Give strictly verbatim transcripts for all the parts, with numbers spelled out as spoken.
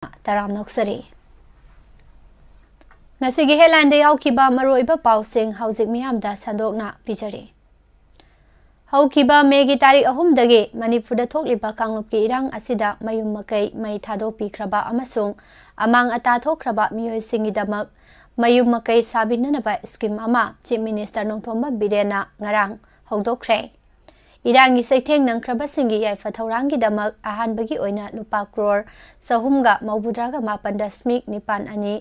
ꯇꯔꯥꯝꯅ ꯑꯣꯛꯆꯔꯤ꯫ ꯉꯁꯤꯒꯤ headlineꯗ ꯌꯥꯎꯈꯤꯕ ꯃꯔꯨꯑꯣꯏꯕ ꯄꯥꯎꯁꯤꯡ ꯍꯧꯖꯤꯛ ꯃꯤꯌꯥꯝꯗ ꯁꯟꯗꯣꯛꯅ ꯄꯤꯖꯔꯤ꯫ ꯍꯧꯈꯤꯕ ꯃꯦꯒꯤ ꯇꯥꯔꯤꯛ ꯑꯍꯨꯝꯗꯒꯤ ꯃꯅꯤꯄꯨꯔꯗ ꯊꯣꯛꯂꯤꯕ ꯀꯥꯡꯂꯨꯞꯀꯤ ꯏꯔꯥꯡ ꯑꯁꯤꯗ ꯃꯌꯨꯝ ꯃꯀꯩ ꯃꯩ ꯊꯥꯗꯣꯛꯄꯤꯈ꯭ꯔꯕ ꯑꯃꯁꯨꯡ ꯑꯃꯥꯡ ꯑꯇꯥ ꯊꯣꯛꯈ꯭ꯔꯕ ꯃꯤꯑꯣꯏꯁꯤꯡꯒꯤꯗꯃꯛ ꯃꯌꯨꯝ ꯃꯀꯩ ꯁꯥꯕꯤꯅꯅꯕ scheme ꯑꯃ Chief Minister ꯅꯣꯡꯊꯣꯝꯕꯝ ꯕꯤꯔꯦꯟꯅ ꯉꯔꯥꯡ ꯍꯧꯗꯣꯛꯈ꯭ꯔꯦ꯫ ꯏꯔꯥꯡꯒꯤ ꯆꯩꯊꯦꯡ ꯅꯪꯈ꯭ꯔꯕꯁꯤꯡꯒꯤ ꯌꯥꯏꯐ ꯊꯧꯔꯥꯡꯒꯤꯗꯃꯛ ꯑꯍꯥꯟꯕꯒꯤ ꯑꯣꯏꯅ ꯂꯨꯄꯥ ꯀ꯭ꯔꯣꯔ ꯆꯍꯨꯝꯒ ꯃꯧꯗ꯭ꯔꯥꯒ ꯃꯥꯄꯟ ꯗꯁꯃꯤꯛ ꯅꯤꯄꯥꯟ ꯑꯅꯤ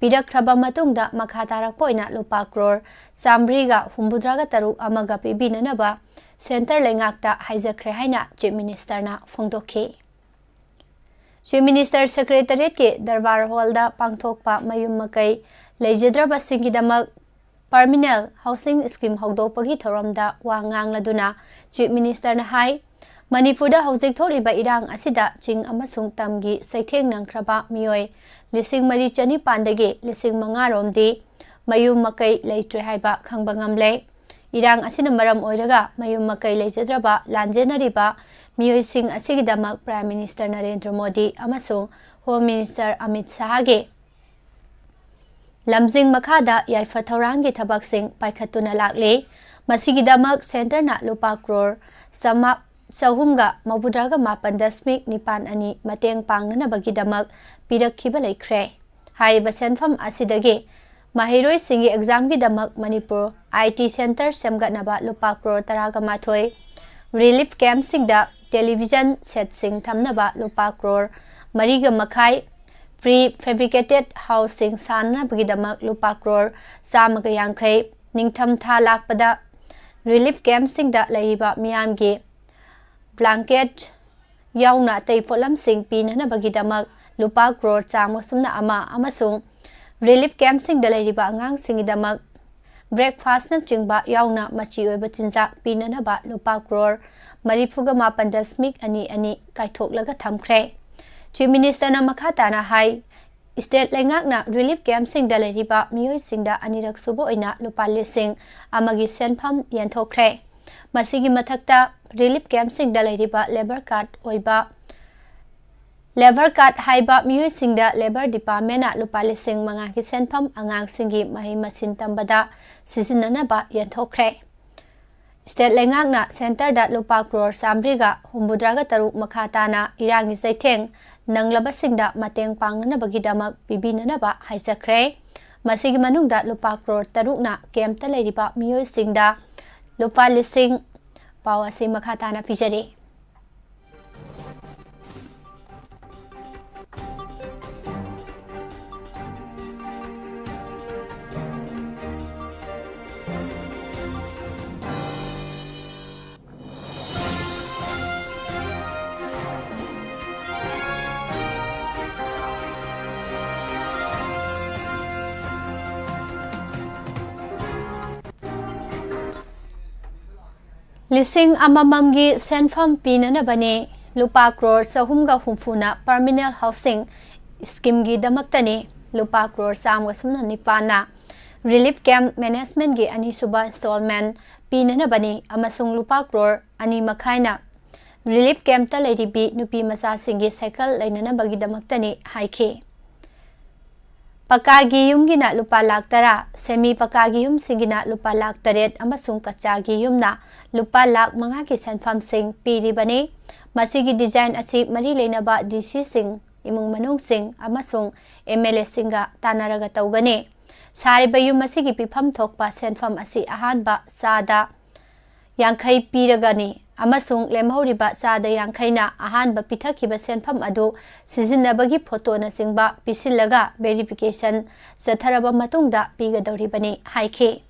ꯄꯤꯔꯛꯈ꯭ꯔꯕ ꯃꯇꯨꯡꯗ, ꯃꯈꯥ ꯇꯥꯔꯛꯄ ꯑꯣꯏꯅ ꯂꯨꯄꯥ ꯀ꯭ꯔꯣꯔ ꯆꯥꯃꯔꯤꯒ ꯍꯨꯝꯐꯨꯇꯔꯥꯒ ꯇꯔꯨꯛ ꯑꯃꯒ ꯄꯤꯕꯤꯅꯅꯕ centre ꯂꯩꯉꯥꯛꯇ ꯍꯥꯏꯖꯈ꯭ꯔꯦ ꯍꯥꯏꯅ Chief Ministerꯅ ꯐꯣꯡꯗꯣꯛꯈꯤ꯫ Chief Minister Secretariatꯀꯤ ꯗꯔꯕꯥꯔ ꯍꯣꯜꯗ ꯄꯥꯡꯊꯣꯛꯄ ꯃꯌꯨꯝ ꯃꯀꯩ ꯂꯩꯖꯗ꯭ꯔꯕꯁꯤꯡꯒꯤꯗꯃꯛ Permanent Housing Scheme ꯍꯧꯗꯣꯛꯄꯒꯤ ꯊꯧꯔꯝꯗ ꯋꯥ ꯉꯥꯡꯂꯗꯨꯅ Chief Ministerꯅ ꯍꯥꯏ, ꯃꯅꯤꯄꯨꯔꯗ ꯍꯧꯖꯤꯛ ꯊꯣꯛꯂꯤꯕ ꯏꯔꯥꯡ ꯑꯁꯤꯗ ꯆꯤꯡ ꯑꯃꯁꯨꯡ ꯇꯝꯒꯤ ꯆꯩꯊꯦꯡ ꯅꯪꯈ꯭ꯔꯕ ꯃꯤꯑꯣꯏ ꯂꯤꯁꯤꯡ ꯃꯔꯤ ꯆꯅꯤꯄꯥꯟꯗꯒꯤ ꯂꯤꯁꯤꯡ ꯃꯉꯥ ꯔꯣꯝꯗꯤ ꯃꯌꯨꯝ ꯃꯀꯩ ꯂꯩꯇ꯭ꯔꯦ ꯍꯥꯏꯕ ꯈꯪꯕ ꯉꯝꯂꯦ꯫ ꯏꯔꯥꯡ ꯑꯁꯤꯅ ꯃꯔꯝ ꯑꯣꯏꯔꯒ ꯃꯌꯨꯝ ꯃꯀꯩ ꯂꯩꯖꯗ꯭ꯔꯕ ꯂꯥꯟꯖꯦꯟꯅꯔꯤꯕ ꯃꯤꯑꯣꯏꯁꯤꯡ ꯑꯁꯤꯒꯤꯗꯃꯛ Prime Minister ꯅꯔꯦꯟꯗ꯭ꯔ ꯃꯣꯗꯤ ꯑꯃꯁꯨꯡ Home Minister ꯑꯃꯤꯠ ꯁꯥꯍꯒꯤ ꯂꯝꯖꯤꯡ ꯃꯈꯥꯗ ꯌꯥꯏꯐ ꯊꯧꯔꯥꯡꯒꯤ ꯊꯕꯛꯁꯤꯡ ꯄꯥꯏꯈꯠꯇꯨꯅ ꯂꯥꯛꯂꯤ꯫ ꯃꯁꯤꯒꯤꯗꯃꯛ centreꯅ ꯂꯨꯄꯥ ꯀ꯭ꯔꯣꯔ ꯆꯥꯃ-, ꯆꯍꯨꯝꯒ ꯃꯧꯗ꯭ꯔꯥꯒ ꯃꯥꯄꯟ ꯗꯁꯃꯤꯛ ꯅꯤꯄꯥꯟ ꯑꯅꯤ ꯃꯇꯦꯡ ꯄꯥꯡꯅꯅꯕꯒꯤꯗꯃꯛ ꯄꯤꯔꯛꯈꯤꯕ ꯂꯩꯈ꯭ꯔꯦ꯫ ꯍꯥꯏꯔꯤꯕ ꯁꯦꯟꯐꯝ ꯑꯁꯤꯗꯒꯤ ꯃꯍꯩꯔꯣꯏꯁꯤꯡꯒꯤ examꯒꯤꯗꯃꯛ ꯃꯅꯤꯄꯨꯔ IT centre ꯁꯦꯝꯒꯠꯅꯕ ꯂꯨꯄꯥ ꯀ꯭ꯔꯣꯔ ꯇꯔꯥꯒ ꯃꯥꯊꯣꯏ, relief campꯁꯤꯡꯗ television setꯁꯤꯡ ꯊꯝꯅꯕ ꯂꯨꯄꯥ ꯀ꯭ꯔꯣꯔ ꯃꯔꯤꯒ ꯃꯈꯥꯏ, prefabricated houseꯁꯤꯡ ꯁꯥꯅꯅꯕꯒꯤꯗꯃꯛ ꯂꯨꯄꯥ ꯀ꯭ꯔꯣꯔ ꯆꯥꯝꯃꯒ ꯌꯥꯡꯈꯩ, ꯅꯤꯡꯊꯝ ꯊꯥ ꯂꯥꯛꯄꯗ relief campꯁꯤꯡꯗ ꯂꯩꯔꯤꯕ ꯃꯤꯌꯥꯝꯒꯤ blanket ꯌꯥꯎꯅ ꯑꯇꯩ ꯄꯣꯠꯂꯝꯁꯤꯡ ꯄꯤꯅꯅꯕꯒꯤꯗꯃꯛ ꯂꯨꯄꯥ ꯀ꯭ꯔꯣꯔ ꯆꯥꯝꯃ ꯁꯨꯞꯅ ꯑꯃ ꯑꯃꯁꯨꯡ relief campꯁꯤꯡꯗ ꯂꯩꯔꯤꯕ ꯑꯉꯥꯡꯁꯤꯡꯒꯤꯗꯃꯛ breakfastꯅꯆꯤꯡꯕ ꯌꯥꯎꯅ ꯃꯆꯤ ꯑꯣꯏꯕ ꯆꯤꯟꯖꯥꯛ ꯄꯤꯅꯅꯕ ꯂꯨꯄꯥ ꯀ꯭ꯔꯣꯔ ꯃꯔꯤꯐꯨꯒ ꯃꯥꯄꯟ ꯗꯁꯃꯤꯛ ꯑꯅꯤ ꯑꯅꯤ ꯀꯥꯏꯊꯣꯛꯂꯒ ꯊꯝꯈ꯭ꯔꯦ꯫ Chief Ministerꯅ ꯃꯈꯥ ꯇꯥꯅ ꯍꯥꯏ, state ꯂꯩꯉꯥꯛꯅ relief campꯁꯤꯡꯗ ꯂꯩꯔꯤꯕ ꯃꯤꯑꯣꯏꯁꯤꯡꯗ ꯑꯅꯤꯔꯛ ꯁꯨꯕ ꯑꯣꯏꯅ ꯂꯨꯄꯥ ꯂꯤꯁꯤꯡ ꯑꯃꯒꯤ ꯁꯦꯟꯐꯝ ꯌꯦꯟꯊꯣꯛꯈ꯭ꯔꯦ꯫ ꯃꯁꯤꯒꯤ ꯃꯊꯛꯇ relief campꯁꯤꯡꯗ ꯂꯩꯔꯤꯕ labour card ꯑꯣꯏꯕ ꯂꯦꯕꯔ ꯀꯥꯔꯗ ꯍꯥꯏꯕ ꯃꯤꯑꯣꯏꯁꯤꯡꯗ ꯂꯦꯕꯔ ꯗꯤꯄꯥꯔꯠꯃꯦꯟꯅ ꯂꯨꯄꯥ ꯂꯤꯁꯤꯡ ꯃꯉꯥꯒꯤ ꯁꯦꯟꯐꯝ ꯑꯉꯥꯡꯁꯤꯡꯒꯤ ꯃꯍꯩ ꯃꯁꯤꯡ ꯇꯝꯕꯗ ꯁꯤꯖꯤꯟꯅꯅꯕ ꯌꯦꯟꯊꯣꯛꯈ꯭ꯔꯦ꯫ ꯁ꯭ꯇꯦꯠ ꯂꯩꯉꯥꯛꯅ ꯁꯦꯟꯇꯔꯗ ꯂꯨꯄꯥ ꯀ꯭ꯔꯣꯔ ꯆꯥꯃꯔꯤꯒ ꯍꯨꯝꯐꯨꯇꯔꯥꯒ ꯇꯔꯨꯛ ꯃꯈꯥ ꯇꯥꯅ ꯏꯔꯥꯡꯒꯤ ꯆꯩꯊꯦꯡ ꯅꯪꯂꯕꯁꯤꯡꯗ ꯃꯇꯦꯡ ꯄꯥꯡꯅꯅꯕꯒꯤꯗꯃꯛ ꯄꯤꯕꯤꯅꯅꯕ ꯍꯥꯏꯖꯈ꯭ꯔꯦ꯫ ꯃꯁꯤꯒꯤ ꯃꯅꯨꯡꯗ ꯂꯨꯄꯥ ꯀ꯭ꯔꯣꯔ ꯇꯔꯨꯛꯅ ꯀꯦꯝꯞꯇ ꯂꯩꯔꯤꯕ ꯃꯤꯑꯣꯏꯁꯤꯡꯗ ꯂꯨꯄꯥ ꯂꯤꯁꯤꯡ꯫ ꯄꯥꯎ ꯑꯁꯤ ꯃꯈꯥ ꯇꯥꯅ ꯄꯤꯖꯔꯤ꯫ ꯂꯤꯁꯤꯡ ꯑꯃꯃꯝꯒꯤ ꯁꯦꯟꯐꯝ ꯄꯤꯅꯅꯕꯅꯤ꯫ ꯂꯨꯄꯥ ꯀ꯭ꯔꯣꯔ ꯆꯍꯨꯝꯒ ꯍꯨꯝꯐꯨꯅ ꯄꯔꯃꯤꯅꯦꯟ ꯍꯥꯎꯁꯤꯡ ꯁ꯭ꯀꯤꯝꯒꯤꯗꯃꯛꯇꯅꯤ꯫ ꯂꯨꯄꯥ ꯀ꯭ꯔꯣꯔ ꯆꯥꯝꯃꯒ ꯁꯨꯞꯅ ꯅꯤꯄꯥꯟꯅ ꯔꯤꯂꯤꯐ ꯀꯦꯝꯞ ꯃꯦꯅꯦꯖꯃꯦꯟꯠꯀꯤ ꯑꯅꯤꯁꯨꯕ ꯏꯟꯁꯇꯣꯜꯃꯦꯟꯠ ꯄꯤꯅꯅꯕꯅꯤ ꯑꯃꯁꯨꯡ ꯂꯨꯄꯥ ꯀ꯭ꯔꯣꯔ ꯑꯅꯤ ꯃꯈꯥꯏꯅ ꯔꯤꯂꯤꯐ ꯀꯦꯝꯞꯇ ꯂꯩꯔꯤꯕꯤ ꯅꯨꯄꯤ ꯃꯆꯥꯁꯤꯡꯒꯤ ꯁꯥꯏꯀꯜ ꯂꯩꯅꯅꯕꯒꯤꯗꯃꯛꯇꯅꯤ ꯍꯥꯏꯈꯤ꯫ ꯄꯀꯥꯒꯤ ꯌꯨꯝꯒꯤꯅ ꯂꯨꯄꯥ ꯂꯥꯈ ꯇꯔꯥ, ꯁꯦꯃꯤ ꯄꯀꯥꯒꯤ ꯌꯨꯝꯁꯤꯡꯒꯤꯅ ꯂꯨꯄꯥ ꯂꯥꯈ ꯇꯔꯦꯠ ꯑꯃꯁꯨꯡ ꯀꯆꯥꯒꯤ ꯌꯨꯝꯅ ꯂꯨꯄꯥ ꯂꯥꯈ ꯃꯉꯥꯒꯤ ꯁꯦꯟꯐꯝꯁꯤꯡ ꯄꯤꯔꯤꯕꯅꯤ꯫ ꯃꯁꯤꯒꯤ ꯗꯤꯖꯥꯏꯟ ꯑꯁꯤ ꯃꯔꯤ ꯂꯩꯅꯕ ꯗꯤ ꯁꯤꯁꯤꯡ, ꯏꯃꯨꯡ ꯃꯅꯨꯡꯁꯤꯡ ꯑꯃꯁꯨꯡ ꯑꯦꯝ ꯑꯦꯜ ꯑꯦꯁꯤꯡꯒ ꯇꯥꯟꯅꯔꯒ ꯇꯧꯒꯅꯤ꯫ ꯁꯥꯔꯤꯕ ꯌꯨꯝ ꯑꯁꯤꯒꯤ ꯄꯤꯐꯝ ꯊꯣꯛꯄ ꯁꯦꯟꯐꯝ ꯑꯁꯤ ꯑꯍꯥꯟꯕ ꯆꯥꯗ ꯌꯥꯡꯈꯩ ꯄꯤꯔꯒꯅꯤ ꯑꯃꯁꯨꯡ ꯂꯦꯝꯍꯧꯔꯤꯕ ꯆꯥꯗ ꯌꯥꯡꯈꯩꯅ ꯑꯍꯥꯟꯕ ꯄꯤꯊꯈꯤꯕ ꯁꯦꯟꯐꯝ ꯑꯗꯨ ꯁꯤꯖꯤꯟꯅꯕꯒꯤ ꯐꯣꯇꯣꯅꯆꯤꯡꯕ ꯄꯤꯁꯤꯜꯂꯒ ꯚꯦꯔꯤꯐꯤꯀꯦꯁꯟ ꯆꯠꯊꯔꯕ ꯃꯇꯨꯡꯗ ꯄꯤꯒꯗꯧꯔꯤꯕꯅꯤ ꯍꯥꯏꯈꯤ꯫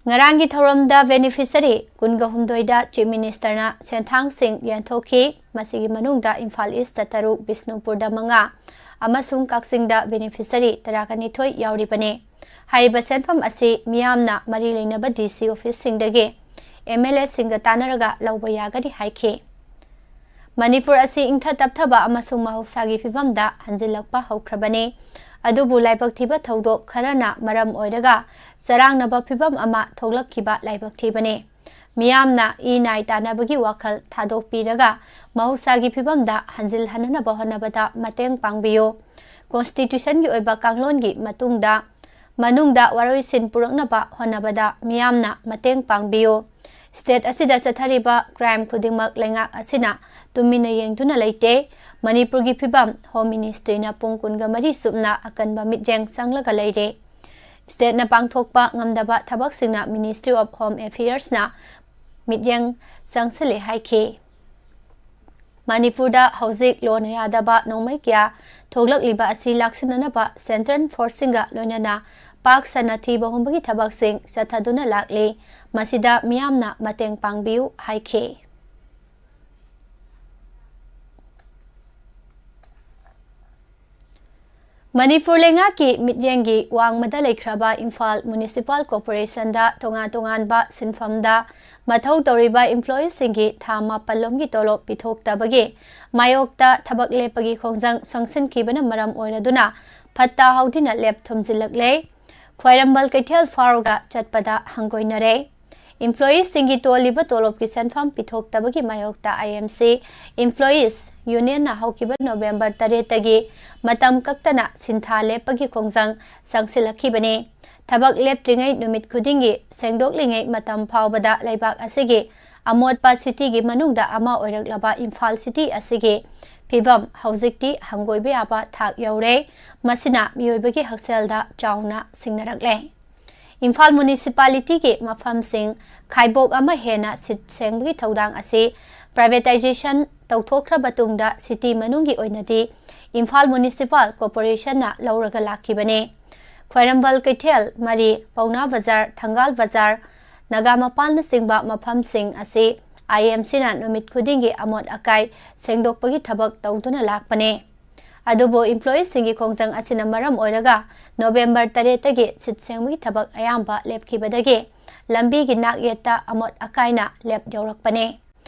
ꯉꯔꯥꯡꯒꯤ ꯊꯧꯔꯝꯗ ꯕꯦꯅꯤꯐꯤꯁꯔꯤ ꯀꯨꯟꯒ ꯍꯨꯝꯗꯣꯏꯗ ꯆꯤꯐ ꯃꯤꯅꯤꯁꯇꯔꯅ ꯁꯦꯟꯊꯥꯡꯁꯤꯡ ꯌꯦꯟꯊꯣꯛꯈꯤ꯫ ꯃꯁꯤꯒꯤ ꯃꯅꯨꯡꯗ ꯏꯝꯐꯥꯜ ꯏꯁꯇ ꯇꯔꯨꯛ, ꯕꯤꯁꯅꯨꯄꯨꯔꯗ ꯃꯉꯥ ꯑꯃꯁꯨꯡ ꯀꯛꯆꯤꯡꯗ ꯕꯦꯅꯤꯐꯤꯁꯔꯤ ꯇꯔꯥꯒ ꯅꯤꯊꯣꯏ ꯌꯥꯎꯔꯤꯕꯅꯤ꯫ ꯍꯥꯏꯔꯤꯕ ꯁꯦꯟꯐꯝ ꯑꯁꯤ ꯃꯤꯌꯥꯝꯅ ꯃꯔꯤ ꯂꯩꯅꯕ ꯗꯤ ꯁꯤ ꯑꯣꯐꯤꯁꯁꯤꯡꯗꯒꯤ ꯑꯦꯝ ꯑꯦꯜ ꯑꯦꯁꯤꯡꯒ ꯇꯥꯟꯅꯔꯒ ꯂꯧꯕ ꯌꯥꯒꯅꯤ ꯍꯥꯏꯈꯤ꯫ ꯃꯅꯤꯄꯨꯔ ꯑꯁꯤ ꯏꯪꯊ ꯇꯞꯊꯕ ꯑꯃꯁꯨꯡ ꯃꯍꯧꯁꯥꯒꯤ ꯐꯤꯕꯝꯗ ꯍꯟꯖꯤꯜꯂꯛꯄ ꯍꯧꯈ꯭ꯔꯕꯅꯤ꯫ ꯑꯗꯨꯕꯨ ꯂꯥꯏꯕꯛ ꯊꯤꯕ ꯊꯧꯗꯣꯛ ꯈꯔꯅ ꯃꯔꯝ ꯑꯣꯏꯔꯒ ꯆꯔꯥꯡꯅꯕ ꯐꯤꯕꯝ ꯑꯃ ꯊꯣꯛꯂꯛꯈꯤꯕ ꯂꯥꯏꯕꯛ ꯊꯤꯕꯅꯤ꯫ ꯃꯤꯌꯥꯝꯅ ꯏ ꯅꯥꯏ ꯇꯥꯟꯅꯕꯒꯤ ꯋꯥꯈꯜ ꯊꯥꯗꯣꯛꯄꯤꯔꯒ ꯃꯍꯧꯁꯥꯒꯤ ꯐꯤꯕꯝꯗ ꯍꯟꯖꯤꯜꯍꯟꯅꯕ ꯍꯣꯠꯅꯕꯗ ꯃꯇꯦꯡ ꯄꯥꯡꯕꯤꯌꯨ꯫ ꯀꯣꯟꯁꯇꯤꯇ꯭ꯌꯨꯁꯟꯒꯤ ꯑꯣꯏꯕ ꯀꯥꯡꯂꯣꯟꯒꯤ ꯃꯇꯨꯡꯗ, ꯃꯅꯨꯡꯗ ꯋꯥꯔꯣꯏꯁꯤꯟ ꯄꯨꯔꯛꯅꯕ ꯍꯣꯠꯅꯕꯗ ꯃꯤꯌꯥꯝꯅ ꯃꯇꯦꯡ ꯄꯥꯡꯕꯤꯌꯨ꯫ ꯁ꯭ꯇꯦꯠ ꯑꯁꯤꯗ ꯆꯠꯊꯔꯤꯕ ꯀ꯭ꯔꯥꯏꯝ ꯈꯨꯗꯤꯡꯃꯛ ꯂꯩꯉꯥꯛ ꯑꯁꯤꯅ ꯇꯨꯃꯤꯟꯅ ꯌꯦꯡꯗꯨꯅ ꯂꯩꯇꯦ꯫ ꯃꯅꯤꯄꯨꯔꯒꯤ ꯐꯤꯕꯝ ꯍꯣꯝ ꯃꯤꯅꯤꯁꯇ꯭ꯔꯤꯅ ꯄꯨꯡ ꯀꯨꯟꯒ ꯃꯔꯤ ꯆꯨꯞꯅ ꯑꯀꯟꯕ ꯃꯤꯠꯌꯦꯡ ꯆꯪꯂꯒ ꯂꯩꯔꯦ꯫ ꯁ꯭ꯇꯦꯠꯅ ꯄꯥꯡꯊꯣꯛꯄ ꯉꯝꯗꯕ ꯊꯕꯛꯁꯤꯡꯅ ꯃꯤꯅꯤꯁꯇ꯭ꯔꯤ ꯑꯣꯐ ꯍꯣꯝ ꯑꯦꯐꯤꯌꯔꯁꯅ ꯃꯤꯠꯌꯦꯡ ꯆꯪꯁꯤꯜꯂꯦ ꯍꯥꯏꯈꯤ꯫ ꯃꯅꯤꯄꯨꯔꯗ ꯍꯧꯖꯤꯛ ꯂꯣꯟꯅ ꯌꯥꯗꯕ ꯅꯣꯡꯃꯩ ꯀꯌꯥ ꯊꯣꯛꯂꯛꯂꯤꯕ ꯑꯁꯤ ꯂꯥꯛꯁꯤꯟꯅꯅꯕ ꯁꯦꯟꯇ꯭ꯔꯦꯜ ꯐꯣꯔꯁꯁꯤꯡꯒ ꯂꯣꯏꯅꯅ ꯄꯥꯛ ꯁꯟꯅ ꯊꯤꯕ ꯍꯨꯝꯕꯒꯤ ꯊꯕꯛꯁꯤꯡ ꯆꯠꯊꯗꯨꯅ ꯂꯥꯛꯂꯤ꯫ ꯃꯁꯤꯗ ꯃꯤꯌꯥꯝꯅ ꯃꯇꯦꯡ ꯄꯥꯡꯕꯤꯌꯨ ꯍꯥꯏꯈꯤ꯫ ꯃꯅꯤꯄꯨꯔ ꯂꯩꯉꯥꯛꯀꯤ ꯃꯤꯠꯌꯦꯡꯒꯤ ꯋꯥꯡꯃꯗ ꯂꯩꯈ꯭ꯔꯕ ꯏꯝꯐꯥꯜ ꯃ꯭ꯌꯨꯅꯤꯁꯤꯄꯥꯜ ꯀꯣꯔꯄꯣꯔꯦꯁꯟꯗ ꯇꯣꯉꯥꯟ ꯇꯣꯉꯥꯟꯕ ꯁꯤꯟꯐꯝꯗ ꯃꯊꯧ ꯇꯧꯔꯤꯕ ꯏꯝꯄ꯭ꯂꯣꯌꯤꯁꯤꯡꯒꯤ ꯊꯥ ꯃꯥꯄꯜ ꯂꯣꯝꯒꯤ ꯇꯣꯂꯣꯞ ꯄꯤꯊꯣꯛꯇꯕꯒꯤ ꯃꯥꯌꯣꯛꯇ ꯊꯕꯛ ꯂꯦꯞꯄꯒꯤ ꯈꯣꯡꯖꯪ ꯆꯪꯁꯤꯟꯈꯤꯕꯅ ꯃꯔꯝ ꯑꯣꯏꯔꯗꯨꯅ ꯐꯠꯇ ꯍꯥꯎꯗꯤꯅ ꯂꯦꯞ ꯊꯨꯝꯖꯤꯜꯂꯛꯂꯦ꯫ ꯈ꯭ꯋꯥꯏꯔꯝꯕꯟ ꯀꯩꯊꯦꯜ ꯐꯥꯎꯔꯒ ꯆꯠꯄꯗ ꯍꯪꯒꯣꯏꯅꯔꯦ꯫ ꯏꯝꯄ꯭ꯂꯣꯌꯤꯁꯤꯡꯒꯤ ꯇꯣꯜꯂꯤꯕ ꯇꯣꯂꯣꯞꯀꯤ ꯁꯦꯟꯐꯝ ꯄꯤꯊꯣꯛꯇꯕꯒꯤ ꯃꯥꯌꯣꯛꯇ ꯑꯥꯏ ꯑꯦꯝ ꯁꯤ ꯏꯝꯄ꯭ꯂꯣꯌꯤꯁ ꯌꯨꯅꯤꯌꯟꯅ ꯍꯧꯈꯤꯕ ꯅꯣꯕꯦꯝꯕꯔ ꯇꯔꯦꯠꯇꯒꯤ ꯃꯇꯝ ꯀꯛꯇꯅ ꯁꯤꯟꯊꯥ ꯂꯦꯞꯄꯒꯤ ꯈꯣꯡꯖꯪ ꯆꯪꯁꯤꯜꯂꯛꯈꯤꯕꯅꯤ꯫ ꯊꯕꯛ ꯂꯦꯞꯇ꯭ꯔꯤꯉꯩ ꯅꯨꯃꯤꯠ ꯈꯨꯗꯤꯡꯒꯤ ꯁꯦꯡꯗꯣꯛꯂꯤꯉꯩ ꯃꯇꯝ ꯐꯥꯎꯕꯗ ꯂꯩꯕꯥꯛ ꯑꯁꯤꯒꯤ ꯑꯃꯣꯠꯄ ꯁꯤꯇꯤꯒꯤ ꯃꯅꯨꯡꯗ ꯑꯃ ꯑꯣꯏꯔꯛꯂꯕ ꯏꯝꯐꯥꯜ ꯁꯤꯇꯤ ꯑꯁꯤꯒꯤ ꯐꯤꯕꯝ ꯍꯧꯖꯤꯛꯇꯤ ꯍꯪꯒꯣꯏꯕ ꯌꯥꯕ ꯊꯥꯛ ꯌꯧꯔꯦ꯫ ꯃꯁꯤꯅ ꯃꯤꯑꯣꯏꯕꯒꯤ ꯍꯛꯁꯦꯜꯗ ꯆꯥꯎꯅ ꯁꯤꯡꯅꯔꯛꯂꯦ꯫ ꯏꯝꯐꯥꯜ ꯃ꯭ꯌꯨꯅꯤꯁꯤꯄꯥꯂꯤꯇꯤꯒꯤ ꯃꯐꯝꯁꯤꯡ ꯈꯥꯏꯕꯣꯛ ꯑꯃ ꯍꯦꯟꯅ ꯁꯤꯠ ꯁꯦꯡꯕꯒꯤ ꯊꯧꯗꯥꯡ ꯑꯁꯤ ꯄ꯭ꯔꯥꯏꯚꯦꯇꯥꯏꯖꯦꯁꯟ ꯇꯧꯊꯣꯛꯈ꯭ꯔꯕ ꯇꯨꯡꯗ ꯁꯤꯇꯤ ꯃꯅꯨꯡꯒꯤ ꯑꯣꯏꯅꯗꯤ ꯏꯝꯐꯥꯜ ꯃ꯭ꯌꯨꯅꯤꯁꯤꯄꯥꯜ ꯀꯣꯔꯄꯣꯔꯦꯁꯟꯅ ꯂꯧꯔꯒ ꯂꯥꯛꯈꯤꯕꯅꯤ꯫ ꯈ꯭ꯋꯥꯏꯔꯝꯕꯟ ꯀꯩꯊꯦꯜ, ꯃꯔꯤ, ꯄꯥꯎꯅꯥ ꯕꯖꯥꯔ, ꯊꯪꯒꯥꯜ ꯕꯖꯥꯔ, ꯅꯥꯒꯥ ꯃꯄꯥꯜꯅꯆꯤꯡꯕ ꯃꯐꯝꯁꯤꯡ ꯑꯁꯤ ꯑꯥꯏ ꯑꯦꯝ ꯁꯤꯅ ꯅꯨꯃꯤꯠ ꯈꯨꯗꯤꯡꯒꯤ ꯑꯃꯣꯠ ꯑꯀꯥꯏ ꯁꯦꯡꯗꯣꯛꯄꯒꯤ ꯊꯕꯛ ꯇꯧꯗꯨꯅ ꯂꯥꯛꯄꯅꯤ꯫ ꯑꯗꯨꯕꯨ ꯏꯝꯄ꯭ꯂꯣꯌꯤꯁꯤꯡꯒꯤ ꯈꯣꯡꯖꯪ ꯑꯁꯤꯅ ꯃꯔꯝ ꯑꯣꯏꯔꯒ ꯅꯣꯕꯦꯝꯕꯔ ꯇꯔꯦꯠꯇꯒꯤ ꯁꯤꯠ ꯁꯦꯡꯕꯒꯤ ꯊꯕꯛ ꯑꯌꯥꯝꯕ ꯂꯦꯞꯈꯤꯕꯗꯒꯤ ꯂꯝꯕꯤꯒꯤ ꯅꯥꯛꯌꯦꯠꯇ ꯑꯃꯣꯠ ꯑꯀꯥꯏꯅ ꯂꯦꯞ ꯌꯧꯔꯛꯄꯅꯤ꯫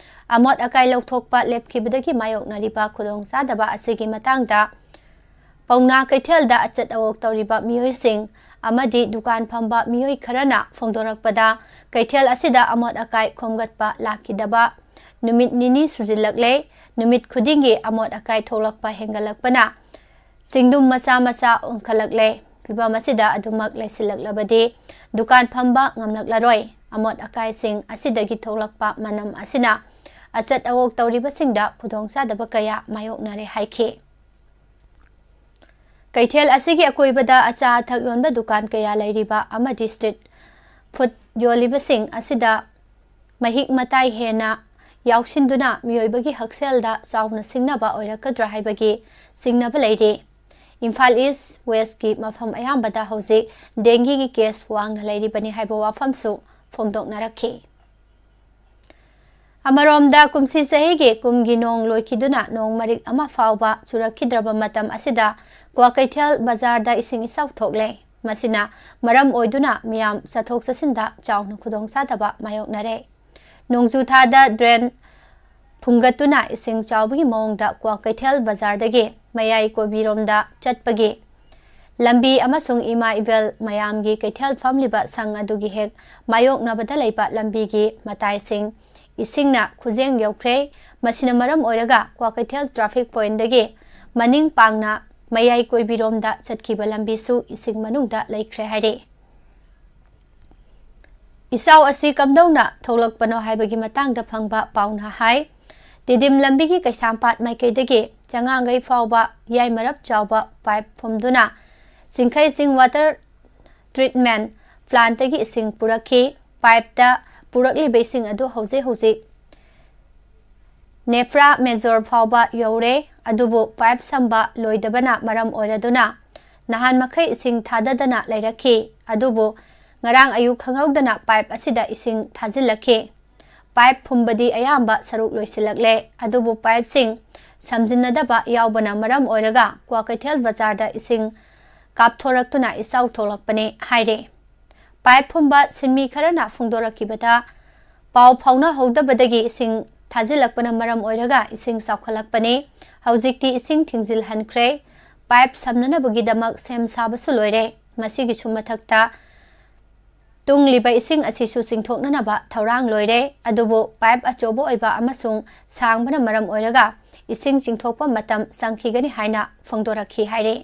ꯑꯃꯣꯠ ꯑꯀꯥꯏ ꯂꯧꯊꯣꯛꯄ ꯂꯦꯞꯈꯤꯕꯗꯒꯤ ꯃꯥꯌꯣꯛꯅꯔꯤꯕ ꯈꯨꯗꯣꯡꯆꯥꯗꯕ ꯑꯁꯤꯒꯤ ꯃꯇꯥꯡꯗ ꯄꯥꯎꯅꯥ ꯀꯩꯊꯦꯜꯗ ꯑꯆꯠ ꯑꯋꯣꯛ ꯇꯧꯔꯤꯕ ꯃꯤꯑꯣꯏꯁꯤꯡ ꯑꯃꯗꯤ ꯗꯨꯀꯥꯟ ꯐꯝꯕ ꯃꯤꯑꯣꯏ ꯈꯔꯅ ꯐꯣꯡꯗꯣꯔꯛꯄꯗ, ꯀꯩꯊꯦꯜ ꯑꯁꯤꯗ ꯑꯃꯣꯠ ꯑꯀꯥꯏ ꯈꯣꯝꯒꯠꯄ ꯂꯥꯛꯈꯤꯗꯕ ꯅꯨꯃꯤꯠ ꯅꯤꯅꯤ ꯁꯨꯖꯤꯜꯂꯛꯂꯦ꯫ ꯅꯨꯃꯤꯠ ꯈꯨꯗꯤꯡꯒꯤ ꯑꯃꯣꯠ ꯑꯀꯥꯏ ꯊꯣꯛꯂꯛꯄ ꯍꯦꯟꯒꯠꯂꯛꯄꯅ ꯆꯤꯡꯗꯨꯝ ꯃꯆꯥ ꯃꯆꯥ ꯑꯣꯟꯈꯠꯂꯛꯂꯦ꯫ ꯐꯤꯚꯝ ꯑꯁꯤꯗ ꯑꯗꯨꯃꯛ ꯂꯩꯁꯤꯜꯂꯛꯂꯕꯗꯤ ꯗꯨꯀꯥꯟ ꯐꯝꯕ ꯉꯝꯂꯛꯂꯔꯣꯏ꯫ ꯑꯃꯣꯠ ꯑꯀꯥꯏꯁꯤꯡ ꯑꯁꯤꯗꯒꯤ ꯊꯣꯛꯂꯛꯄ ꯃꯅꯝ ꯑꯁꯤꯅ ꯑꯆꯠ ꯑꯋꯣꯛ ꯇꯧꯔꯤꯕꯁꯤꯡꯗ ꯈꯨꯗꯣꯡꯆꯥꯗꯕ ꯀꯌꯥ ꯃꯥꯌꯣꯛꯅꯔꯦ ꯍꯥꯏꯈꯤ꯫ ꯀꯩꯊꯦꯜ ꯑꯁꯤꯒꯤ ꯑꯀꯣꯏꯕꯗ ꯑꯆꯥ ꯑꯊꯛ ꯌꯣꯟꯕ ꯗꯨꯀꯥꯟ ꯀꯌꯥ ꯂꯩꯔꯤꯕ ꯑꯃꯗꯤ ꯁ꯭ꯇ꯭ꯔꯤꯠ ꯐꯨꯗ ꯌꯣꯜꯂꯤꯕꯁꯤꯡ ꯑꯁꯤꯗ ꯃꯍꯤꯛ ꯃꯇꯥꯏ ꯍꯦꯟꯅ ꯌꯥꯎꯁꯤꯟꯗꯨꯅ ꯃꯤꯑꯣꯏꯕꯒꯤ ꯍꯛꯁꯦꯜꯗ ꯆꯥꯎꯅ ꯁꯤꯡꯅꯕ ꯑꯣꯏꯔꯛꯀꯗ꯭ꯔꯥ ꯍꯥꯏꯕꯒꯤ ꯆꯤꯡꯅꯕ ꯂꯩꯔꯤ꯫ ꯏꯝꯐꯥꯜ ꯏꯁ ꯋꯦꯁꯀꯤ ꯃꯐꯝ ꯑꯌꯥꯝꯕꯗ ꯍꯧꯖꯤꯛ ꯗꯦꯡꯒꯤꯒꯤ ꯀꯦꯁ ꯋꯥꯡꯅ ꯂꯩꯔꯤꯕꯅꯤ ꯍꯥꯏꯕ ꯋꯥꯐꯝꯁꯨ ꯐꯣꯡꯗꯣꯛꯅꯔꯛꯈꯤ꯫ ꯑꯃꯔꯣꯝꯗ, ꯀꯨꯝꯁꯤ ꯆꯍꯤꯒꯤ ꯀꯨꯝꯒꯤ ꯅꯣꯡ ꯂꯣꯏꯈꯤꯗꯨꯅ ꯅꯣꯡ ꯃꯔꯤꯛ ꯑꯃ ꯐꯥꯎꯕ ꯆꯨꯔꯛꯈꯤꯗ꯭ꯔꯕ ꯃꯇꯝ ꯑꯁꯤꯗ ꯀ꯭ꯋꯥꯀꯩꯊꯦꯜ ꯕꯖꯥꯔꯗ ꯏꯁꯤꯡ ꯏꯆꯥꯎ ꯊꯣꯛꯂꯦ꯫ ꯃꯁꯤꯅ ꯃꯔꯝ ꯑꯣꯏꯗꯨꯅ ꯃꯤꯌꯥꯝ ꯆꯠꯊꯣꯛ ꯆꯠꯁꯤꯟꯗ ꯆꯥꯎꯅ ꯈꯨꯗꯣꯡꯆꯥꯗꯕ ꯃꯥꯌꯣꯛꯅꯔꯦ꯫ ꯅꯣꯡꯖꯨ ꯊꯥꯗ ꯗ꯭ꯔꯦꯟ ꯐꯨꯡꯒꯠꯇꯨꯅ ꯏꯁꯤꯡ ꯆꯥꯎꯕꯒꯤ ꯃꯑꯣꯡꯗ ꯀ꯭ꯋꯥꯀꯩꯊꯦꯜ ꯕꯖꯥꯔꯗꯒꯤ ꯃꯌꯥꯏ ꯀꯣꯕꯤꯔꯣꯝꯗ ꯆꯠꯄꯒꯤ ꯂꯝꯕꯤ ꯑꯃꯁꯨꯡ ꯏꯃꯥ ꯏꯕꯦꯜ ꯃꯌꯥꯝꯒꯤ ꯀꯩꯊꯦꯜ ꯐꯝꯂꯤꯕ ꯁꯪ ꯑꯗꯨꯒꯤ ꯍꯦꯛ ꯃꯥꯌꯣꯛꯅꯕꯗ ꯂꯩꯕ ꯂꯝꯕꯤꯒꯤ ꯃꯇꯥꯏꯁꯤꯡ ꯏꯁꯤꯡꯅ ꯈꯨꯖꯦꯡ ꯌꯧꯈ꯭ꯔꯦ꯫ ꯃꯁꯤꯅ ꯃꯔꯝ ꯑꯣꯏꯔꯒ ꯀ꯭ꯋꯥꯀꯩꯊꯦꯜ ꯇ꯭ꯔꯥꯐꯤꯛ ꯄꯣꯏꯟꯗꯒꯤ ꯃꯅꯤꯡ ꯄꯥꯡꯅ ꯃꯌꯥꯏ ꯀꯣꯏꯕꯤꯔꯣꯝꯗ ꯆꯠꯈꯤꯕ ꯂꯝꯕꯤꯁꯨ ꯏꯁꯤꯡ ꯃꯅꯨꯡꯗ ꯂꯩꯈ꯭ꯔꯦ ꯍꯥꯏꯔꯤ꯫ ꯏꯆꯥꯎ ꯑꯁꯤ ꯀꯝꯗꯧꯅ ꯊꯣꯛꯂꯛꯄꯅꯣ ꯍꯥꯏꯕꯒꯤ ꯃꯇꯥꯡꯗ ꯐꯪꯕ ꯄꯥꯎꯅ ꯍꯥꯏ, ꯇꯤꯗꯤꯝ ꯂꯝꯕꯤꯒꯤ ꯀꯩꯁꯥꯝꯄꯥꯠ ꯃꯥꯏꯀꯩꯗꯒꯤ ꯆꯉꯥꯡꯒꯩ ꯐꯥꯎꯕ ꯌꯥꯏꯃꯔꯞ ꯆꯥꯎꯕ ꯄꯥꯏꯞ ꯐꯨꯝꯗꯨꯅ ꯆꯤꯡꯈꯩ ꯆꯤꯡ ꯋꯥꯇꯔ ꯇ꯭ꯔꯤꯠꯃꯦꯟ ꯄ꯭ꯂꯥꯟꯠꯇꯒꯤ ꯏꯁꯤꯡ ꯄꯨꯔꯛꯈꯤ꯫ ꯄꯥꯏꯞꯇ ꯄꯨꯔꯛꯂꯤꯕ ꯏꯁꯤꯡ ꯑꯗꯨ ꯍꯧꯖꯤꯛ ꯍꯧꯖꯤꯛ ꯅꯦꯐ꯭ꯔꯥ ꯃꯦꯖꯣꯔ ꯐꯥꯎꯕ ꯌꯧꯔꯦ, ꯑꯗꯨꯕꯨ ꯄꯥꯏꯞ ꯁꯝꯕ ꯂꯣꯏꯗꯕꯅ ꯃꯔꯝ ꯑꯣꯏꯔꯗꯨꯅ ꯅꯍꯥꯟ ꯃꯈꯩ ꯏꯁꯤꯡ ꯊꯥꯗꯗꯅ ꯂꯩꯔꯛꯈꯤ꯫ ꯑꯗꯨꯕꯨ ꯉꯔꯥꯡ ꯑꯌꯨꯛ ꯈꯪꯍꯧꯗꯅ ꯄꯥꯏꯞ ꯑꯁꯤꯗ ꯏꯁꯤꯡ ꯊꯥꯖꯤꯜꯂꯛꯈꯤ꯫ ꯄꯥꯏꯞ ꯐꯨꯝꯕꯗꯤ ꯑꯌꯥꯝꯕ ꯁꯔꯨꯛ ꯂꯣꯏꯁꯤꯜꯂꯛꯂꯦ, ꯑꯗꯨꯕꯨ ꯄꯥꯏꯞꯁꯤꯡ ꯁꯝꯖꯤꯟꯅꯗꯕ ꯌꯥꯎꯕꯅ ꯃꯔꯝ ꯑꯣꯏꯔꯒ ꯀ꯭ꯋꯥꯀꯩꯊꯦꯜ ꯕꯖꯥꯔꯗ ꯏꯁꯤꯡ ꯀꯥꯞꯊꯣꯔꯛꯇꯨꯅ ꯏꯆꯥꯎ ꯊꯣꯛꯂꯛꯄꯅꯤ ꯍꯥꯏꯔꯤ꯫ ꯄꯥꯏꯞ ꯐꯨꯝꯕ ꯁꯤꯟꯃꯤ ꯈꯔꯅ ꯐꯣꯡꯗꯣꯔꯛꯈꯤꯕꯗ, ꯄꯥꯎ ꯐꯥꯎꯅꯍꯧꯗꯕꯗꯒꯤ ꯏꯁꯤꯡ ꯊꯥꯖꯤꯜꯂꯛꯄꯅ ꯃꯔꯝ ꯑꯣꯏꯔꯒ ꯏꯁꯤꯡ ꯆꯥꯎꯈꯠꯂꯛꯄꯅꯤ꯫ ꯍꯧꯖꯤꯛꯇꯤ ꯏꯁꯤꯡ ꯊꯤꯡꯖꯤꯜꯍꯟꯈ꯭ꯔꯦ꯫ ꯄꯥꯏꯞ ꯁꯝꯅꯅꯕꯒꯤꯗꯃꯛ ꯁꯦꯝ ꯁꯥꯕꯁꯨ ꯂꯣꯏꯔꯦ꯫ ꯃꯁꯤꯒꯤꯁꯨ ꯃꯊꯛꯇ ꯇꯨꯡꯂꯤꯕ ꯏꯁꯤꯡ ꯑꯁꯤꯁꯨ ꯆꯤꯡꯊꯣꯛꯅꯅꯕ ꯊꯧꯔꯥꯡ ꯂꯣꯏꯔꯦ, ꯑꯗꯨꯕꯨ ꯄꯥꯏꯞ ꯑꯆꯧꯕ ꯑꯣꯏꯕ ꯑꯃꯁꯨꯡ ꯁꯥꯡꯕꯅ ꯃꯔꯝ ꯑꯣꯏꯔꯒ ꯏꯁꯤꯡ ꯆꯤꯡꯊꯣꯛꯄ ꯃꯇꯝ ꯆꯪꯈꯤꯒꯅꯤ ꯍꯥꯏꯅ ꯐꯣꯡꯗꯣꯔꯛꯈꯤ ꯍꯥꯏꯔꯤ꯫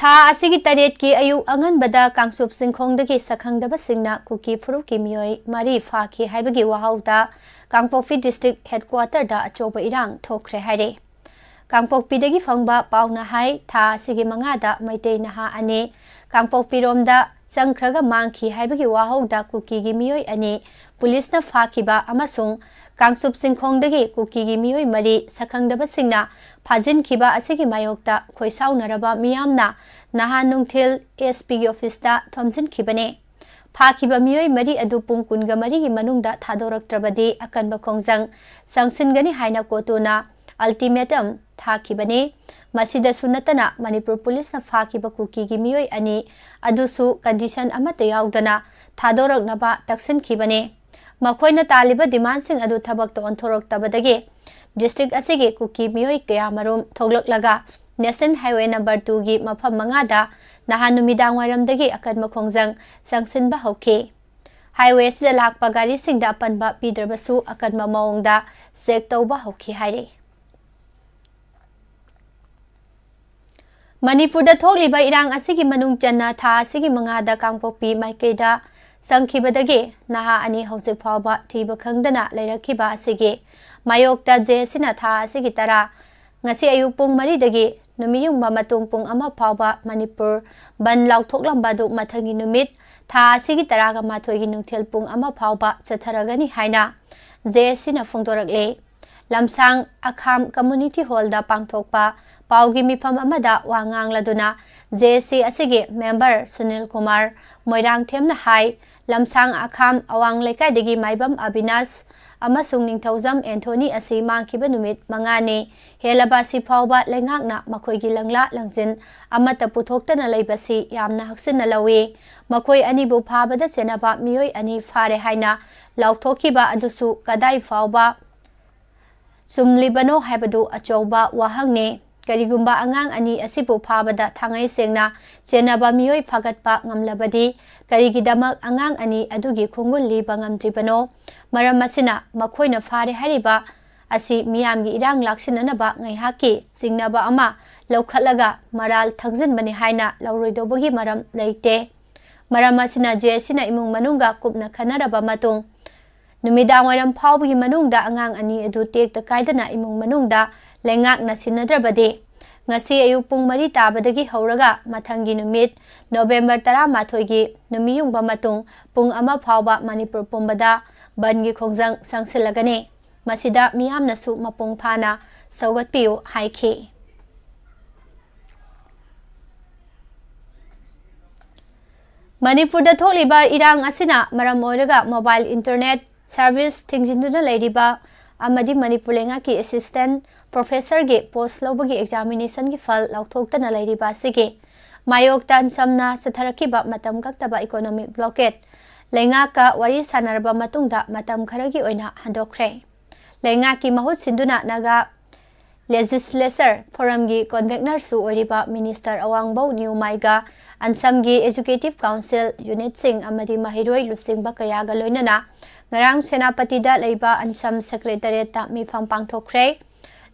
ꯊꯥ ꯑꯁꯤꯒꯤ ꯇꯔꯦꯠꯀꯤ ꯑꯌꯨꯛ ꯑꯉꯟꯕꯗ ꯀꯥꯡꯆꯨꯞ ꯆꯤꯡꯈꯣꯡꯗꯒꯤ ꯁꯛꯈꯪꯗꯕꯁꯤꯡꯅ ꯀꯨꯀꯤ ꯐꯨꯔꯨꯞꯀꯤ ꯃꯤꯑꯣꯏ ꯃꯔꯤ ꯐꯥꯈꯤ ꯍꯥꯏꯕꯒꯤ ꯋꯥꯍꯧꯗ ꯀꯥꯡꯄꯣꯛꯄꯤ district headquarter ꯗ ꯑꯆꯧꯕ ꯏꯔꯥꯡ ꯊꯣꯛꯈ꯭ꯔꯦ ꯍꯥꯏꯔꯦ꯫ ꯀꯥꯡꯄꯣꯛꯄꯤꯗꯒꯤ ꯐꯪꯕ ꯄꯥꯎꯅ ꯍꯥꯏ, ꯊꯥ ꯑꯁꯤꯒꯤ ꯃꯉꯥꯗ ꯃꯩꯇꯩ ꯅꯍꯥ ꯑꯅꯤ ꯀꯥꯡꯄꯣꯛꯄꯤꯔꯣꯝꯗ ꯆꯪꯈ꯭ꯔꯒ ꯃꯥꯡꯈꯤ ꯍꯥꯏꯕꯒꯤ ꯋꯥꯍꯧꯗ ꯀꯨꯀꯤꯒꯤ ꯃꯤꯑꯣꯏ ꯑꯅꯤ ꯄꯨꯂꯤꯁꯅ ꯐꯥꯈꯤꯕ ꯑꯃꯁꯨꯡ ꯀꯥꯡꯆꯨꯞ ꯆꯤꯡꯈꯣꯡꯗꯒꯤ ꯀꯨꯀꯤꯒꯤ ꯃꯤꯑꯣꯏ ꯃꯔꯤ ꯁꯛꯈꯪꯗꯕꯁꯤꯡꯅ ꯐꯥꯖꯤꯟꯈꯤꯕ ꯑꯁꯤꯒꯤ ꯃꯥꯌꯣꯛꯇ ꯈꯣꯏꯁꯥꯎꯅꯔꯕ ꯃꯤꯌꯥꯝꯅ ꯅꯍꯥꯟ ꯅꯨꯡꯊꯤꯜ S P ꯒꯤ office ꯇ ꯊꯣꯝꯖꯤꯟꯈꯤꯕꯅꯤ꯫ ꯐꯥꯈꯤꯕ ꯃꯤꯑꯣꯏ ꯃꯔꯤ ꯑꯗꯨ ꯄꯨꯡ ꯀꯨꯟꯒ ꯃꯔꯤꯒꯤ ꯃꯅꯨꯡꯗ ꯊꯥꯗꯣꯔꯛꯇ꯭ꯔꯕꯗꯤ ꯑꯀꯟꯕ ꯈꯣꯡꯖꯪ ꯆꯪꯁꯤꯟꯒꯅꯤ ꯍꯥꯏꯅ ꯀꯣꯇꯨꯅ ultimatum ꯊꯥꯈꯤꯕꯅꯤ꯫ ꯃꯁꯤꯗꯁꯨ ꯅꯠꯇꯅ ꯃꯅꯤꯄꯨꯔ ꯄꯨꯂꯤꯁꯅ ꯐꯥꯈꯤꯕ ꯀꯨꯀꯤꯒꯤ ꯃꯤꯑꯣꯏ ꯑꯅꯤ ꯑꯗꯨꯁꯨ condition ꯑꯃꯠꯇ ꯌꯥꯎꯗꯅ ꯊꯥꯗꯣꯔꯛꯅꯕ ꯇꯛꯁꯤꯟꯈꯤꯕꯅꯤ꯫ ꯃꯈꯣꯏꯅ ꯇꯥꯜꯂꯤꯕ demand ꯁꯤꯡ ꯑꯗꯨ ꯊꯕꯛꯇ ꯑꯣꯟꯊꯣꯔꯛꯇꯕꯗꯒꯤ district ꯑꯁꯤꯒꯤ ꯀꯨꯀꯤ ꯃꯤꯑꯣꯏ ꯀꯌꯥꯃꯔꯨꯝ ꯊꯣꯛꯂꯛꯂꯒ National Highway number two ꯒꯤ ꯃꯐꯝ ꯃꯉꯥꯗ ꯅꯍꯥꯟ ꯅꯨꯃꯤꯗꯥꯡ ꯋꯥꯏꯔꯝꯗꯒꯤ ꯑꯀꯟꯕ ꯈꯣꯡꯖꯪ ꯆꯪꯁꯤꯟꯕ ꯍꯧꯈꯤ꯫ Highway ꯑꯁꯤꯗ ꯂꯥꯛꯄ ꯒꯥꯔꯤꯁꯤꯡꯗ ꯑꯄꯟꯕ ꯄꯤꯗ꯭ꯔꯕꯁꯨ ꯑꯀꯟꯕ ꯃꯑꯣꯡꯗ check ꯇꯧꯕ ꯍꯧꯈꯤ ꯍꯥꯏꯔꯤ꯫ ꯃꯅꯤꯄꯨꯔꯗ ꯊꯣꯛꯂꯤꯕ ꯏꯔꯥꯡ ꯑꯁꯤꯒꯤ ꯃꯅꯨꯡ ꯆꯟꯅ ꯊꯥ ꯑꯁꯤꯒꯤ ꯃꯉꯥꯗ ꯀꯥꯡꯄꯣꯛꯄꯤ ꯃꯥꯏꯀꯩꯗ ꯆꯪꯈꯤꯕꯗꯒꯤ ꯅꯍꯥ ꯑꯅꯤ ꯍꯧꯖꯤꯛ ꯐꯥꯎꯕ ꯊꯤꯕ ꯈꯪꯗꯅ ꯂꯩꯔꯛꯈꯤꯕ ꯑꯁꯤꯒꯤ ꯃꯥꯌꯣꯛꯇ J A C ꯅ ꯊꯥ ꯑꯁꯤꯒꯤ ꯇꯔꯥ, ꯉꯁꯤ ꯑꯌꯨꯛ ꯄꯨꯡ ꯃꯔꯤꯗꯒꯤ ꯅꯨꯃꯤꯠ ꯌꯨꯡꯕ ꯃꯇꯨꯡ ꯄꯨꯡ ꯑꯃ ꯐꯥꯎꯕ ꯃꯅꯤꯄꯨꯔ ꯕꯟ ꯂꯥꯎꯊꯣꯛꯂꯝꯕ ꯑꯗꯨ ꯃꯊꯪꯒꯤ ꯅꯨꯃꯤꯠ ꯊꯥ ꯑꯁꯤꯒꯤ ꯇꯔꯥꯒ ꯃꯥꯊꯣꯏꯒꯤ ꯅꯨꯡꯊꯤꯜ ꯄꯨꯡ ꯑꯃ ꯐꯥꯎꯕ ꯆꯠꯊꯔꯒꯅꯤ ꯍꯥꯏꯅ J A C ꯅ ꯐꯣꯡꯗꯣꯔꯛꯂꯤ꯫ ꯂꯝꯁꯥꯡ ꯑꯈꯥꯝ Community Hall ꯗ ꯄꯥꯡꯊꯣꯛꯄ ꯄꯥꯎꯒꯤ ꯃꯤꯐꯝ ꯑꯃꯗ ꯋꯥ ꯉꯥꯡꯂꯗꯨꯅ J A C ꯑꯁꯤꯒꯤ member ꯁꯨꯅꯤꯜ ꯀꯨꯃꯥꯔ ꯃꯣꯏꯔꯥꯡꯊꯦꯝꯅ ꯍꯥꯏ, ꯂꯝꯁꯥꯡ ꯑꯈꯥꯝ ꯑꯋꯥꯡ ꯂꯩꯀꯥꯏꯗꯒꯤ ꯃꯥꯏꯕꯝ ꯑꯕꯤꯅꯥꯁ ꯑꯃꯁꯨꯡ ꯅꯤꯡꯊꯧꯖꯝ ꯑꯦꯟꯊꯣꯅꯤ ꯑꯁꯤ ꯃꯥꯡꯈꯤꯕ ꯅꯨꯃꯤꯠ ꯃꯉꯥꯅꯤ ꯍꯦꯜꯂꯕ ꯑꯁꯤ ꯐꯥꯎꯕ ꯂꯩꯉꯥꯛꯅ ꯃꯈꯣꯏꯒꯤ ꯂꯪꯂꯥ ꯂꯪꯖꯤꯟ ꯑꯃꯠꯇ ꯄꯨꯊꯣꯛꯇꯅ ꯂꯩꯕꯁꯤ ꯌꯥꯝꯅ ꯍꯛꯆꯤꯟꯅ ꯂꯧꯏ꯫ ꯃꯈꯣꯏ ꯑꯅꯤꯕꯨ ꯐꯥꯕꯗ ꯆꯦꯟꯅꯕ ꯃꯤꯑꯣꯏ ꯑꯅꯤ ꯐꯥꯔꯦ ꯍꯥꯏꯅ ꯂꯥꯎꯊꯣꯛꯈꯤꯕ ꯑꯗꯨꯁꯨ ꯀꯗꯥꯏ ꯐꯥꯎꯕ ꯆꯨꯝꯂꯤꯕꯅꯣ ꯍꯥꯏꯕꯗꯨ ꯑꯆꯧꯕ ꯋꯥꯍꯪꯅꯤ꯫ ꯀꯔꯤꯒꯨꯝꯕ ꯑꯉꯥꯡ ꯑꯅꯤ ꯑꯁꯤꯕꯨ ꯐꯥꯕꯗ ꯊꯥꯡꯉꯩ ꯁꯦꯡꯅ ꯆꯦꯟꯅꯕ ꯃꯤꯑꯣꯏ ꯐꯥꯒꯠꯄ ꯉꯝꯂꯕꯗꯤ, ꯀꯔꯤꯒꯤꯗꯃꯛ ꯑꯉꯥꯡ ꯑꯅꯤ ꯑꯗꯨꯒꯤ ꯈꯣꯡꯒꯨꯜ ꯂꯤꯕ ꯉꯝꯗ꯭ꯔꯤꯕꯅꯣ? ꯃꯔꯝ ꯑꯁꯤꯅ, ꯃꯈꯣꯏꯅ ꯐꯥꯔꯦ ꯍꯥꯏꯔꯤꯕ ꯑꯁꯤ ꯃꯤꯌꯥꯝꯒꯤ ꯏꯔꯥꯡ ꯂꯥꯛꯁꯤꯟꯅꯅꯕ ꯉꯥꯏꯍꯥꯛꯀꯤ ꯆꯤꯡꯅꯕ ꯑꯃ ꯂꯧꯈꯠꯂꯒ ꯃꯔꯥꯜ ꯊꯪꯖꯤꯟꯕꯅꯤ ꯍꯥꯏꯅ ꯂꯧꯔꯣꯏꯗꯧꯕꯒꯤ ꯃꯔꯝ ꯂꯩꯇꯦ꯫ ꯃꯔꯝ ꯑꯁꯤꯅ, ꯖꯦ ꯑꯦꯁ ꯁꯤꯅ ꯏꯃꯨꯡ ꯃꯅꯨꯡꯒ ꯀꯨꯞꯅ ꯈꯟꯅꯔꯕ ꯃꯇꯨꯡ, ꯅꯨꯃꯤꯗꯥꯡ ꯋꯥꯏꯔꯝ ꯐꯥꯎꯕꯒꯤ ꯃꯅꯨꯡꯗ ꯑꯉꯥꯡ ꯑꯅꯤ ꯑꯗꯨ ꯇꯦꯛꯇ ꯀꯥꯏꯗꯅ ꯏꯃꯨꯡ ꯃꯅꯨꯡꯗ ꯂꯩꯉꯥꯛꯅ ꯁꯤꯟꯅꯗ꯭ꯔꯕꯗꯤ, ꯉꯁꯤ ꯑꯌꯨꯛ ꯄꯨꯡ ꯃꯔꯤ ꯇꯥꯕꯗꯒꯤ ꯍꯧꯔꯒ ꯃꯊꯪꯒꯤ ꯅꯨꯃꯤꯠ, ꯅꯣꯕꯦꯝꯕꯔ ꯇꯔꯥꯃꯥꯊꯣꯏꯒꯤ ꯅꯨꯃꯤꯠꯌꯨꯡꯕ ꯃꯇꯨꯡ ꯄꯨꯡ ꯑꯃ ꯐꯥꯎꯕ ꯃꯅꯤꯄꯨꯔ ꯄꯨꯝꯕꯗ ꯕꯟꯒꯤ ꯈꯣꯡꯖꯪ ꯆꯪꯁꯤꯜꯂꯒꯅꯤ꯫ ꯃꯁꯤꯗ ꯃꯤꯌꯥꯝꯅꯁꯨ ꯃꯄꯨꯡ ꯐꯥꯅ ꯁꯧꯒꯠꯄꯤꯌꯨ ꯍꯥꯏꯈꯤ꯫ ꯃꯅꯤꯄꯨꯔꯗ ꯊꯣꯛꯂꯤꯕ ꯏꯔꯥꯡ ꯑꯁꯤꯅ ꯃꯔꯝ ꯑꯣꯏꯔꯒ mobile internet service ꯊꯤꯡꯖꯤꯟꯗꯨꯅ ꯂꯩꯔꯤꯕ ꯑꯃꯗꯤ ꯃꯅꯤꯄꯨꯔ ꯂꯩꯉꯥꯛꯀꯤ assistant professorꯒꯤ post ꯂꯧꯕꯒꯤ examinationꯒꯤ ꯐꯜ ꯂꯥꯎꯊꯣꯛꯇꯅ ꯂꯩꯔꯤꯕ ꯑꯁꯤꯒꯤ ꯃꯥꯌꯣꯛꯇ ꯑꯟꯁꯝꯅ ꯆꯠꯊꯔꯛꯈꯤꯕ ꯃꯇꯝ ꯀꯛꯇꯕ economic blockade ꯂꯩꯉꯥꯛꯀ ꯋꯥꯔꯤ ꯁꯥꯟꯅꯔꯕ ꯃꯇꯨꯡꯗ ꯃꯇꯝ ꯈꯔꯒꯤ ꯑꯣꯏꯅ ꯍꯟꯗꯣꯛꯈ꯭ꯔꯦ꯫ ꯂꯩꯉꯥꯛꯀꯤ ꯃꯍꯨꯠ ꯁꯤꯟꯗꯨꯅ ꯅꯥꯒꯥ Legislature Forumꯒꯤ convenerꯁꯨ ꯑꯣꯏꯔꯤꯕ Minister ꯑꯋꯥꯡꯕꯧ ꯅ꯭ꯌꯨꯃꯥꯏꯒ ꯑꯟꯁꯝꯒꯤ Executive Council unitꯁꯤꯡ ꯑꯃꯗꯤ ꯃꯍꯩꯔꯣꯏ ꯂꯨꯆꯤꯡꯕ ꯀꯌꯥꯒ ꯂꯣꯏꯅꯅ ꯉꯔꯥꯡ ꯁꯦꯅꯥꯄꯇꯤꯗ ꯂꯩꯕ ꯑꯟꯁꯝ Secretariatꯇ ꯃꯤꯐꯝ ꯄꯥꯡꯊꯣꯛꯈ꯭ꯔꯦ꯫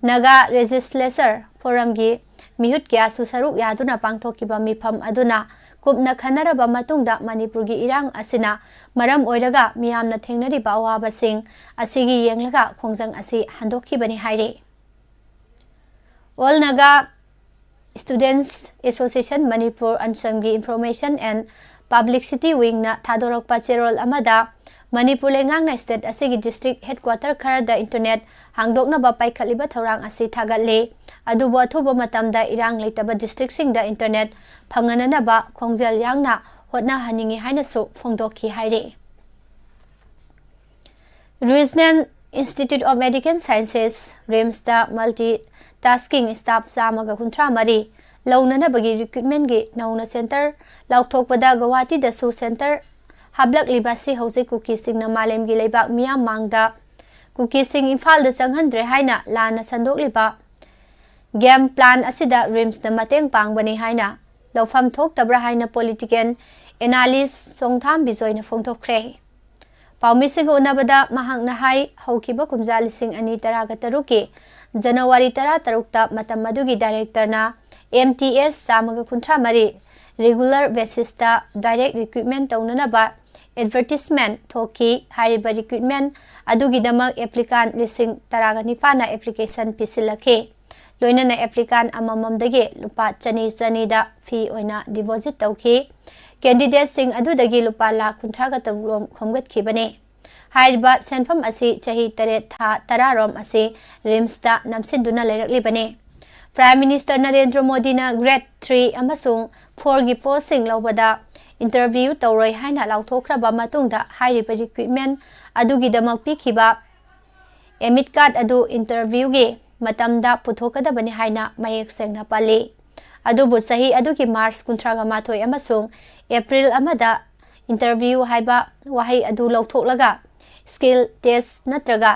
ꯅꯥꯒꯥ Legislature Forumꯒꯤ ꯃꯤꯍꯨꯠ ꯀꯌꯥꯁꯨ ꯁꯔꯨꯛ ꯌꯥꯗꯨꯅ ꯄꯥꯡꯊꯣꯛꯈꯤꯕ ꯃꯤꯐꯝ ꯑꯗꯨꯅ ꯀꯨꯞꯅ ꯈꯟꯅꯔꯕ ꯃꯇꯨꯡꯗ ꯃꯅꯤꯄꯨꯔꯒꯤ ꯏꯔꯥꯡ ꯑꯁꯤꯅ ꯃꯔꯝ ꯑꯣꯏꯔꯒ ꯃꯤꯌꯥꯝꯅ ꯊꯦꯡꯅꯔꯤꯕ ꯑꯋꯥꯕꯁꯤꯡ ꯑꯁꯤꯒꯤ ꯌꯦꯡꯂꯒ ꯈꯣꯡꯖꯪ ꯑꯁꯤ ꯍꯟꯗꯣꯛꯈꯤꯕꯅꯤ ꯍꯥꯏꯔꯤ꯫ All Naga Students Association Manipur ꯑꯟꯁꯝꯒꯤ Information and Publicity Wingꯅ ꯊꯥꯗꯣꯔꯛꯄ ꯆꯦꯔꯣꯜ ꯑꯃꯗ, ꯃꯅꯤꯄꯨꯔ ꯂꯩꯉꯥꯛꯅ state ꯑꯁꯤꯒꯤ district headquarter ꯈꯔꯗ internet ꯍꯥꯡꯗꯣꯛꯅꯕ ꯄꯥꯏꯈꯠꯂꯤꯕ ꯊꯧꯔꯥꯡ ꯑꯁꯤ ꯊꯥꯒꯠꯂꯤ꯫ ꯑꯗꯨꯕꯨ ꯑꯊꯨꯕ ꯃꯇꯝꯗ ꯏꯔꯥꯡ ꯂꯩꯇꯕ districtꯁꯤꯡꯗ internet ꯐꯪꯍꯟꯅꯅꯕ ꯈꯣꯡꯖꯦꯜ ꯌꯥꯡꯅ ꯍꯣꯠꯅꯍꯟꯅꯤꯡꯏ ꯍꯥꯏꯅꯁꯨ ꯐꯣꯡꯗꯣꯛꯈꯤ ꯍꯥꯏꯔꯤ꯫ Regional Institute of Medical Sciences, RIMSꯇ multitasking staff ꯆꯥꯝꯃꯒ ꯀꯨꯟꯊ꯭ꯔꯥ ꯃꯔꯤ ꯂꯧꯅꯅꯕꯒꯤ recruitmentꯒꯤ ꯅꯧꯅ center ꯂꯥꯎꯊꯣꯛꯄꯗ ꯒꯧꯍꯥꯇꯤꯗꯁꯨ center ꯍꯥꯞꯂꯛꯂꯤꯕ ꯑꯁꯤ ꯍꯧꯖꯤꯛ ꯀꯨꯀꯤꯁꯤꯡꯅ ꯃꯥꯂꯦꯝꯒꯤ ꯂꯩꯕꯥꯛ ꯃꯤꯌꯥꯝ ꯃꯥꯡꯗ ꯀꯨꯀꯤꯁꯤꯡ ꯏꯝꯐꯥꯜꯗ ꯆꯪꯍꯟꯗ꯭ꯔꯦ ꯍꯥꯏꯅ ꯂꯥꯟꯅ ꯁꯟꯗꯣꯛꯂꯤꯕ ꯒꯦꯝ ꯄ꯭ꯂꯥꯟ ꯑꯁꯤꯗ ꯔꯤꯝꯁꯅ ꯃꯇꯦꯡ ꯄꯥꯡꯕꯅꯤ ꯍꯥꯏꯅ ꯂꯧꯐꯝ ꯊꯣꯛꯇꯕ꯭ꯔꯥ ꯍꯥꯏꯅ ꯄꯣꯂꯤꯇꯤꯀꯦꯜ ꯑꯦꯅꯥꯂꯤꯁ ꯆꯣꯡꯊꯥꯝ ꯕꯤꯖꯣꯏꯅ ꯐꯣꯡꯗꯣꯛꯈ꯭ꯔꯦ꯫ ꯄꯥꯎꯃꯤꯁꯤꯡꯒ ꯎꯅꯕꯗ ꯃꯍꯥꯛꯅ ꯍꯥꯏ, ꯍꯧꯈꯤꯕ ꯀꯨꯝꯖꯥ ꯂꯤꯁꯤꯡ ꯑꯅꯤ ꯇꯔꯥꯒ ꯇꯔꯨꯛꯀꯤ ꯖꯅꯋꯥꯔꯤ ꯇꯔꯥꯇꯔꯨꯛꯇ ꯃꯇꯝ ꯑꯗꯨꯒꯤ ꯗꯥꯏꯔꯦꯛꯇꯔꯅ ꯑꯦꯝ ꯇꯤ ꯑꯦꯁ ꯆꯥꯝꯃꯒ ꯀꯨꯟꯊ꯭ꯔꯥ ꯃꯔꯤ ꯔꯤꯒꯨꯂꯔ ꯕꯦꯁꯤꯁꯇ ꯗꯥꯏꯔꯦꯛ ꯔꯤꯀ꯭ꯔꯨꯏꯠꯃꯦꯟ ꯇꯧꯅꯅꯕ ꯑꯦꯗꯚꯔꯇꯤꯁꯃꯦꯟ ꯊꯣꯛꯈꯤ꯫ ꯍꯥꯏꯔꯤꯕ ꯔꯤꯀ꯭ꯔꯨꯏꯠꯃꯦꯟ ꯑꯗꯨꯒꯤꯗꯃꯛ ꯑꯦꯄ꯭ꯂꯤꯀꯥꯟ ꯂꯤꯁꯤꯡ ꯇꯔꯥꯒ ꯅꯤꯄꯥꯟꯅ ꯑꯦꯄ꯭ꯂꯤꯀꯦꯁꯟ ꯄꯤꯁꯤꯜꯂꯛꯈꯤ꯫ ꯂꯣꯏꯅꯅ ꯑꯦꯄ꯭ꯂꯤꯀꯥꯟ ꯑꯃꯃꯝꯗꯒꯤ ꯂꯨꯄꯥ ꯆꯅꯤ ꯆꯅꯤꯗ ꯐꯤ ꯑꯣꯏꯅ ꯗꯤꯄꯣꯖꯤꯠ ꯇꯧꯈꯤ꯫ ꯀꯦꯟꯗꯤꯗꯦꯠꯁꯤꯡ ꯑꯗꯨꯗꯒꯤ ꯂꯨꯄꯥ ꯂꯥꯈ ꯀꯨꯟꯊ꯭ꯔꯥꯒ ꯇꯔꯨꯛ ꯔꯣꯝ ꯈꯣꯝꯒꯠꯈꯤꯕꯅꯤ꯫ ꯍꯥꯏꯔꯤꯕ ꯁꯦꯟꯐꯝ ꯑꯁꯤ ꯆꯍꯤ ꯇꯔꯦꯠ ꯊꯥ ꯇꯔꯥ ꯔꯣꯝ ꯑꯁꯤ ꯔꯤꯝꯁꯇ ꯅꯝꯁꯤꯟꯗꯨꯅ ꯂꯩꯔꯛꯂꯤꯕꯅꯤ꯫ ꯄ꯭ꯔꯥꯏꯝ ꯃꯤꯅꯤꯁꯇꯔ ꯅꯔꯦꯟꯗ꯭ꯔ ꯃꯣꯗꯤꯅ ꯒ꯭ꯔꯦꯗ ꯊ꯭ꯔꯤ ꯑꯃꯁꯨꯡ ꯐꯣꯔꯒꯤ ꯄꯣꯁꯁꯤꯡ ꯂꯧꯕꯗ ꯏꯟꯇꯔꯚ꯭ꯌꯨ ꯇꯧꯔꯣꯏ ꯍꯥꯏꯅ ꯂꯥꯎꯊꯣꯛꯈ꯭ꯔꯕ ꯃꯇꯨꯡꯗ ꯍꯥꯏꯔꯤꯕ ꯔꯤꯀ꯭ꯔꯨꯏꯠꯃꯦꯟ ꯑꯗꯨꯒꯤꯗꯃꯛ ꯄꯤꯈꯤꯕ ꯑꯦꯃꯤꯠ ꯀꯥꯔꯗ ꯑꯗꯨ ꯏꯟꯇꯔꯚ꯭ꯌꯨꯒꯤ ꯃꯇꯝꯗ ꯄꯨꯊꯣꯛꯀꯗꯕꯅꯤ ꯍꯥꯏꯅ ꯃꯌꯦꯛ ꯁꯦꯡꯅ ꯄꯜꯂꯤ꯫ ꯑꯗꯨꯕꯨ ꯆꯍꯤ ꯑꯗꯨꯒꯤ ꯃꯥꯔꯆ ꯀꯨꯟꯊ꯭ꯔꯥꯒ ꯃꯥꯊꯣꯏ ꯑꯃꯁꯨꯡ ꯑꯦꯄ꯭ꯔꯤꯜ ꯑꯃꯗ ꯏꯟꯇꯔꯚ꯭ꯌꯨ ꯍꯥꯏꯕ ꯋꯥꯍꯩ ꯑꯗꯨ ꯂꯧꯊꯣꯛꯂꯒ ꯁ꯭ꯀꯤꯜ ꯇꯦꯁ ꯅꯠꯇ꯭ꯔꯒ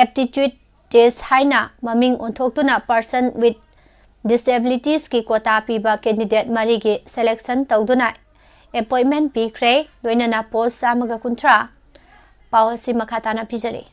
ꯑꯦꯞꯇꯤꯇ꯭ꯌꯨꯠ ꯇꯦꯁ ꯍꯥꯏꯅ ꯃꯃꯤꯡ ꯑꯣꯟꯊꯣꯛꯇꯨꯅ ꯄꯔꯁꯟ ꯋꯤꯠ ꯗꯤꯁꯦꯕꯤꯂꯤꯇꯤꯁꯀꯤ ꯀꯣꯇꯥ ꯄꯤꯕ ꯀꯦꯟꯗꯤꯗꯦꯠ ꯃꯔꯤꯒꯤ ꯁꯦꯂꯦꯛꯁꯟ ꯇꯧꯗꯨꯅ ꯑꯦꯄꯣꯏꯟꯃꯦꯟ ꯄꯤꯈ꯭ꯔꯦ꯫ ꯂꯣꯏꯅꯅ ꯄꯣꯁ ꯆꯥꯝꯃꯒ ꯀꯨꯟꯊ꯭ꯔꯥ꯫ ꯄꯥꯎ ꯑꯁꯤ ꯃꯈꯥ ꯇꯥꯅ ꯄꯤꯖꯔꯤ꯫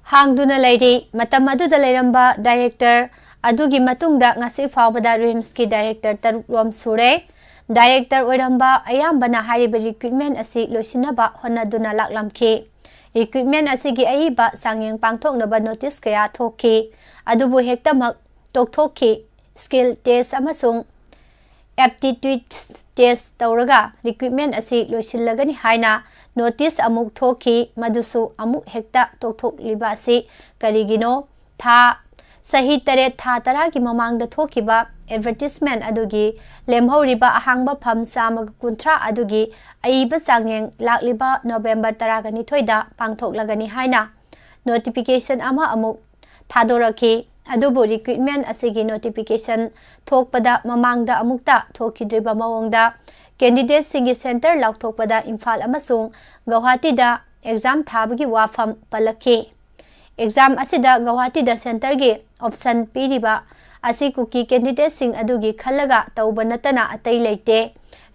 ꯍꯥꯡꯗꯨꯅ ꯂꯩꯔꯤ꯫ ꯃꯇꯝ ꯑꯗꯨꯗ ꯂꯩꯔꯝꯕ ꯗꯥꯏꯔꯦꯛꯇꯔ ꯑꯗꯨꯒꯤ ꯃꯇꯨꯡꯗ ꯉꯁꯤ ꯐꯥꯎꯕꯗ ꯔꯤꯝꯁꯀꯤ ꯗꯥꯏꯔꯦꯛꯇꯔ ꯇꯔꯨꯛ ꯔꯣꯝ ꯁꯨꯔꯦ꯫ ꯗꯥꯏꯔꯦꯛꯇꯔ ꯑꯣꯏꯔꯝꯕ ꯑꯌꯥꯝꯕꯅ ꯍꯥꯏꯔꯤꯕ ꯔꯤꯀ꯭ꯔꯨꯏꯠꯃꯦꯟ ꯑꯁꯤ ꯂꯣꯏꯁꯤꯟꯅꯕ ꯍꯣꯠꯅꯗꯨꯅ ꯂꯥꯛꯂꯝꯈꯤ꯫ ꯔꯤꯀ꯭ꯔꯨꯏꯠꯃꯦꯟ ꯑꯁꯤꯒꯤ ꯑꯏꯕ ꯆꯥꯡꯌꯦꯡ ꯄꯥꯡꯊꯣꯛꯅꯕ ꯅꯣꯇꯤꯁ ꯀꯌꯥ ꯊꯣꯛꯈꯤ꯫ ꯑꯗꯨꯕꯨ ꯍꯦꯛꯇꯃꯛ ꯇꯣꯛꯊꯣꯛꯈꯤ꯫ ꯁ꯭ꯀꯤꯜ ꯇꯦꯁ ꯑꯃꯁꯨꯡ ꯑꯦꯞꯇꯤꯇ꯭ꯌꯨꯠ ꯇꯦꯁ ꯇꯧꯔꯒ ꯔꯤꯀ꯭ꯔꯨꯏꯠꯃꯦꯟ ꯑꯁꯤ ꯂꯣꯏꯁꯤꯜꯂꯒꯅꯤ ꯍꯥꯏꯅ ꯅꯣꯇꯤꯁ ꯑꯃꯨꯛ ꯊꯣꯛꯈꯤ꯫ ꯃꯗꯨꯁꯨ ꯑꯃꯨꯛ ꯍꯦꯛꯇ ꯇꯣꯛꯊꯣꯛꯂꯤꯕ ꯑꯁꯤ ꯀꯔꯤꯒꯤꯅꯣ? ꯊꯥ ꯆꯍꯤ ꯇꯔꯦꯠ ꯊꯥ ꯇꯔꯥꯒꯤ ꯃꯃꯥꯡꯗ ꯊꯣꯛꯈꯤꯕ ꯑꯦꯗꯚꯔꯇꯤꯁꯃꯦꯟ ꯑꯗꯨꯒꯤ ꯂꯦꯝꯍꯧꯔꯤꯕ ꯑꯍꯥꯡꯕ ꯐꯝ ꯆꯥꯝꯃꯒ ꯀꯨꯟꯊ꯭ꯔꯥ ꯑꯗꯨꯒꯤ ꯑꯏꯕ ꯆꯥꯡꯌꯦꯡ ꯂꯥꯛꯂꯤꯕ ꯅꯣꯕꯦꯝꯕꯔ ꯇꯔꯥꯒ ꯅꯤꯊꯣꯏꯗ ꯄꯥꯡꯊꯣꯛꯂꯒꯅꯤ ꯍꯥꯏꯅ ꯅꯣꯇꯤꯐꯤꯀꯦꯁꯟ ꯑꯃ ꯑꯃꯨꯛ ꯊꯥꯗꯣꯔꯛꯈꯤ꯫ ꯑꯗꯨꯕꯨ ꯔꯤꯀ꯭ꯔꯨꯠꯃꯦꯟ ꯑꯁꯤꯒꯤ ꯅꯣꯇꯤꯐꯤꯀꯦꯁꯟ ꯊꯣꯛꯄꯗ ꯃꯃꯥꯡꯗ ꯑꯃꯨꯛꯇ ꯊꯣꯛꯈꯤꯗ꯭ꯔꯤꯕ ꯃꯑꯣꯡꯗ ꯀꯦꯟꯗꯤꯗꯦꯠꯁꯤꯡꯒꯤ ꯁꯦꯟꯇꯔ ꯂꯥꯎꯊꯣꯛꯄꯗ ꯏꯝꯐꯥꯜ ꯑꯃꯁꯨꯡ ꯒꯧꯍꯥꯇꯤꯗ ꯑꯦꯛꯖꯥꯝ ꯊꯥꯕꯒꯤ ꯋꯥꯐꯝ ꯄꯜꯂꯛꯈꯤ꯫ ꯑꯦꯛꯖꯥꯝ ꯑꯁꯤꯗ ꯒꯧꯍꯥꯇꯤꯗ ꯁꯦꯟꯇꯔꯒꯤ ꯑꯣꯞꯁꯟ ꯄꯤꯔꯤꯕ ꯑꯁꯤ ꯀꯨꯀꯤ ꯀꯦꯟꯗꯤꯗꯦꯠꯁꯤꯡ ꯑꯗꯨꯒꯤ ꯈꯜꯂꯒ ꯇꯧꯕ ꯅꯠꯇꯅ ꯑꯇꯩ ꯂꯩꯇꯦ꯫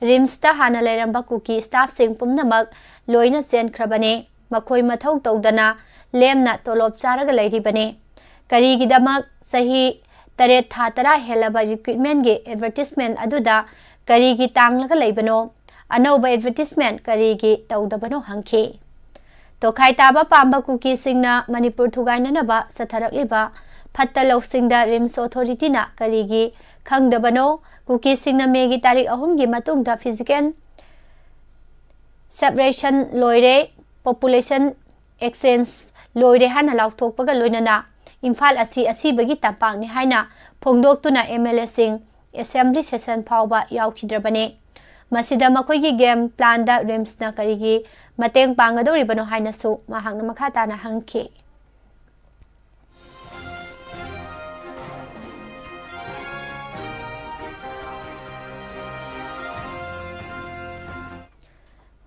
ꯔꯤꯝꯁꯇ ꯍꯥꯟꯅ ꯂꯩꯔꯝꯕ ꯀꯨꯀꯤ ꯁ꯭ꯇꯥꯐꯁꯤꯡ ꯄꯨꯝꯅꯃꯛ ꯂꯣꯏꯅ ꯆꯦꯟꯈ꯭ꯔꯕꯅꯤ꯫ ꯃꯈꯣꯏ ꯃꯊꯧ ꯇꯧꯗꯅ ꯂꯦꯝꯅ ꯇꯣꯂꯣꯞ ꯆꯥꯔꯒ ꯂꯩꯔꯤꯕꯅꯤ꯫ ꯀꯔꯤꯒꯤꯗꯃꯛ ꯆꯍꯤ ꯇꯔꯦꯠ ꯊꯥ ꯇꯔꯥ ꯍꯦꯜꯂꯕ ꯔꯤꯀ꯭ꯔꯨꯠꯃꯦꯟꯒꯤ ꯑꯦꯗꯚꯔꯇꯤꯁꯃꯦꯟ ꯑꯗꯨꯗ ꯀꯔꯤꯒꯤ ꯇꯥꯡꯂꯒ ꯂꯩꯕꯅꯣ? ꯑꯅꯧꯕ ꯑꯦꯗꯚꯔꯇꯤꯁꯃꯦꯟ ꯀꯔꯤꯒꯤ ꯇꯧꯗꯕꯅꯣ ꯍꯪꯈꯤ꯫ ꯇꯣꯈꯥꯏ ꯇꯥꯕ ꯄꯥꯝꯕ ꯀꯨꯀꯤꯁꯤꯡꯅ ꯃꯅꯤꯄꯨꯔ ꯊꯨꯒꯥꯏꯅꯅꯕ ꯆꯠꯊꯔꯛꯂꯤꯕ ꯐꯠꯇ ꯂꯧꯁꯤꯡꯗ ꯔꯤꯝꯁ ꯑꯣꯊꯣꯔꯤꯇꯤꯅ ꯀꯔꯤꯒꯤ ꯈꯪꯗꯕꯅꯣ? ꯀꯨꯀꯤꯁꯤꯡꯅ ꯃꯦꯒꯤ ꯇꯥꯔꯤꯛ ꯑꯍꯨꯝꯒꯤ ꯃꯇꯨꯡꯗ ꯐꯤꯖꯤꯀꯦꯜ ꯁꯦꯄꯔꯦꯁꯟ ꯂꯣꯏꯔꯦ, ꯄꯣꯄꯨꯂꯦꯁꯟ ꯑꯦꯛꯁꯆꯦꯟꯖ ꯂꯣꯏꯔꯦ ꯍꯥꯏꯅ ꯂꯥꯎꯊꯣꯛꯄꯒ ꯂꯣꯏꯅꯅ ꯏꯝꯐꯥꯜ ꯑꯁꯤ ꯑꯁꯤꯕꯒꯤ ꯇꯝꯄꯥꯛꯅꯤ ꯍꯥꯏꯅ ꯐꯣꯡꯗꯣꯛꯇꯨꯅ ꯑꯦꯝ ꯑꯦꯜ ꯑꯦꯁꯤꯡ ꯑꯦꯁꯦꯝꯕ꯭ꯂꯤ ꯁꯦꯁꯟ ꯐꯥꯎꯕ ꯌꯥꯎꯈꯤꯗ꯭ꯔꯕꯅꯤ꯫ ꯃꯁꯤꯗ ꯃꯈꯣꯏꯒꯤ ꯒꯦꯝ ꯄ꯭ꯂꯥꯟꯗ ꯔꯤꯝꯁꯅ ꯀꯔꯤꯒꯤ ꯃꯇꯦꯡ ꯄꯥꯡꯒꯗꯧꯔꯤꯕꯅꯣ ꯍꯥꯏꯅꯁꯨ ꯃꯍꯥꯛꯅ ꯃꯈꯥ ꯇꯥꯅ ꯍꯪꯈꯤ꯫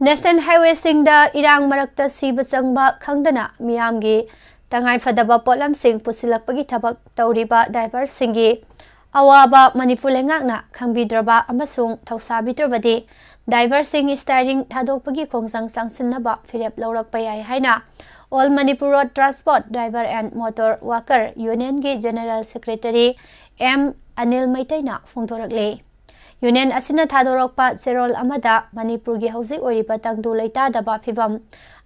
ꯅꯦꯁꯅꯦꯜ ꯍꯥꯏꯋꯦꯁꯤꯡꯗ ꯏꯔꯥꯡ ꯃꯔꯛꯇ ꯁꯤꯕ ꯆꯪꯕ ꯈꯪꯗꯅ ꯃꯤꯌꯥꯝꯒꯤ ꯇꯉꯥꯏꯐꯗꯕ ꯄꯣꯠꯂꯝꯁꯤꯡ ꯄꯨꯁꯤꯜꯂꯛꯄꯒꯤ ꯊꯕꯛ ꯇꯧꯔꯤꯕ ꯗ꯭ꯔꯥꯏꯚꯔꯁꯤꯡꯒꯤ ꯑꯋꯥꯕ ꯃꯅꯤꯄꯨꯔ ꯂꯩꯉꯥꯛꯅ ꯈꯪꯕꯤꯗ꯭ꯔꯕ ꯑꯃꯁꯨꯡ ꯊꯧꯁꯥꯕꯤꯗ꯭ꯔꯕꯗꯤ ꯗ꯭ꯔꯥꯏꯚꯔꯁꯤꯡ ꯁ꯭ꯇꯥꯏꯔꯤꯡ ꯊꯥꯗꯣꯛꯄꯒꯤ ꯈꯣꯡꯖꯪ ꯆꯪꯁꯤꯟꯅꯕ ꯐꯤꯔꯦꯞ ꯂꯧꯔꯛꯄ ꯌꯥꯏ ꯍꯥꯏꯅ All Manipur Road Transport Driver and Motor Worker Unionꯒꯤ ꯖꯦꯅꯔꯦꯜ ꯁꯦꯀ꯭ꯔꯦꯇꯔꯤ ꯑꯦꯝ ꯑꯅꯤꯜ ꯃꯩꯇꯩꯅ ꯐꯣꯡꯗꯣꯔꯛꯂꯤ꯫ ꯌꯨꯅꯤꯌꯟ ꯑꯁꯤꯅ ꯊꯥꯗꯣꯔꯛꯄ ꯆꯦꯔꯣꯜ ꯑꯃꯗ ꯃꯅꯤꯄꯨꯔꯒꯤ ꯍꯧꯖꯤꯛ ꯑꯣꯏꯔꯤꯕ ꯇꯪꯗꯨ ꯂꯩꯇꯥꯗꯕ ꯐꯤꯚꯝ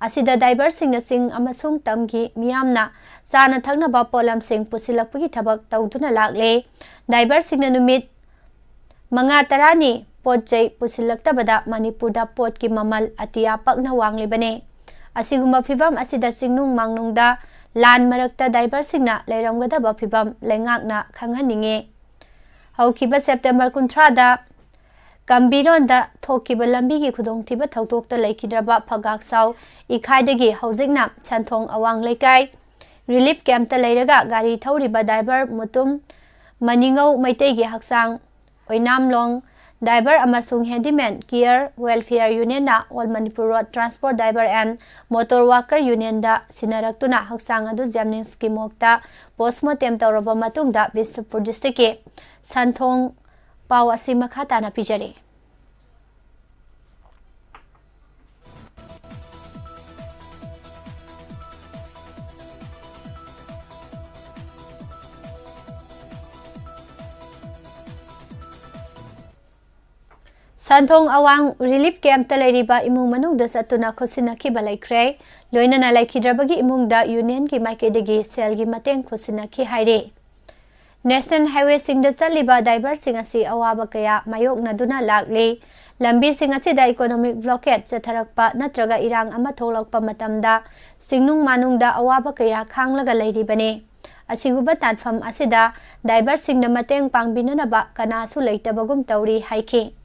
ꯑꯁꯤꯗ ꯗ꯭ꯔꯥꯏꯚꯔꯁꯤꯡꯅ ꯆꯤꯡ ꯑꯃꯁꯨꯡ ꯇꯝꯒꯤ ꯃꯤꯌꯥꯝꯅ ꯆꯥꯅ ꯊꯛꯅꯕ ꯄꯣꯠꯂꯝꯁꯤꯡ ꯄꯨꯁꯤꯜꯂꯛꯄꯒꯤ ꯊꯕꯛ ꯇꯧꯗꯨꯅ ꯂꯥꯛꯂꯦ꯫ ꯗ꯭ꯔꯥꯏꯚꯔꯁꯤꯡꯅ ꯅꯨꯃꯤꯠ ꯃꯉꯥ ꯇꯔꯥꯅꯤ ꯄꯣꯠ ꯆꯩ ꯄꯨꯁꯤꯜꯂꯛꯇꯕꯗ ꯃꯅꯤꯄꯨꯔꯗ ꯄꯣꯠꯀꯤ ꯃꯃꯜ ꯑꯇꯤꯌꯥ ꯄꯛꯅ ꯋꯥꯡꯂꯤꯕꯅꯤ꯫ ꯑꯁꯤꯒꯨꯝꯕ ꯐꯤꯚꯝ ꯑꯁꯤꯗ ꯆꯤꯡꯅꯨꯡ ꯃꯥꯡꯅꯨꯡꯗ ꯂꯥꯟ ꯃꯔꯛꯇ ꯗꯥꯏꯚꯔꯁꯤꯡꯅ ꯂꯩꯔꯝꯒꯗꯕ ꯐꯤꯚꯝ ꯂꯩꯉꯥꯛꯅ ꯈꯪꯍꯟꯅꯤꯡꯉꯤ꯫ ꯍꯧꯈꯤꯕ ꯁꯦꯞꯇꯦꯝꯕꯔ ꯀꯨꯟꯊ꯭ꯔꯥꯗ ꯀꯝꯕꯤꯔꯣꯟꯗ ꯊꯣꯛꯈꯤꯕ ꯂꯝꯕꯤꯒꯤ ꯈꯨꯗꯣꯡꯊꯤꯕ ꯊꯧꯗꯣꯛꯇ ꯂꯩꯈꯤꯗ꯭ꯔꯕ ꯐꯒꯥꯛ ꯁꯥꯎ ꯏꯈꯥꯏꯗꯒꯤ ꯍꯧꯖꯤꯛꯅ ꯁꯟꯊꯣꯡ ꯑꯋꯥꯡ ꯂꯩꯀꯥꯏ ꯔꯤꯂꯤꯐ ꯀꯦꯝꯞꯇ ꯂꯩꯔꯒ ꯒꯥꯔꯤ ꯊꯧꯔꯤꯕ ꯗꯥꯏꯚꯔ ꯃꯨꯇꯨꯝ ꯃꯅꯤꯉꯧ ꯃꯩꯇꯩꯒꯤ ꯍꯛꯆꯥꯡ ꯑꯣꯏꯅꯥꯝꯂꯣꯡ ꯗꯥꯏꯚꯔ ꯑꯃꯁꯨꯡ ꯍꯦꯟꯗꯤꯃꯦꯟ ꯀꯤꯌꯔ ꯋꯦꯜꯐꯤꯌꯔ ꯌꯨꯅꯤꯌꯟꯅ All Manipur Road Transport Driver and Motor Worker Unionꯗ ꯁꯤꯟꯅꯔꯛꯇꯨꯅ ꯍꯛꯆꯥꯡ ꯑꯗꯨ ꯖꯦꯝꯅꯤꯝꯁꯀꯤ ꯃꯣꯔꯒꯇ ꯄꯣꯁꯃꯣꯔꯇꯦꯝ ꯇꯧꯔꯕ ꯃꯇꯨꯡꯗ ꯕꯤꯁꯅꯨꯄꯨꯔ ꯗꯤꯁꯇ꯭ꯔꯤꯛꯀꯤ ꯁꯟꯊꯣꯡ ꯄꯥꯎ ꯑꯁꯤ ꯃꯈꯥ ꯇꯥꯅ ꯄꯤꯖꯔꯤ꯫ ꯁꯟꯊꯣꯡ ꯑꯋꯥꯡ ꯔꯤꯂꯤꯐ ꯀꯦꯝꯞꯇ ꯂꯩꯔꯤꯕ ꯏꯃꯨꯡ ꯃꯅꯨꯡꯗ ꯆꯠꯇꯨꯅ ꯈꯨꯠꯁꯤꯟꯅꯈꯤꯕ ꯂꯩꯈ꯭ꯔꯦ꯫ ꯂꯣꯏꯅꯅ ꯂꯩꯈꯤꯗ꯭ꯔꯕꯒꯤ ꯏꯃꯨꯡꯗ ꯌꯨꯅꯤꯌꯟꯒꯤ ꯃꯥꯏꯀꯩꯗꯒꯤ ꯁꯦꯜꯒꯤ ꯃꯇꯦꯡ ꯈꯨꯠꯁꯤꯟꯅꯈꯤ ꯍꯥꯏꯔꯤ꯫ ꯅꯦꯁꯅꯦꯜ ꯍꯥꯏꯋꯦꯁꯤꯡꯗ ꯆꯠꯂꯤꯕ ꯗꯥꯏꯚꯔꯁꯤꯡ ꯑꯁꯤ ꯑꯋꯥꯕ ꯀꯌꯥ ꯃꯥꯌꯣꯛꯅꯗꯨꯅ ꯂꯥꯛꯂꯤ꯫ ꯂꯝꯕꯤꯁꯤꯡ ꯑꯁꯤꯗ ꯏꯀꯣꯅꯣꯃꯤꯛ ꯕ꯭ꯂꯣꯀꯦꯠ ꯆꯠꯊꯔꯛꯄ ꯅꯠꯇ꯭ꯔꯒ ꯏꯔꯥꯡ ꯑꯃ ꯊꯣꯛꯂꯛꯄ ꯃꯇꯝꯗ ꯆꯤꯡꯅꯨꯡ ꯃꯥꯅꯨꯡꯗ ꯑꯋꯥꯕ ꯀꯌꯥ ꯈꯥꯡꯂꯒ ꯂꯩꯔꯤꯕꯅꯤ꯫ ꯑꯁꯤꯒꯨꯝꯕ ꯇꯥꯟꯐꯝ ꯑꯁꯤꯗ ꯗꯥꯏꯚꯔꯁꯤꯡꯗ ꯃꯇꯦꯡ ꯄꯥꯡꯕꯤꯅꯅꯕ ꯀꯅꯥꯁꯨ ꯂꯩꯇꯕꯒꯨꯝ ꯇꯧꯔꯤ ꯍꯥꯏꯈꯤ꯫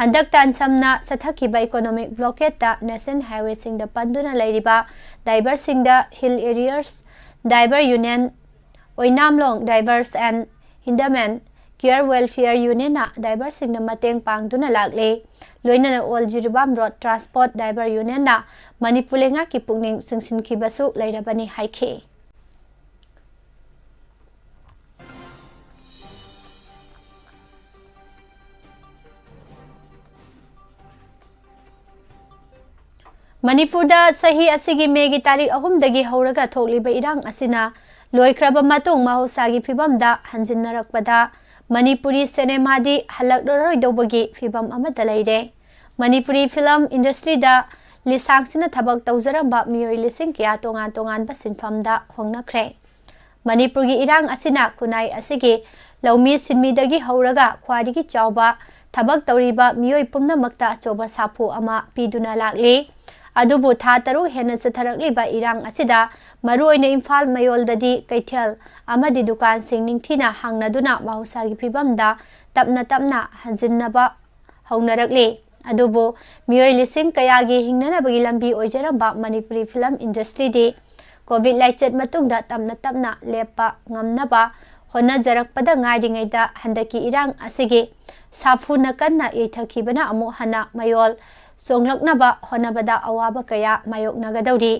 ꯍꯟꯗꯛ ꯇꯥꯟꯁꯝꯅ ꯆꯠꯊꯈꯤꯕ ꯏꯀꯣꯅꯣꯃꯤꯛ ꯕ꯭ꯂꯣꯀꯦꯠꯇ ꯅꯦꯁꯅꯦꯜ ꯍꯥꯏꯋꯦꯁꯤꯡꯗ ꯄꯟꯗꯨꯅ ꯂꯩꯔꯤꯕ ꯗꯥꯏꯚꯔꯁꯤꯡꯗ ꯍꯤꯜ ꯑꯦꯔꯤꯌꯔꯁ ꯗꯥꯏꯚꯔ ꯌꯨꯅꯤꯌꯟ, ꯑꯣꯏꯅꯥꯝꯂꯣꯡ drivers and handymen care welfare ꯌꯨꯅꯤꯌꯟꯅ ꯗꯥꯏꯚꯔꯁꯤꯡꯗ ꯃꯇꯦꯡ ꯄꯥꯡꯗꯨꯅ ꯂꯥꯛꯂꯤ꯫ ꯂꯣꯏꯅꯅ all Jiribam road transport driver ꯌꯨꯅꯤꯌꯟꯅ ꯃꯅꯤꯄꯨꯔ ꯂꯩꯉꯥꯛꯀꯤ ꯄꯨꯛꯅꯤꯡ ꯆꯤꯡꯁꯤꯟꯈꯤꯕꯁꯨ ꯂꯩꯔꯕꯅꯤ ꯍꯥꯏꯈꯤ꯫ ꯃꯅꯤꯄꯨꯔꯗ ꯆꯍꯤ ꯑꯁꯤꯒꯤ ꯃꯦꯒꯤ ꯇꯥꯔꯤꯛ ꯑꯍꯨꯝꯗꯒꯤ ꯍꯧꯔꯒ ꯊꯣꯛꯂꯤꯕ ꯏꯔꯥꯡ ꯑꯁꯤꯅ ꯂꯣꯏꯈ꯭ꯔꯕ ꯃꯇꯨꯡ ꯃꯍꯧꯁꯥꯒꯤ ꯐꯤꯕꯝꯗ ꯍꯟꯖꯤꯟꯅꯔꯛꯄꯗ ꯃꯅꯤꯄꯨꯔꯤ ꯁꯤꯅꯦꯃꯥꯗꯤ ꯍꯜꯂꯛꯂꯔꯣꯏꯗꯧꯕꯒꯤ ꯐꯤꯕꯝ ꯑꯃꯗ ꯂꯩꯔꯦ꯫ ꯃꯅꯤꯄꯨꯔꯤ ꯐꯤꯂꯝ ꯏꯟꯗꯁꯇ꯭ꯔꯤꯗ ꯂꯤꯁꯥꯡꯁꯤꯟꯅ ꯊꯕꯛ ꯇꯧꯖꯔꯝꯕ ꯃꯤꯑꯣꯏ ꯂꯤꯁꯤꯡ ꯀꯌꯥ ꯇꯣꯉꯥꯟ ꯇꯣꯉꯥꯟꯕ ꯁꯤꯟꯐꯝꯗ ꯍꯣꯡꯅꯈ꯭ꯔꯦ꯫ ꯃꯅꯤꯄꯨꯔꯒꯤ ꯏꯔꯥꯡ ꯑꯁꯤꯅ ꯈꯨꯟꯅꯥꯏ ꯑꯁꯤꯒꯤ ꯂꯧꯃꯤ ꯁꯤꯟꯃꯤꯗꯒꯤ ꯍꯧꯔꯒ ꯈ꯭ꯋꯥꯏꯗꯒꯤ ꯆꯥꯎꯕ ꯊꯕꯛ ꯇꯧꯔꯤꯕ ꯃꯤꯑꯣꯏ ꯄꯨꯝꯅꯃꯛꯇ ꯑꯆꯧꯕ ꯁꯥꯐꯨ ꯑꯃ ꯄꯤꯗꯨꯅ ꯂꯥꯛꯂꯤ꯫ ꯑꯗꯨꯕꯨ ꯊꯥ ꯇꯔꯨꯛ ꯍꯦꯟꯅ ꯆꯠꯊꯔꯛꯂꯤꯕ ꯏꯔꯥꯡ ꯑꯁꯤꯗ ꯃꯔꯨꯑꯣꯏꯅ ꯏꯝꯐꯥꯜ ꯃꯌꯣꯜꯗꯗꯤ ꯀꯩꯊꯦꯜ ꯑꯃꯗꯤ ꯗꯨꯀꯥꯟꯁꯤꯡ ꯅꯤꯡꯊꯤꯅ ꯍꯥꯡꯅꯗꯨꯅ ꯃꯍꯧꯁꯥꯒꯤ ꯐꯤꯕꯝꯗ ꯇꯞꯅ ꯇꯞꯅ ꯍꯟꯖꯤꯟꯅꯕ ꯍꯧꯅꯔꯛꯂꯤ꯫ ꯑꯗꯨꯕꯨ ꯃꯤꯑꯣꯏ ꯂꯤꯁꯤꯡ ꯀꯌꯥꯒꯤ ꯍꯤꯡꯅꯅꯕꯒꯤ ꯂꯝꯕꯤ ꯑꯣꯏꯖꯔꯝꯕ ꯃꯅꯤꯄꯨꯔꯤ ꯐꯤꯂꯝ ꯏꯟꯗꯁꯇ꯭ꯔꯤꯗꯤ ꯀꯣꯚꯤꯗ ꯂꯥꯏꯆꯠ ꯃꯇꯨꯡꯗ ꯇꯞꯅ ꯇꯞꯅ ꯂꯦꯞꯄ ꯉꯝꯅꯕ ꯍꯣꯠꯅꯖꯔꯛꯄꯗ ꯉꯥꯏꯔꯤꯉꯩꯗ ꯍꯟꯗꯛꯀꯤ ꯏꯔꯥꯡ ꯑꯁꯤꯒꯤ ꯁꯥꯐꯨꯅ ꯀꯟꯅ ꯌꯩꯊꯈꯤꯕꯅ ꯑꯃꯨꯛ ꯍꯟꯅ ꯃꯌꯣꯜ ꯆꯣꯡꯂꯛꯅꯕ ꯍꯣꯠꯅꯕꯗ ꯑꯋꯥꯕ ꯀꯌꯥ ꯃꯥꯌꯣꯛꯅꯒꯗꯧꯔꯤ꯫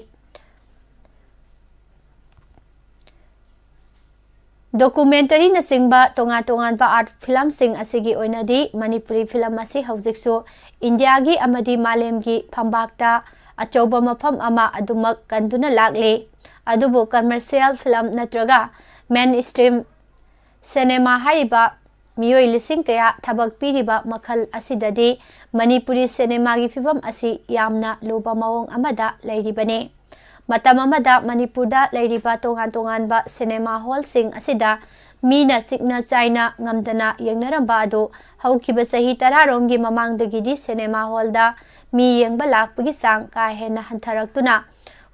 ꯗꯣꯀꯨꯃꯦꯟꯇꯔꯤꯅꯆꯤꯡꯕ ꯇꯣꯉꯥꯟ ꯇꯣꯉꯥꯟꯕ ꯑꯥꯔꯠ ꯐꯤꯂꯝꯁꯤꯡ ꯑꯁꯤꯒꯤ ꯑꯣꯏꯅꯗꯤ ꯃꯅꯤꯄꯨꯔꯤ ꯐꯤꯂꯝ ꯑꯁꯤ ꯍꯧꯖꯤꯛꯁꯨ ꯏꯟꯗꯤꯌꯥꯒꯤ ꯑꯃꯗꯤ ꯃꯥꯂꯦꯝꯒꯤ ꯐꯝꯕꯥꯛꯇ ꯑꯆꯧꯕ ꯃꯐꯝ ꯑꯃ ꯑꯗꯨꯃꯛ ꯀꯟꯗꯨꯅ ꯂꯥꯛꯂꯤ꯫ ꯑꯗꯨꯕꯨ ꯀꯃꯔꯁꯤꯌꯦꯜ ꯐꯤꯂꯝ ꯅꯠꯇ꯭ꯔꯒ ꯃꯦꯟ ꯁ꯭ꯇ꯭ꯔꯤꯝ ꯁꯤꯅꯦꯃꯥ ꯍꯥꯏꯔꯤꯕ ꯃꯤꯑꯣꯏ ꯂꯤꯁꯤꯡ ꯀꯌꯥ ꯊꯕꯛ ꯄꯤꯔꯤꯕ ꯃꯈꯜ ꯑꯁꯤꯗꯗꯤ ꯃꯅꯤꯄꯨꯔꯤ ꯁꯤꯅꯦꯃꯥꯒꯤ ꯐꯤꯕꯝ ꯑꯁꯤ ꯌꯥꯝꯅ ꯂꯨꯕ ꯃꯑꯣꯡ ꯑꯃꯗ ꯂꯩꯔꯤꯕꯅꯤ꯫ ꯃꯇꯝ ꯑꯃꯗ ꯃꯅꯤꯄꯨꯔꯗ ꯂꯩꯔꯤꯕ ꯇꯣꯉꯥꯟ ꯇꯣꯉꯥꯟꯕ ꯁꯤꯅꯦꯃꯥ ꯍꯣꯜꯁꯤꯡ ꯑꯁꯤꯗ ꯃꯤꯅ ꯆꯤꯛꯅ ꯆꯥꯏꯅ ꯉꯝꯗꯅ ꯌꯦꯡꯅꯔꯝꯕ ꯑꯗꯨ ꯍꯧꯈꯤꯕ ꯆꯍꯤ ꯇꯔꯥꯔꯣꯝꯒꯤ ꯃꯃꯥꯡꯗꯒꯤꯗꯤ ꯁꯤꯅꯦꯃꯥ ꯍꯣꯜꯗ ꯃꯤ ꯌꯦꯡꯕ ꯂꯥꯛꯄꯒꯤ ꯆꯥꯡ ꯀꯥ ꯍꯦꯟꯅ ꯍꯟꯊꯔꯛꯇꯨꯅ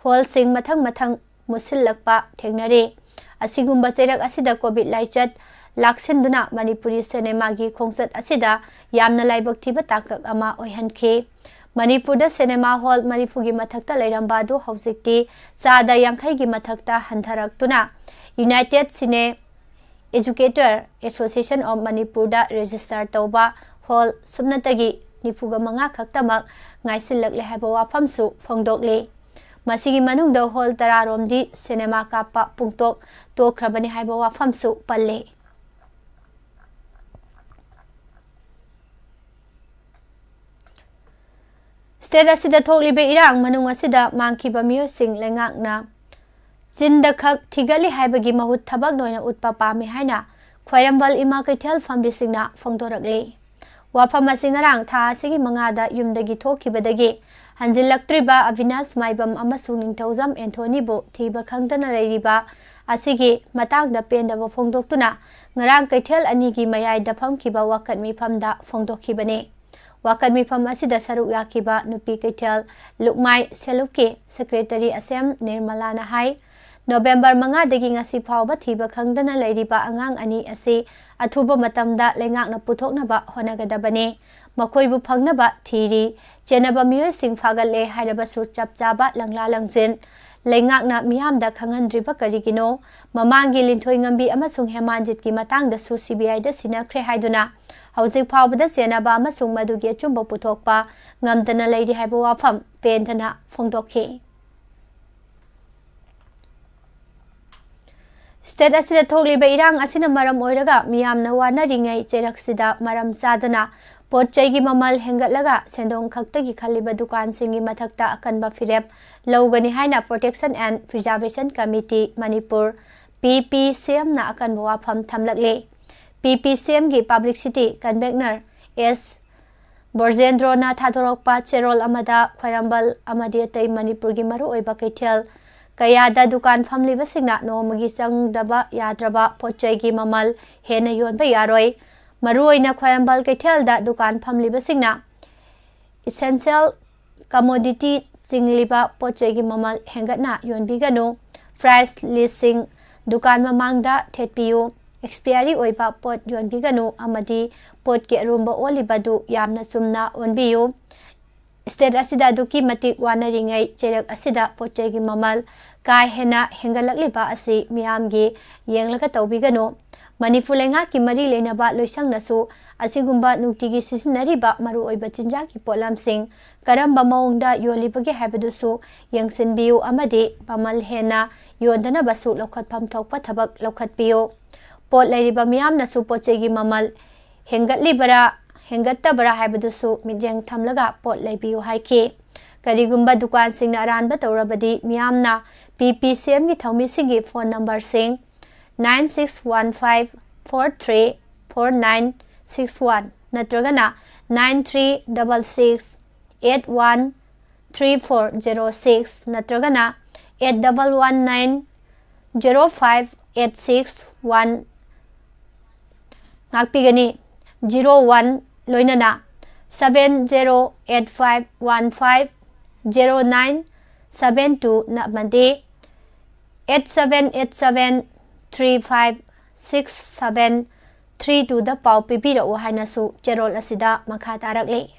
ꯍꯣꯜꯁꯤꯡ ꯃꯊꯪ ꯃꯊꯪ ꯃꯨꯠꯁꯤꯜꯂꯛꯄ ꯊꯦꯡꯅꯔꯤ꯫ ꯑꯁꯤꯒꯨꯝꯕ ꯆꯩꯔꯛ ꯑꯁꯤꯗ ꯀꯣꯚꯤꯗ ꯂꯥꯏꯆꯠ ꯂꯥꯛꯁꯤꯟꯗꯨꯅ ꯃꯅꯤꯄꯨꯔꯤ ꯁꯤꯅꯦꯃꯥꯒꯤ ꯈꯣꯡꯆꯠ ꯑꯁꯤꯗ ꯌꯥꯝꯅ ꯂꯥꯏꯕꯛ ꯊꯤꯕ ꯇꯥꯡꯀꯛ ꯑꯃ ꯑꯣꯏꯍꯟꯈꯤ꯫ ꯃꯅꯤꯄꯨꯔꯗ ꯁꯤꯅꯦꯃꯥ ꯍꯣꯜ ꯃꯔꯤꯐꯨꯒꯤ ꯃꯊꯛꯇ ꯂꯩꯔꯝꯕ ꯑꯗꯨ ꯍꯧꯖꯤꯛꯇꯤ ꯆꯥꯗ ꯌꯥꯡꯈꯩꯒꯤ ꯃꯊꯛꯇ ꯍꯟꯊꯔꯛꯇꯨꯅ United Cine Educator Association of ꯃꯅꯤꯄꯨꯔꯗ ꯔꯦꯖꯤꯁꯇꯔ ꯇꯧꯕ ꯍꯣꯜ ꯁꯨꯞꯅꯇꯒꯤ ꯅꯤꯐꯨꯒ ꯃꯉꯥ ꯈꯛꯇꯃꯛ ꯉꯥꯏꯁꯤꯜꯂꯛꯂꯦ ꯍꯥꯏꯕ ꯋꯥꯐꯝꯁꯨ ꯐꯣꯡꯗꯣꯛꯂꯤ꯫ ꯃꯁꯤꯒꯤ ꯃꯅꯨꯡꯗ ꯍꯣꯜ ꯇꯔꯥꯔꯣꯝꯗꯤ ꯁꯤꯅꯦꯃꯥ ꯀꯥꯞꯄ ꯄꯨꯡꯇꯣꯛ ꯇꯣꯛꯈ꯭ꯔꯕꯅꯤ ꯍꯥꯏꯕ ꯋꯥꯐꯝꯁꯨ ꯄꯜꯂꯤ꯫ ꯁ꯭ꯇꯦꯠ ꯑꯁꯤꯗ ꯊꯣꯛꯂꯤꯕ ꯏꯔꯥꯡ ꯃꯅꯨꯡ ꯑꯁꯤꯗ ꯃꯥꯡꯈꯤꯕ ꯃꯤꯑꯣꯏꯁꯤꯡ ꯂꯩꯉꯥꯛꯅ ꯆꯤꯟꯗ ꯈꯛ ꯊꯤꯒꯠꯂꯤ ꯍꯥꯏꯕꯒꯤ ꯃꯍꯨꯠ ꯊꯕꯛ ꯑꯣꯏꯅ ꯎꯠꯄ ꯄꯥꯝꯃꯤ ꯍꯥꯏꯅ ꯈ꯭ꯋꯥꯏꯔꯝꯕꯟ ꯏꯃꯥ ꯀꯩꯊꯦꯜ ꯐꯝꯕꯤꯁꯤꯡꯅ ꯐꯣꯡꯗꯣꯔꯛꯂꯤ꯫ ꯋꯥꯐꯝ ꯑꯁꯤ ꯉꯔꯥꯡ ꯊꯥ ꯑꯁꯤꯒꯤ ꯃꯉꯥꯗ ꯌꯨꯝꯗꯒꯤ ꯊꯣꯛꯈꯤꯕꯗꯒꯤ ꯍꯟꯖꯤꯜꯂꯛꯇ꯭ꯔꯤꯕ ꯑꯕꯤꯅꯥꯁ ꯃꯥꯏꯕꯝ ꯑꯃꯁꯨꯡ ꯅꯤꯡꯊꯧꯖꯝ ꯑꯦꯟꯊꯣꯅꯤꯕꯨ ꯊꯤꯕ ꯈꯪꯗꯅ ꯂꯩꯔꯤꯕ ꯑꯁꯤꯒꯤ ꯃꯇꯥꯡꯗ ꯄꯦꯟꯗꯕ ꯐꯣꯡꯗꯣꯛꯇꯨꯅ ꯉꯔꯥꯡ ꯀꯩꯊꯦꯜ ꯑꯅꯤꯒꯤ ꯃꯌꯥꯏꯗ ꯐꯝꯈꯤꯕ ꯋꯥꯀꯠ ꯃꯤꯐꯝꯗ ꯐꯣꯡꯗꯣꯛꯈꯤꯕꯅꯤ꯫ ꯋꯥꯀꯠ ꯃꯤꯐꯝ ꯑꯁꯤꯗ ꯁꯔꯨꯛ ꯌꯥꯈꯤꯕ ꯅꯨꯄꯤ ꯀꯩꯊꯦꯜ ꯂꯨꯞꯃꯥꯏ ꯁꯦꯂꯨꯞꯀꯤ ꯁꯦꯀ꯭ꯔꯦꯇꯔꯤ ꯑꯦꯁ ꯑꯦꯝ ꯅꯤꯔꯃꯂꯥꯅ ꯍꯥꯏ, ꯅꯣꯕꯦꯝꯕꯔ ꯃꯉꯥꯗꯒꯤ ꯉꯁꯤ ꯐꯥꯎꯕ ꯊꯤꯕ ꯈꯪꯗꯅ ꯂꯩꯔꯤꯕ ꯑꯉꯥꯡ ꯑꯅꯤ ꯑꯁꯤ ꯑꯊꯨꯕ ꯃꯇꯝꯗ ꯂꯩꯉꯥꯛꯅ ꯄꯨꯊꯣꯛꯅꯕ ꯍꯣꯠꯅꯒꯗꯕꯅꯤ꯫ ꯃꯈꯣꯏꯕꯨ ꯐꯪꯅꯕ ꯊꯤꯔꯤ꯫ ꯆꯦꯟꯅꯕ ꯃꯤꯑꯣꯏꯁꯤꯡ ꯐꯥꯒꯠꯂꯦ ꯍꯥꯏꯔꯕꯁꯨ ꯆꯞ ꯆꯥꯕ ꯂꯪꯂꯥ ꯂꯪꯖꯤꯟ ꯂꯩꯉꯥꯛꯅ ꯃꯤꯌꯥꯝꯗ ꯈꯪꯍꯟꯗ꯭ꯔꯤꯕ ꯀꯔꯤꯒꯤꯅꯣ? ꯃꯃꯥꯡꯒꯤ ꯂꯤꯟꯊꯣꯏ ꯉꯝꯕꯤ ꯑꯃꯁꯨꯡ ꯍꯦꯃꯥꯟꯖꯤꯠꯀꯤ ꯃꯇꯥꯡꯗꯁꯨ ꯁꯤ ꯕꯤ ꯑꯥꯏꯗ ꯁꯤꯟꯅꯈ꯭ꯔꯦ ꯍꯥꯏꯗꯨꯅ ꯍꯧꯖꯤꯛ ꯐꯥꯎꯕꯗ ꯆꯦꯟꯅꯕ ꯑꯃꯁꯨꯡ ꯃꯗꯨꯒꯤ ꯑꯆꯨꯝꯕ ꯄꯨꯊꯣꯛꯄ ꯉꯝꯗꯅ ꯂꯩꯔꯤ ꯍꯥꯏꯕ ꯋꯥꯐꯝ ꯄꯦꯟꯗꯅ ꯐꯣꯡꯗꯣꯛꯈꯤ꯫ ꯁ꯭ꯇꯦꯠ ꯑꯁꯤꯗ ꯊꯣꯛꯂꯤꯕ ꯏꯔꯥꯡ ꯑꯁꯤꯅ ꯃꯔꯝ ꯑꯣꯏꯔꯒ ꯃꯤꯌꯥꯝꯅ ꯋꯥꯅꯔꯤꯉꯩ ꯆꯩꯔꯛꯁꯤꯗ ꯃꯔꯝ ꯆꯥꯗꯅ ꯄꯣꯠ ꯆꯩꯒꯤ ꯃꯃꯜ ꯍꯦꯟꯒꯠꯂꯒ ꯁꯦꯟꯗꯣꯡ ꯈꯛꯇꯒꯤ ꯈꯜꯂꯤꯕ ꯗꯨꯀꯥꯟꯁꯤꯡꯒꯤ ꯃꯊꯛꯇ ꯑꯀꯟꯕ ꯐꯤꯔꯦꯞ ꯂꯧꯒꯅꯤ ꯍꯥꯏꯅ Protection and Preservation Committee Manipur, ꯄꯤ ꯄꯤ ꯁꯤ ꯑꯦꯝꯅ ꯑꯀꯟꯕ ꯋꯥꯐꯝ ꯊꯝꯂꯛꯂꯤ꯫ ꯄꯤ ꯄꯤ ꯁꯤ ꯑꯦꯝꯒꯤ ꯄꯕ꯭ꯂꯤꯁꯤꯇꯤ ꯀꯟꯚꯦꯅꯔ ꯑꯦꯁ ꯕ꯭ꯔꯖꯦꯟꯗ꯭ꯔꯣꯅ ꯊꯥꯗꯣꯔꯛꯄ ꯆꯦꯔꯣꯜ ꯑꯃꯗ ꯈ꯭ꯋꯥꯏꯔꯝꯕꯟ ꯑꯃꯗꯤ ꯑꯇꯩ ꯃꯅꯤꯄꯨꯔꯒꯤ ꯃꯔꯨꯑꯣꯏꯕ ꯀꯩꯊꯦꯜ ꯀꯌꯥꯗ ꯗꯨꯀꯥꯟ ꯐꯝꯂꯤꯕꯁꯤꯡꯅ ꯅꯣꯡꯃꯒꯤ ꯆꯪꯗꯕ ꯌꯥꯗ꯭ꯔꯕ ꯄꯣꯠ ꯆꯩꯒꯤ ꯃꯃꯜ ꯍꯦꯟꯅ ꯌꯣꯟꯕ ꯌꯥꯔꯣꯏ꯫ ꯃꯔꯨꯑꯣꯏꯅ ꯈ꯭ꯋꯥꯏꯔꯝꯕꯟ ꯀꯩꯊꯦꯜꯗ ꯗꯨꯀꯥꯟ ꯐꯝꯂꯤꯕꯁꯤꯡꯅ essential commodity ꯆꯤꯡꯂꯤꯕ ꯄꯣꯠ ꯆꯩꯒꯤ ꯃꯃꯜ ꯍꯦꯟꯒꯠꯅ ꯌꯣꯟꯕꯤꯒꯅꯨ꯫ Price listꯁꯤꯡ ꯗꯨꯀꯥꯟ ꯃꯃꯥꯡꯗ ꯊꯦꯠꯄꯤꯌꯨ꯫ Expiry ꯑꯣꯏꯕ ꯄꯣꯠ ꯌꯣꯟꯕꯤꯒꯅꯨ ꯑꯃꯗꯤ ꯄꯣꯠꯀꯤ ꯑꯔꯨꯝꯕ ꯑꯣꯜꯂꯤꯕꯗꯨ ꯌꯥꯝꯅ ꯆꯨꯝꯅ ꯑꯣꯟꯕꯤꯌꯨ꯫ ꯁ꯭ꯇꯦꯠ ꯑꯁꯤꯗ ꯑꯗꯨꯛꯀꯤ ꯃꯇꯤꯛ ꯋꯥꯅꯔꯤꯉꯩ ꯆꯩꯔꯛ ꯑꯁꯤꯗ ꯄꯣꯠ ꯆꯩꯒꯤ ꯃꯃꯜ ꯀꯥ ꯍꯦꯟꯅ ꯍꯦꯟꯒꯠꯂꯛꯂꯤꯕ ꯑꯁꯤ ꯃꯤꯌꯥꯝꯒꯤ ꯌꯦꯡꯂꯒ ꯇꯧꯕꯤꯒꯅꯨ꯫ ꯃꯅꯤꯄꯨꯔ ꯂꯩꯉꯥꯛꯀꯤ ꯃꯔꯤ ꯂꯩꯅꯕ ꯂꯣꯏꯁꯪꯅꯁꯨ ꯑꯁꯤꯒꯨꯝꯕ ꯅꯨꯡꯇꯤꯒꯤ ꯁꯤꯖꯤꯟꯅꯔꯤꯕ ꯃꯔꯨꯑꯣꯏꯕ ꯆꯤꯟꯖꯥꯛꯀꯤ ꯄꯣꯠꯂꯝꯁꯤꯡ ꯀꯔꯝꯕ ꯃꯑꯣꯡꯗ ꯌꯣꯜꯂꯤꯕꯒꯦ ꯍꯥꯏꯕꯗꯨꯁꯨ ꯌꯦꯡꯁꯤꯟꯕꯤꯌꯨ ꯑꯃꯗꯤ ꯃꯃꯜ ꯍꯦꯟꯅ ꯌꯣꯟꯗꯅꯕꯁꯨ ꯂꯧꯈꯠꯐꯝ ꯊꯣꯛꯄ ꯊꯕꯛ ꯂꯧꯈꯠꯄꯤꯌꯨ꯫ ꯄꯣꯠ ꯂꯩꯔꯤꯕ ꯃꯤꯌꯥꯝꯅꯁꯨ ꯄꯣꯠ ꯆꯩꯒꯤ ꯃꯃꯜ ꯍꯦꯟꯒꯠꯂꯤꯕꯔꯥ, ꯍꯦꯟꯒꯠꯇꯕꯔꯥ ꯍꯥꯏꯕꯗꯨꯁꯨ ꯃꯤꯠꯌꯦꯡ ꯊꯝꯂꯒ ꯄꯣꯠ ꯂꯩꯕꯤꯌꯨ ꯍꯥꯏꯈꯤ꯫ ꯀꯔꯤꯒꯨꯝꯕ ꯗꯨꯀꯥꯟꯁꯤꯡꯅ ꯑꯔꯥꯟꯕ ꯇꯧꯔꯕꯗꯤ ꯃꯤꯌꯥꯝꯅ ꯄꯤ ꯄꯤ ꯁꯤ ꯑꯦꯝꯒꯤ ꯊꯧꯃꯤꯁꯤꯡꯒꯤ phone numberꯁꯤꯡ nine six one five four three four nine six one ꯅꯠꯇ꯭ꯔꯒꯅ nine three double six eight one three four zero six ꯅꯠꯇ꯭ꯔꯒꯅ eight double one nine zero five eight six one ꯉꯥꯛꯄꯤꯒꯅꯤ꯫ Zero one ꯂꯣꯏꯅꯅ seven zero eight five one five zero nine seven two ꯅ ꯑꯃꯗꯤ eight seven eight seven three five six seven three two ꯗ ꯄꯥꯎ ꯄꯤꯕꯤꯔꯛꯎ ꯍꯥꯏꯅꯁꯨ ꯆꯦꯔꯣꯜ ꯑꯁꯤꯗ ꯃꯈꯥ ꯇꯥꯔꯛꯂꯤ꯫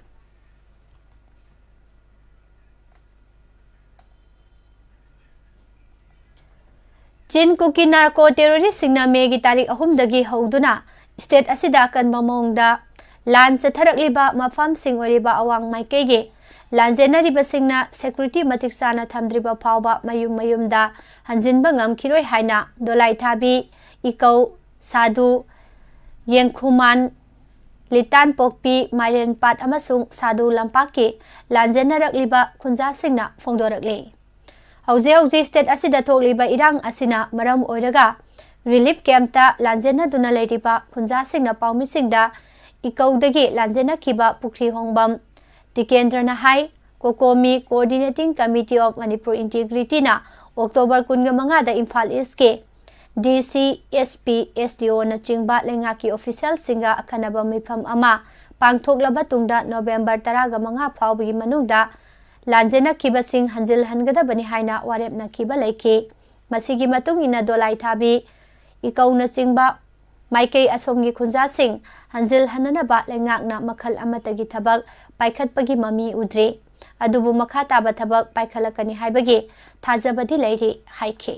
ꯆꯤꯟ ꯀꯨꯀꯤ ꯅꯥꯔꯀꯣ ꯇꯦꯔꯣꯔꯤꯁꯁꯤꯡꯅ ꯃꯦꯒꯤ ꯇꯥꯔꯤꯛ ꯑꯍꯨꯝꯗꯒꯤ ꯍꯧꯗꯨꯅ ꯁ꯭ꯇꯦꯠ ꯑꯁꯤꯗ ꯑꯀꯟꯕ ꯃꯑꯣꯡꯗ ꯂꯥꯟ ꯆꯠꯊꯔꯛꯂꯤꯕ ꯃꯐꯝꯁꯤꯡ ꯑꯣꯏꯔꯤꯕ ꯑꯋꯥꯡ ꯃꯥꯏꯀꯩꯒꯤ ꯂꯥꯟꯖꯦꯟꯅꯔꯤꯕꯁꯤꯡꯅ ꯁꯦꯀ꯭ꯌꯨꯔꯤꯇꯤ ꯃꯇꯤꯛ ꯆꯥꯅ ꯊꯝꯗ꯭ꯔꯤꯕ ꯐꯥꯎꯕ ꯃꯌꯨꯝ ꯃꯌꯨꯝꯗ ꯍꯟꯖꯤꯟꯕ ꯉꯝꯈꯤꯔꯣꯏ ꯍꯥꯏꯅ ꯗꯣꯂꯥꯏꯊꯥꯕꯤ, ꯏꯀꯧ, ꯁꯥꯗꯨ, ꯌꯦꯡꯈꯨꯃꯥꯟ, ꯂꯤꯇꯥꯟꯄꯣꯛꯄꯤ, ꯃꯥꯏꯔꯦꯟꯄꯥꯠ ꯑꯃꯁꯨꯡ ꯁꯥꯗꯨ ꯂꯝꯄꯥꯛꯀꯤ ꯂꯥꯟꯖꯦꯟꯅꯔꯛꯂꯤꯕ ꯈꯨꯟꯖꯥꯁꯤꯡꯅ ꯐꯣꯡꯗꯣꯔꯛꯂꯤ꯫ ꯍꯧꯖꯤꯛ ꯍꯧꯖꯤꯛ ꯁ꯭ꯇꯦꯠ ꯑꯁꯤꯗ ꯊꯣꯛꯂꯤꯕ ꯏꯔꯥꯡ ꯑꯁꯤꯅ ꯃꯔꯝ ꯑꯣꯏꯔꯒ ꯔꯤꯂꯤꯐ ꯀꯦꯝꯞꯇ ꯂꯥꯟꯖꯦꯟꯅꯗꯨꯅ ꯂꯩꯔꯤꯕ ꯈꯨꯟꯖꯥꯁꯤꯡꯅ ꯄꯥꯎꯃꯤꯁꯤꯡꯗ ꯏꯀꯧꯗꯒꯤ ꯂꯥꯟꯖꯦꯟꯅꯈꯤꯕ ꯄꯨꯈ꯭ꯔꯤ ꯍꯣꯡꯕꯝ ꯇꯤꯀꯦꯟꯗ꯭ꯔꯅ ꯍꯥꯏ꯫ COCOMI Coordinating Committee of Manipur Integrityꯅ ꯑꯣꯛꯇꯣꯕꯔ ꯀꯨꯟꯃꯉꯥꯗ ꯏꯝꯐꯥꯜ ꯏꯁꯀꯤ ꯗꯤ ꯁꯤ, ꯑꯦꯁ ꯄꯤ, ꯑꯦꯁ ꯗꯤ ꯑꯣꯅꯆꯤꯡꯕ ꯂꯩꯉꯥꯛꯀꯤ ꯑꯣꯐꯤꯁꯤꯌꯦꯜꯁꯤꯡꯒ ꯑꯈꯟꯅꯕ ꯃꯤꯐꯝ ꯑꯃ ꯄꯥꯡꯊꯣꯛꯂꯕ ꯇꯨꯡꯗ ꯅꯣꯕꯦꯝꯕꯔ ꯇꯔꯥꯃꯉꯥ ꯐꯥꯎꯕꯒꯤ ꯃꯅꯨꯡꯗ ꯂꯥꯟꯖꯦꯟꯅꯈꯤꯕꯁꯤꯡ ꯍꯟꯖꯤꯜꯍꯟꯒꯗꯕꯅꯤ ꯍꯥꯏꯅ ꯋꯥꯔꯦꯞꯅꯈꯤꯕ ꯂꯩꯈꯤ꯫ ꯃꯁꯤꯒꯤ ꯃꯇꯨꯡ ꯏꯟꯅ ꯗꯣꯂꯥꯏꯊꯥꯕꯤ, ꯏꯀꯧꯅꯆꯤꯡꯕ ꯃꯥꯏꯀꯩ ꯑꯁꯣꯝꯒꯤ ꯈꯨꯟꯖꯥꯁꯤꯡ ꯍꯟꯖꯤꯜꯍꯟꯅꯅꯕ ꯂꯩꯉꯥꯛꯅ ꯃꯈꯜ ꯑꯃꯠꯇꯒꯤ ꯊꯕꯛ ꯄꯥꯏꯈꯠꯄꯒꯤ ꯃꯃꯤ ꯎꯗ꯭ꯔꯤ꯫ ꯑꯗꯨꯕꯨ ꯃꯈꯥ ꯇꯥꯕ ꯊꯕꯛ ꯄꯥꯏꯈꯠꯂꯛꯀꯅꯤ ꯍꯥꯏꯕꯒꯤ ꯊꯥꯖꯕꯗꯤ ꯂꯩꯔꯤ ꯍꯥꯏꯈꯤ꯫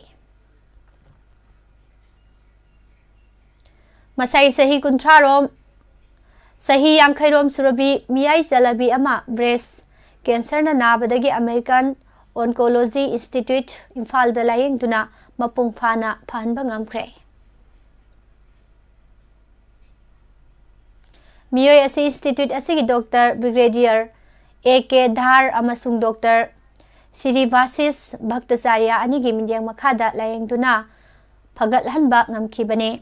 ꯃꯁꯥꯏ ꯆꯍꯤ ꯀꯨꯟꯊ꯭ꯔꯥ ꯔꯣꯝ, ꯆꯍꯤ ꯌꯥꯡꯈꯩ ꯔꯣꯝ ꯁꯨꯔꯕꯤ ꯃꯤꯌꯥꯏ ꯆꯜꯂꯕꯤ ꯑꯃ ꯕ꯭ꯔꯦꯁ ꯀꯦꯟꯁꯔꯅ ꯅꯥꯕꯗꯒꯤ ꯑꯃꯦꯔꯤꯀꯥꯟ ꯑꯣꯟꯀꯣꯂꯣꯖꯤ ꯏꯟꯁꯇꯤꯇ꯭ꯌꯨꯠ ꯏꯝꯐꯥꯜꯗ ꯂꯥꯌꯦꯡꯗꯨꯅ ꯃꯄꯨꯡ ꯐꯥꯅ ꯐꯍꯟꯕ ꯉꯝꯈ꯭ꯔꯦ꯫ ꯃꯤꯑꯣꯏ ꯑꯁꯤ ꯏꯟꯁꯇꯤꯇ꯭ꯌꯨꯠ ꯑꯁꯤꯒꯤ ꯗꯣꯛꯇꯔ ꯕ꯭ꯔꯤꯒꯦꯗꯤꯌꯔ ꯑꯦ ꯀꯦ ꯙꯥꯔ ꯑꯃꯁꯨꯡ ꯗꯣꯛꯇꯔ ꯁ꯭ꯔꯤꯚꯥꯁꯤꯁ ꯚꯛꯇꯆꯥꯔꯌ ꯑꯅꯤꯒꯤ ꯃꯤꯠꯌꯦꯡ ꯃꯈꯥꯗ ꯂꯥꯌꯦꯡꯗꯨꯅ ꯐꯒꯠꯍꯟꯕ ꯉꯝꯈꯤꯕꯅꯤ꯫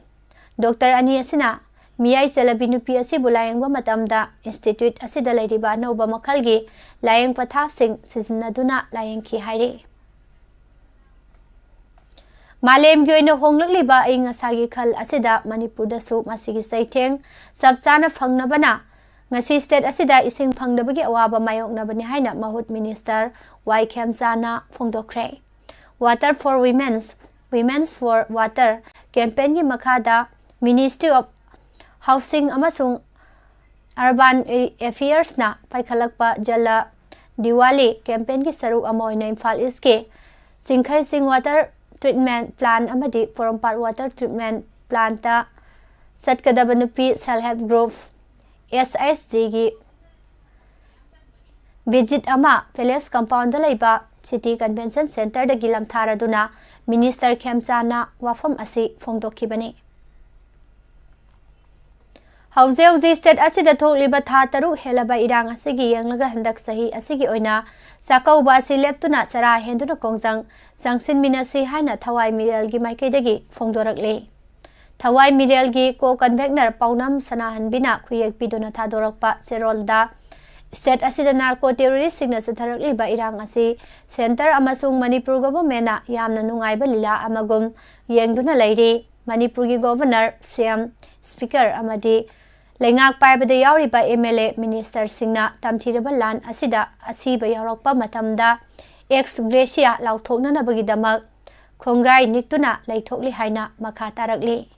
ꯗꯣꯛꯇꯔ ꯑꯅꯤ ꯑꯁꯤꯅ ꯃꯤꯌꯥꯏ ꯆꯜꯂꯕꯤ ꯅꯨꯄꯤ ꯑꯁꯤꯕꯨ ꯂꯥꯌꯦꯡꯕ ꯃꯇꯝꯗ ꯏꯟꯁꯇꯤꯇ꯭ꯌꯨꯠ ꯑꯁꯤꯗ ꯂꯩꯔꯤꯕ ꯑꯅꯧꯕ ꯃꯈꯜꯒꯤ ꯂꯥꯌꯦꯡ ꯄꯊꯥꯞꯁꯤꯡ ꯁꯤꯖꯤꯟꯅꯗꯨꯅ ꯂꯥꯌꯦꯡꯈꯤ ꯍꯥꯏꯔꯤ꯫ ꯃꯥꯂꯦꯝꯒꯤ ꯑꯣꯏꯅ ꯍꯣꯡꯂꯛꯂꯤꯕ ꯑꯏꯪ ꯑꯁꯥꯒꯤ ꯈꯜ ꯑꯁꯤꯗ ꯃꯅꯤꯄꯨꯔꯗꯁꯨ ꯃꯁꯤꯒꯤ ꯆꯩꯊꯦꯡ ꯆꯞ ꯆꯥꯅ ꯐꯪꯅꯕꯅ ꯉꯁꯤ state ꯑꯁꯤꯗ ꯏꯁꯤꯡ ꯐꯪꯗꯕꯒꯤ ꯑꯋꯥꯕ ꯃꯥꯌꯣꯛꯅꯕꯅꯤ ꯍꯥꯏꯅ ꯃꯍꯨꯠ minister Y ꯈꯦꯝꯆꯥꯅ ꯐꯣꯡꯗꯣꯛꯈ꯭ꯔꯦ꯫ Water for Women's, Women's for Water campaignꯒꯤ ꯃꯈꯥꯗ Ministry of Housing ꯑꯃꯁꯨꯡ Urban Affairsꯅ ꯄꯥꯏꯈꯠꯂꯛꯄ ꯖꯂ ꯗꯤꯋꯥꯂꯤ campaignꯒꯤ ꯁꯔꯨꯛ ꯑꯃ ꯑꯣꯏꯅ ꯏꯝꯐꯥꯜ Eastꯀꯤ ꯆꯤꯡꯈꯩ ꯆꯤꯡ water treatment plant ꯑꯃꯗꯤ ꯄꯣꯔꯣꯝꯄꯥꯠ water treatment plantꯇ ꯆꯠꯀꯗꯕ ꯅꯨꯄꯤ self help group, SHGꯒꯤ visit ꯑꯃ palace compoundꯗ ꯂꯩꯕ City Convention Centreꯗꯒꯤ ꯂꯝꯊꯥꯔꯗꯨꯅ minister ꯈꯦꯝꯆꯥꯅ ꯋꯥꯐꯝ ꯑꯁꯤ ꯐꯣꯡꯗꯣꯛꯈꯤꯕꯅꯤ꯫ ꯍꯧꯖꯤꯛ ꯍꯧꯖꯤꯛ state ꯑꯁꯤꯗ ꯊꯣꯛꯂꯤꯕ ꯊꯥ ꯇꯔꯨꯛ ꯍꯦꯜꯂꯕ ꯏꯔꯥꯡ ꯑꯁꯤꯒꯤ ꯌꯦꯡꯂꯒ ꯍꯟꯗꯛ ꯆꯍꯤ ꯑꯁꯤꯒꯤ ꯑꯣꯏꯅ ꯆꯥꯛꯀꯧꯕ ꯑꯁꯤ ꯂꯦꯞꯇꯨꯅ ꯆꯔꯥ ꯍꯦꯟꯗꯨꯅ ꯈꯣꯡꯖꯪ ꯆꯪꯁꯤꯟꯃꯤꯟꯅꯁꯤ ꯍꯥꯏꯅ ꯊꯋꯥꯏ ꯃꯤꯔꯦꯜꯒꯤ ꯃꯥꯏꯀꯩꯗꯒꯤ ꯐꯣꯡꯗꯣꯔꯛꯂꯤ꯫ ꯊꯋꯥꯏ ꯃꯤꯔꯦꯜꯒꯤ co-convener ꯄꯥꯎꯅꯝ ꯁꯅꯥꯍꯟꯕꯤꯅ ꯈꯨꯌꯦꯛ ꯄꯤꯗꯨꯅ ꯊꯥꯗꯣꯔꯛꯄ ꯆꯦꯔꯣꯜꯗ, state ꯑꯁꯤꯗ narco terroristꯁꯤꯡꯅ ꯆꯠꯊꯔꯛꯂꯤꯕ ꯏꯔꯥꯡ ꯑꯁꯤ centre ꯑꯃꯁꯨꯡ ꯃꯅꯤꯄꯨꯔ governmentꯅ ꯌꯥꯝꯅ ꯅꯨꯡꯉꯥꯏꯕ ꯂꯤꯂꯥ ꯑꯃꯒꯨꯝ ꯌꯦꯡꯗꯨꯅ ꯂꯩꯔꯤ꯫ ꯃꯅꯤꯄꯨꯔꯒꯤ governor, CM, speaker ꯑꯃꯗꯤ ꯂꯩꯉꯥꯛ ꯄꯥꯏꯕꯗ ꯌꯥꯎꯔꯤꯕ MLA ministerꯁꯤꯡꯅ ꯇꯝꯊꯤꯔꯕ ꯂꯥꯟ ꯑꯁꯤꯗ ꯑꯁꯤꯕ ꯌꯥꯎꯔꯛꯄ ꯃꯇꯝꯗ ex gratia ꯂꯥꯎꯊꯣꯛꯅꯅꯕꯒꯤꯗꯃꯛ ꯈꯣꯡꯒ꯭ꯔꯥꯏ ꯅꯤꯛꯇꯨꯅ ꯂꯩꯊꯣꯛꯂꯤ ꯍꯥꯏꯅ ꯃꯈꯥ ꯇꯥꯔꯛꯂꯤ꯫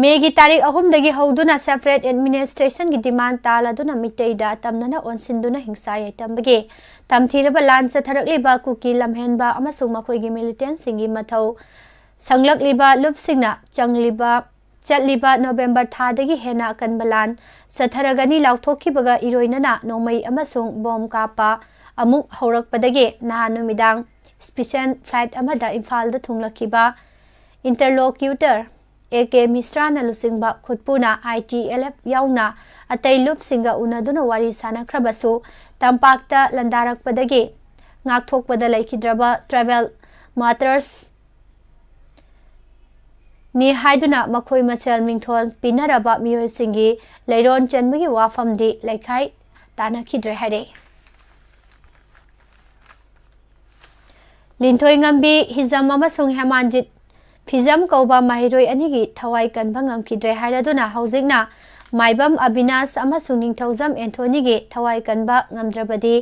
ꯃꯦꯒꯤ ꯇꯥꯔꯤꯛ ꯑꯍꯨꯝꯗꯒꯤ ꯍꯧꯗꯨꯅ separate administrationꯒꯤ demand ꯇꯥꯜꯂꯗꯨꯅ ꯃꯤꯇꯩꯗ ꯑꯇꯝꯅꯅ ꯑꯣꯟꯁꯤꯟꯗꯨꯅ ꯍꯤꯡꯁꯥ ꯌꯥꯏꯇꯝꯕꯒꯤ ꯇꯝꯊꯤꯔꯕ ꯂꯥꯟ ꯆꯠꯊꯔꯛꯂꯤꯕ ꯀꯨꯀꯤ ꯂꯝꯍꯦꯟꯕ ꯑꯃꯁꯨꯡ ꯃꯈꯣꯏꯒꯤ militantꯁꯤꯡꯒꯤ ꯃꯊꯧ ꯁꯪꯂꯛꯂꯤꯕ ꯂꯨꯞꯁꯤꯡꯅ ꯆꯪꯂꯤꯕ, ꯆꯠꯂꯤꯕ November ꯊꯥꯗꯒꯤ ꯍꯦꯟꯅ ꯑꯀꯟꯕ ꯂꯥꯟ ꯆꯠꯊꯔꯒꯅꯤ ꯂꯥꯎꯊꯣꯛꯈꯤꯕꯒ ꯏꯔꯣꯏꯅꯅ ꯅꯣꯡꯃꯩ ꯑꯃꯁꯨꯡ bomb ꯀꯥꯞꯄ ꯑꯃꯨꯛ ꯍꯧꯔꯛꯄꯗꯒꯤ ꯅꯍꯥꯟ ꯅꯨꯃꯤꯗꯥꯡ special flight ꯑꯃꯗ ꯏꯝꯐꯥꯜꯗ ꯊꯨꯡꯂꯛꯈꯤꯕ interlocutor A K ꯃꯤꯁ꯭ꯔꯥꯅ ꯂꯨꯆꯤꯡꯕ ꯈꯨꯠꯄꯨꯅ ITLF ꯌꯥꯎꯅ ꯑꯇꯩ ꯂꯨꯞꯁꯤꯡꯒ ꯎꯅꯗꯨꯅ ꯋꯥꯔꯤ ꯁꯥꯅꯈ꯭ꯔꯕꯁꯨ, ꯇꯝꯄꯥꯛꯇ ꯂꯥꯟꯗꯥꯔꯛꯄꯗꯒꯤ ꯉꯥꯛꯊꯣꯛꯄꯗ ꯂꯩꯈꯤꯗ꯭ꯔꯕ tribal martyrs ꯅꯤ ꯍꯥꯏꯗꯨꯅ ꯃꯈꯣꯏ ꯃꯁꯦꯜ ꯃꯤꯡꯊꯣꯜ ꯄꯤꯅꯔꯕ ꯃꯤꯑꯣꯏꯁꯤꯡꯒꯤ ꯂꯩꯔꯣꯟ ꯆꯟꯕꯒꯤ ꯋꯥꯐꯝꯗꯤ ꯂꯩꯈꯥꯏ ꯇꯥꯅꯈꯤꯗ꯭ꯔꯦ ꯍꯥꯏꯔꯛꯏ꯫ ꯂꯤꯟꯊꯣꯏꯉꯝꯕꯤ ꯍꯤꯖꯝ ꯑꯃꯁꯨꯡ ꯍꯦꯃꯥꯟꯖꯤꯠ ꯐꯤꯖꯝ ꯀꯧꯕ ꯃꯍꯩꯔꯣꯏ ꯑꯅꯤꯒꯤ ꯊꯋꯥꯏ ꯀꯟꯕ ꯉꯝꯈꯤꯗ꯭ꯔꯦ ꯍꯥꯏꯔꯗꯨꯅ ꯍꯧꯖꯤꯛꯅ ꯃꯥꯏꯕꯝ ꯑꯕꯤꯅꯥꯁ ꯑꯃꯁꯨꯡ ꯅꯤꯡꯊꯧꯖꯝ ꯑꯦꯟꯊꯣꯅꯤꯒꯤ ꯊꯋꯥꯏ ꯀꯟꯕ ꯉꯝꯗ꯭ꯔꯕꯗꯤ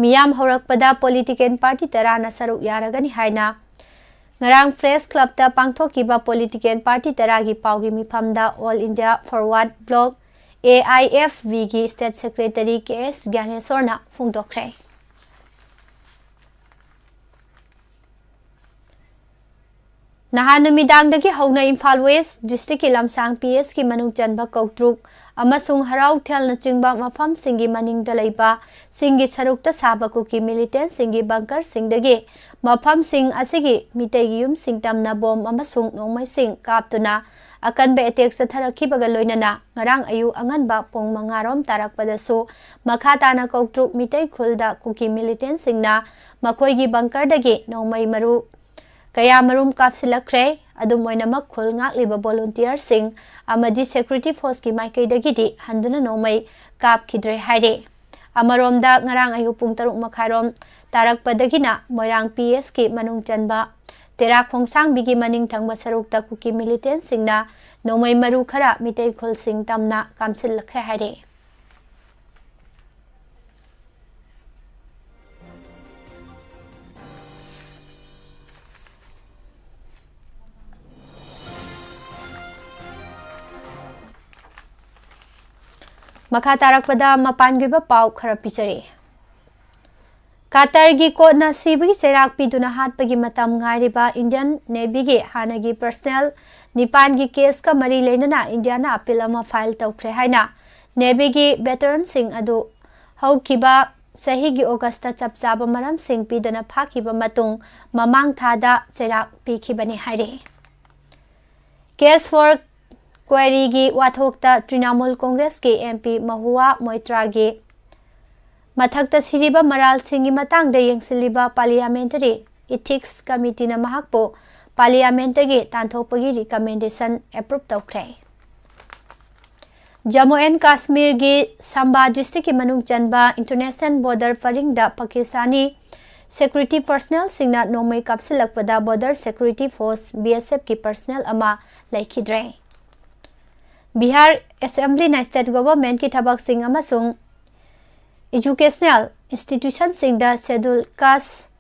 ꯃꯤꯌꯥꯝ ꯍꯧꯔꯛꯄꯗ ꯄꯣꯂꯤꯇꯤꯀꯦꯜ ꯄꯥꯔꯇꯤ ꯇꯔꯥꯅ ꯁꯔꯨꯛ ꯌꯥꯔꯒꯅꯤ ꯍꯥꯏꯅ ꯉꯔꯥꯡ ꯄ꯭ꯔꯦꯁ ꯀ꯭ꯂꯕꯇ ꯄꯥꯡꯊꯣꯛꯈꯤꯕ ꯄꯣꯂꯤꯇꯤꯀꯦꯜ ꯄꯥꯔꯇꯤ ꯇꯔꯥꯒꯤ ꯄꯥꯎꯒꯤ ꯃꯤꯐꯝꯗ all India forward bloc, A I F ꯕꯤꯒꯤ ꯁ꯭ꯇꯦꯠ ꯁꯦꯀ꯭ꯔꯦꯇꯔꯤ ꯀꯦ ꯑꯦꯁ ꯒ꯭ꯌꯥꯅꯦꯁꯣꯔꯅ ꯐꯣꯡꯗꯣꯛꯈ꯭ꯔꯦ꯫ ꯅꯍꯥꯟ ꯅꯨꯃꯤꯗꯥꯡꯗꯒꯤ ꯍꯧꯅ ꯏꯝꯐꯥꯜ ꯋꯦꯁ ꯗꯤꯁꯇ꯭ꯔꯤꯛꯀꯤ ꯂꯝꯁꯥꯡ ꯄꯤ ꯑꯦꯁꯀꯤ ꯃꯅꯨꯡ ꯆꯟꯕ ꯀꯧꯇ꯭ꯔꯨꯛ ꯑꯃꯁꯨꯡ ꯍꯔꯥꯎꯊꯦꯜꯅꯆꯤꯡꯕ ꯃꯐꯝꯁꯤꯡꯒꯤ ꯃꯅꯤꯡꯗ ꯂꯩꯕ ꯆꯤꯡꯒꯤ ꯁꯔꯨꯛꯇ ꯁꯥꯕ ꯀꯨꯀꯤ ꯃꯤꯂꯤꯇꯦꯟꯁꯤꯡꯒꯤ ꯕꯪꯀꯔꯁꯤꯡꯗꯒꯤ ꯃꯐꯝꯁꯤꯡ ꯑꯁꯤꯒꯤ ꯃꯤꯇꯩꯒꯤ ꯌꯨꯝꯁꯤꯡ ꯇꯝꯅ ꯕꯣꯝ ꯑꯃꯁꯨꯡ ꯅꯣꯡꯃꯩꯁꯤꯡ ꯀꯥꯞꯇꯨꯅ ꯑꯀꯟꯕ ꯑꯦꯇꯦꯛ ꯆꯠꯊꯔꯛꯈꯤꯕꯒ ꯂꯣꯏꯅꯅ ꯉꯔꯥꯡ ꯑꯌꯨꯛ ꯑꯉꯟꯕ ꯄꯨꯡ ꯃꯉꯥ ꯔꯣꯝ ꯇꯥꯔꯛꯄꯗꯁꯨ ꯃꯈꯥ ꯇꯥꯅ ꯀꯧꯇ꯭ꯔꯨꯛ ꯃꯤꯇꯩ ꯈꯨꯜꯗ ꯀꯨꯀꯤ ꯃꯤꯂꯤꯇꯦꯟꯁꯤꯡꯅ ꯃꯈꯣꯏꯒꯤ ꯕꯪꯀꯔꯗꯒꯤ ꯅꯣꯡꯃꯩ ꯃꯔꯨ ꯀꯌꯥꯃꯔꯨꯝ ꯀꯥꯞꯁꯤꯜꯂꯛꯈ꯭ꯔꯦ꯫ ꯑꯗꯨꯝ ꯑꯣꯏꯅꯃꯛ, ꯈꯨꯜ ꯉꯥꯛꯂꯤꯕ ꯚꯣꯂꯨꯟꯇꯤꯌꯔꯁꯤꯡ ꯑꯃꯗꯤ ꯁꯦꯀ꯭ꯌꯨꯔꯤꯇꯤ ꯐꯣꯔꯁꯀꯤ ꯃꯥꯏꯀꯩꯗꯒꯤꯗꯤ ꯍꯟꯗꯨꯅ ꯅꯣꯡꯃꯩ ꯀꯥꯞꯈꯤꯗ꯭ꯔꯦ ꯍꯥꯏꯔꯤ꯫ ꯑꯃꯔꯣꯝꯗ, ꯉꯔꯥꯡ ꯑꯌꯨꯛ ꯄꯨꯡ ꯇꯔꯨꯛ ꯃꯈꯥꯏꯔꯣꯝ ꯇꯥꯔꯛꯄꯗꯒꯤꯅ ꯃꯣꯏꯔꯥꯡ ꯄꯤ ꯑꯦꯁꯀꯤ ꯃꯅꯨꯡ ꯆꯟꯕ ꯇꯦꯔꯥ ꯈꯣꯡꯁꯥꯡꯕꯤꯒꯤ ꯃꯅꯤꯡ ꯊꯪꯕ ꯁꯔꯨꯛꯇ ꯀꯨꯀꯤ ꯃꯤꯂꯤꯇꯦꯟꯁꯤꯡꯅ ꯅꯣꯡꯃꯩ ꯃꯔꯨ ꯈꯔ ꯃꯤꯇꯩ ꯈꯨꯜꯁꯤꯡ ꯇꯝꯅ ꯀꯥꯝꯁꯤꯜꯂꯛꯈ꯭ꯔꯦ ꯍꯥꯏꯔꯤ꯫ ꯃꯈꯥ ꯇꯥꯔꯛꯄꯗ ꯃꯄꯥꯟꯒꯤ ꯑꯣꯏꯕ ꯄꯥꯎ ꯈꯔ ꯄꯤꯖꯔꯤ꯫ ꯀꯇꯔꯒꯤ ꯀꯣꯔꯠꯅ ꯁꯤꯕꯒꯤ ꯆꯩꯔꯥꯛ ꯄꯤꯗꯨꯅ ꯍꯥꯠꯄꯒꯤ ꯃꯇꯝ ꯉꯥꯏꯔꯤꯕ ꯏꯟꯗꯤꯌꯟ ꯅꯦꯚꯤꯒꯤ ꯍꯥꯟꯅꯒꯤ ꯄꯔꯁꯅꯦꯜ ꯅꯤꯄꯥꯟꯒꯤ ꯀꯦꯁꯀ ꯃꯔꯤ ꯂꯩꯅꯅ ꯏꯟꯗꯤꯌꯥꯅ ꯑꯄꯤꯜ ꯑꯃ ꯐꯥꯏꯜ ꯇꯧꯈ꯭ꯔꯦ ꯍꯥꯏꯅ ꯅꯦꯚꯤꯒꯤ ꯚꯦꯇꯔꯟꯁꯤꯡ ꯑꯗꯨ ꯍꯧꯈꯤꯕ ꯆꯍꯤꯒꯤ ꯑꯣꯒꯁꯇ ꯆꯞ ꯆꯥꯕ ꯃꯔꯝꯁꯤꯡ ꯄꯤꯗꯅ ꯐꯥꯈꯤꯕ ꯃꯇꯨꯡ ꯃꯃꯥꯡ ꯊꯥꯗ ꯆꯩꯔꯥꯛ ꯄꯤꯈꯤꯕꯅꯤ ꯍꯥꯏꯔꯤ꯫ ꯀꯦꯁ ꯐꯣꯔ ꯀ꯭ꯋꯦꯔꯤꯒꯤ ꯋꯥꯊꯣꯛꯇ ꯇ꯭ꯔꯤꯅꯥꯃꯨꯜ ꯀꯣꯡꯒ꯭ꯔꯦꯁꯀꯤ ꯑꯦꯝ ꯄꯤ ꯃꯍꯨꯋꯥ ꯃꯣꯏꯇ꯭ꯔꯥꯒꯤ ꯃꯊꯛꯇ ꯁꯤꯔꯤꯕ ꯃꯔꯥꯜꯁꯤꯡꯒꯤ ꯃꯇꯥꯡꯗ ꯌꯦꯡꯁꯤꯜꯂꯤꯕ ꯄꯥꯔꯂꯤꯌꯥꯃꯦꯟꯇꯔꯤ ꯏꯊꯤꯛꯁ ꯀꯃꯤꯇꯤꯅ ꯃꯍꯥꯛꯄꯨ ꯄꯥꯔꯂꯤꯌꯥꯃꯦꯟꯇꯒꯤ ꯇꯥꯟꯊꯣꯛꯄꯒꯤ ꯔꯤꯀꯃꯦꯟꯗꯦꯁꯟ ꯑꯦꯄ꯭ꯔꯨꯞ ꯇꯧꯈ꯭ꯔꯦ꯫ ꯖꯝꯃꯨ ꯑꯦꯟ ꯀꯥꯁꯃꯤꯔꯒꯤ ꯁꯝꯕꯥ ꯗꯤꯁꯇ꯭ꯔꯤꯛꯀꯤ ꯃꯅꯨꯡ ꯆꯟꯕ ꯏꯟꯇꯔꯅꯦꯁꯅꯦꯜ ꯕꯣꯔꯗꯔ ꯄꯔꯤꯡꯗ ꯄꯥꯀꯤꯁꯇꯥꯅꯤ security personnelꯁꯤꯡꯅ ꯅꯣꯡꯃꯩ ꯀꯥꯞꯁꯤꯜꯂꯛꯄꯗ Border Security Force, B S Fꯀꯤ personnel ꯑꯃ ꯂꯩꯈꯤꯗ꯭ꯔꯦ꯫ ꯕꯤꯍꯥꯔ Assemblyꯅ state governmentꯀꯤ ꯊꯕꯛꯁꯤꯡ ꯑꯃꯁꯨꯡ educational institutionꯁꯤꯡꯗ Scheduled Caste,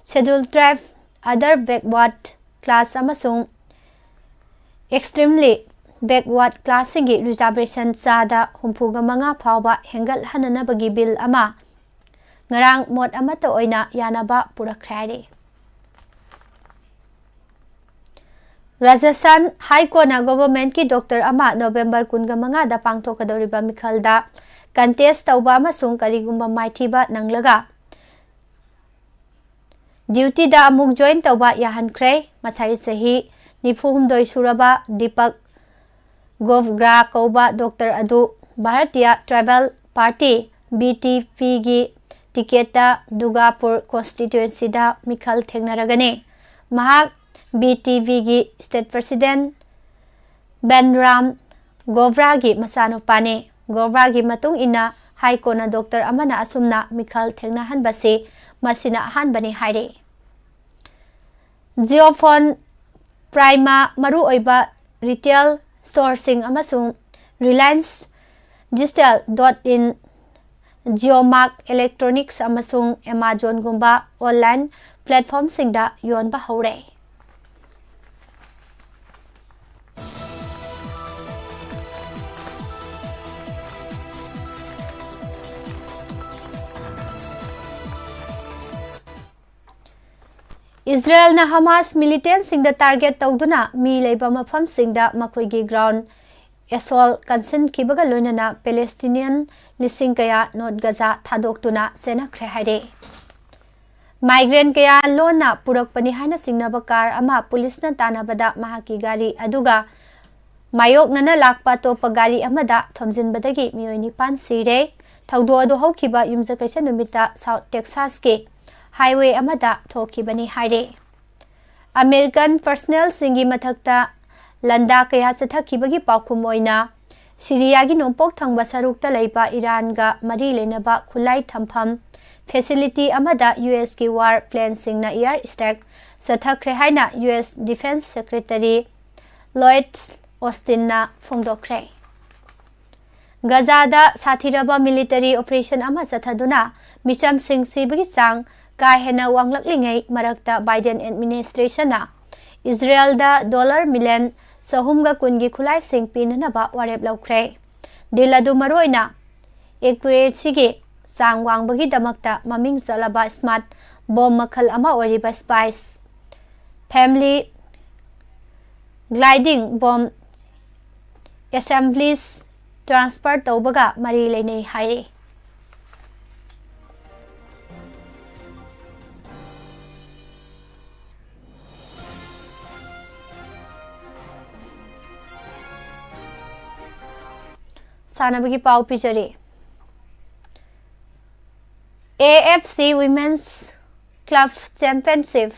Scheduled Tribe, Other Backward Class ꯑꯃꯁꯨꯡ Extremely Backward Classꯁꯤꯡꯒꯤ reservation ꯆꯥꯗ ꯍꯨꯝꯐꯨꯒ ꯃꯉꯥ ꯐꯥꯎꯕ ꯍꯦꯟꯒꯠꯍꯟꯅꯅꯕꯒꯤ bill ꯑꯃ ꯉꯔꯥꯡ ꯃꯣꯠ ꯑꯃꯠꯇ ꯑꯣꯏꯅ ꯌꯥꯅꯕ ꯄꯨꯔꯛꯈ꯭ꯔꯦ ꯍꯥꯏꯔꯤ꯫ ꯔꯥꯖꯁꯊꯥꯟ High Courtꯅ governmentꯀꯤ doctor ꯑꯃ November ꯀꯨꯟꯒ ꯃꯉꯥꯗ ꯄꯥꯡꯊꯣꯛꯀꯗꯧꯔꯤꯕ ꯃꯤꯈꯜꯗ contest ꯇꯧꯕ ꯑꯃꯁꯨꯡ ꯀꯔꯤꯒꯨꯝꯕ ꯃꯥꯏꯊꯤꯕ ꯅꯪꯂꯒ dutyꯗ ꯑꯃꯨꯛ join ꯇꯧꯕ ꯌꯥꯍꯟꯈ꯭ꯔꯦ꯫ ꯃꯁꯥꯏ ꯆꯍꯤ ꯅꯤꯐꯨ ꯍꯨꯝꯗꯣꯏ ꯁꯨꯔꯕ ꯗꯤꯄꯛ ꯒꯣꯚꯒ꯭ꯔꯥ ꯀꯧꯕ doctor ꯑꯗꯨ Bharatiya Tribal Party, B T Pꯒꯤ ticketꯇ Durgapur constituencyꯗ ꯃꯤꯈꯜ ꯊꯦꯡꯅꯔꯒꯅꯤ꯫ ꯃꯍꯥꯛ B T Pꯒꯤ state president ꯕꯦꯟꯔꯥꯝ ꯒꯣꯚ꯭ꯔꯥꯒꯤ ꯃꯆꯥꯅꯨꯄꯥꯅꯤ꯫ ꯒꯣꯚ꯭ꯔꯥꯒꯤ ꯃꯇꯨꯡ ꯏꯟꯅ High Courtꯅ doctor ꯑꯃꯅ ꯑꯁꯨꯝꯅ ꯃꯤꯈꯜ ꯊꯦꯡꯅꯍꯟꯕꯁꯤ ꯃꯁꯤꯅ ꯑꯍꯥꯟꯕꯅꯤ ꯍꯥꯏꯔꯤ꯫ JioPhone, Prima, ꯃꯔꯨꯑꯣꯏꯕ retail storeꯁꯤꯡ ꯑꯃꯁꯨꯡ Reliance Digital dot in, JioMart Electronics ꯑꯃꯁꯨꯡ Amazonꯒꯨꯝꯕ online platformꯁꯤꯡꯗ ꯌꯣꯟꯕ ꯍꯧꯔꯦ꯫ ꯏꯖꯔꯦꯜꯅ ꯍꯃꯥꯁ militantꯁꯤꯡꯗ target ꯇꯧꯗꯨꯅ ꯃꯤ ꯂꯩꯕ ꯃꯐꯝꯁꯤꯡꯗ ꯃꯈꯣꯏꯒꯤ ground assault ꯀꯟꯁꯤꯟꯈꯤꯕꯒ ꯂꯣꯏꯅꯅ Palestinian ꯂꯤꯁꯤꯡ ꯀꯌꯥ North Gaza ꯊꯥꯗꯣꯛꯇꯨꯅ ꯆꯦꯟꯅꯈ꯭ꯔꯦ ꯍꯥꯏꯔꯦ꯫ Migrant ꯀꯌꯥ ꯂꯣꯟꯅ ꯄꯨꯔꯛꯄꯅꯤ ꯍꯥꯏꯅ ꯆꯤꯡꯅꯕ car ꯑꯃ ꯄꯨꯂꯤꯁꯅ ꯇꯥꯟꯅꯕꯗ ꯃꯍꯥꯛꯀꯤ ꯒꯥꯔꯤ ꯑꯗꯨꯒ ꯃꯥꯌꯣꯛꯅꯅ ꯂꯥꯛꯄ ꯑꯇꯣꯞꯄ ꯒꯥꯔꯤ ꯑꯃꯗ ꯊꯣꯝꯖꯤꯟꯕꯗꯒꯤ ꯃꯤꯑꯣꯏ ꯅꯤꯄꯥꯟ ꯁꯤꯔꯦ꯫ ꯊꯧꯗꯣꯛ ꯑꯗꯨ ꯍꯧꯈꯤꯕ ꯌꯨꯝꯖꯀꯩꯁ ꯅꯨꯃꯤꯠꯇ South Texasꯀꯤ highway ꯑꯃꯗ ꯊꯣꯛꯈꯤꯕꯅꯤ ꯍꯥꯏꯔꯦ꯫ American personnelꯁꯤꯡꯒꯤ ꯃꯊꯛꯇ ꯂꯥꯟꯗꯥ ꯀꯌꯥ ꯆꯠꯊꯈꯤꯕꯒꯤ ꯄꯥꯎꯈꯨꯝ ꯑꯣꯏꯅ ꯁꯤꯔꯤꯌꯥꯒꯤ ꯅꯣꯡꯄꯣꯛ ꯊꯪꯕ ꯁꯔꯨꯛꯇ ꯂꯩꯕ ꯏꯔꯥꯟꯒ ꯃꯔꯤ ꯂꯩꯅꯕ ꯈꯨꯠꯂꯥꯏ ꯊꯝꯐꯝ facility ꯑꯃꯗ ꯌꯨ ꯑꯦꯁꯀꯤ war planeꯁꯤꯡꯅ air strike ꯆꯠꯊꯈ꯭ꯔꯦ ꯍꯥꯏꯅ U S Defense Secretary Lloyd Austinꯅ ꯐꯣꯡꯗꯣꯛꯈ꯭ꯔꯦ꯫ ꯒꯖꯥꯗ ꯁꯥꯊꯤꯔꯕ military operation ꯑꯃ ꯆꯠꯊꯗꯨꯅ ꯃꯤꯆꯝꯁꯤꯡ ꯁꯤꯕꯒꯤ ꯆꯥꯡ ꯀꯥ ꯍꯦꯟꯅ ꯋꯥꯡꯂꯛꯂꯤꯉꯩ ꯃꯔꯛꯇ Biden administrationꯅ ꯏꯖꯔꯦꯜꯗ dollar million ꯆꯍꯨꯝꯒ ꯀꯨꯟꯒꯤ ꯈꯨꯠꯂꯥꯏꯁꯤꯡ ꯄꯤꯅꯅꯕ ꯋꯥꯔꯦꯞ ꯂꯧꯈ꯭ꯔꯦ꯫ Deal ꯑꯗꯨ ꯃꯔꯨꯑꯣꯏꯅ accuracyꯒꯤ ꯆꯥꯡ ꯋꯥꯡꯕꯒꯤꯗꯃꯛꯇ ꯃꯃꯤꯡ ꯆꯠꯂꯕ smart bomb ꯃꯈꯜ ꯑꯃ ꯑꯣꯏꯔꯤꯕ Spice family gliding bomb assemblies transfer ꯇꯧꯕꯒ ꯃꯔꯤ ꯂꯩꯅꯩ ꯍꯥꯏꯔꯤ꯫ ꯁꯥꯟꯅꯕꯒꯤ ꯄꯥꯎ ꯄꯤꯖꯔꯤ꯫ A F C Women's Club Championship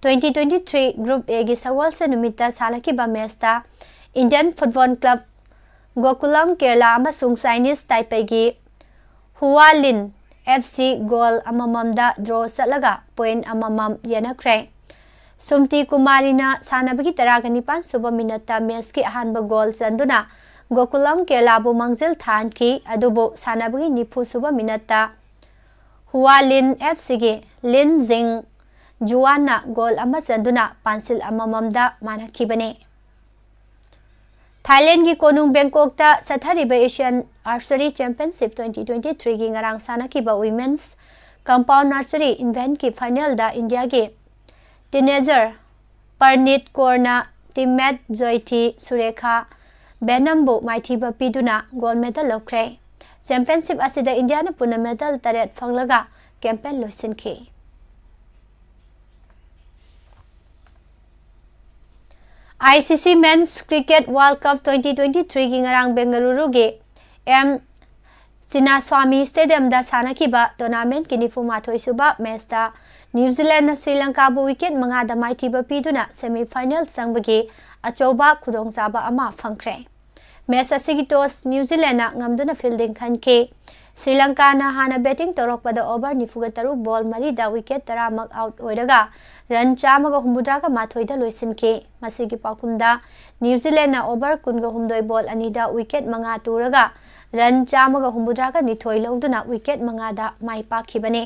twenty twenty-three Group Aꯒꯤ ꯁꯒꯣꯜꯁꯦꯟ ꯅꯨꯃꯤꯠꯇ ꯁꯥꯟꯅꯈꯤꯕ matchꯇ Indian Football Club Gokulam Kerala ꯑꯃꯁꯨꯡ Chinese Taipeiꯒꯤ Hualin F C goal ꯑꯃꯃꯝꯗ draw ꯆꯠꯂꯒ point ꯑꯃꯃꯝ ꯌꯦꯟꯅꯈ꯭ꯔꯦ꯫ ꯁꯨꯝꯇꯤ ꯀꯨꯃꯥꯔꯤꯅ ꯁꯥꯟꯅꯕꯒꯤ ꯇꯔꯥꯒ ꯅꯤꯄꯥꯟ ꯁꯨꯕ minuteꯇ matchꯀꯤ ꯑꯍꯥꯟꯕ goal ꯆꯟꯗꯨꯅ Gokulam Keralaꯕꯨ ꯃꯥꯡꯖꯤꯜ ꯊꯥꯍꯟꯈꯤ꯫ ꯑꯗꯨꯕꯨ ꯁꯥꯟꯅꯕꯒꯤ ꯅꯤꯐꯨ ꯁꯨꯕ minuteꯇ Hualin F Cꯒꯤ Lin Jing Juanꯅ goal ꯑꯃ ꯆꯟꯗꯨꯅ ꯄꯥꯟꯁꯤꯜ ꯑꯃꯃꯝꯗ ꯃꯥꯟꯅꯈꯤꯕꯅꯤ꯫ ꯊꯥꯏꯂꯦꯟꯗꯒꯤ ꯀꯣꯅꯨꯡ ꯕꯦꯡꯀꯣꯛꯇ ꯆꯠꯊꯔꯤꯕ Asian Archery Championship twenty twenty-threeꯒꯤ ꯉꯔꯥꯡ ꯁꯥꯟꯅꯈꯤꯕ Women's Compound Archery eventꯀꯤ finalꯗ ꯏꯟꯗꯤꯌꯥꯒꯤ teenager Parneet Kaurꯅ teammate Jyothi Surekha Benambu ꯃꯥꯏꯊꯤꯕ ꯄꯤꯗꯨꯅ gold medal ꯂꯧꯈ꯭ꯔꯦ꯫ Championship ꯑꯁꯤꯗ ꯏꯟꯗꯤꯌꯥꯅ ꯄꯨꯟꯅ medal ꯇꯔꯦꯠ ꯐꯪꯂꯒ campaign ꯂꯣꯏꯁꯤꯟꯈꯤ꯫ I C C Men's Cricket World Cup twenty twenty-threeꯒꯤ ꯉꯔꯥꯡ ꯕꯦꯡꯒꯂꯨꯔꯨꯒꯤ M Chinnaswamy Stadiumꯗ ꯁꯥꯟꯅꯈꯤꯕ tournamentꯀꯤ ꯅꯤꯐꯨ ꯃꯥꯊꯣꯏ ꯁꯨꯕ matchꯇ New Zealandꯅ Sri Lankaꯕꯨ wicket ꯃꯉꯥꯗ ꯃꯥꯏꯊꯤꯕ ꯄꯤꯗꯨꯅ semi final ꯆꯪꯕꯒꯤ ꯑꯆꯧꯕ ꯈꯨꯗꯣꯡꯆꯥꯕ ꯑꯃ ꯐꯪꯈ꯭ꯔꯦ꯫ Match ꯑꯁꯤꯒꯤ toss New Zealandꯅ ꯉꯝꯗꯨꯅ fielding ꯈꯟꯈꯤ꯫ ꯁ꯭ꯔꯤ ꯂꯪꯀꯥꯅ ꯍꯥꯟꯅ batting ꯇꯧꯔꯛꯄꯗ over ꯅꯤꯐꯨꯒ ꯇꯔꯨꯛ ball ꯃꯔꯤꯗ wicket ꯇꯔꯥꯃꯛ out ꯑꯣꯏꯔꯒ run ꯆꯥꯝꯃꯒ ꯍꯨꯝꯐꯨꯇꯔꯥꯒ ꯃꯥꯊꯣꯏꯗ ꯂꯣꯏꯁꯤꯟꯈꯤ꯫ ꯃꯁꯤꯒꯤ ꯄꯥꯎꯈꯨꯝꯗ ꯅ꯭ꯌꯨꯖꯤꯂꯦꯟꯗꯅ over ꯀꯨꯟꯒ ꯍꯨꯝꯗꯣꯏ ball ꯑꯅꯤꯗ wicket ꯃꯉꯥ ꯇꯨꯔꯒ run ꯆꯥꯝꯃꯒ ꯍꯨꯝꯐꯨꯇꯔꯥꯒ ꯅꯤꯊꯣꯏ ꯂꯧꯗꯨꯅ wicket ꯃꯉꯥꯗ ꯃꯥꯏ ꯄꯥꯛꯈꯤꯕꯅꯤ꯫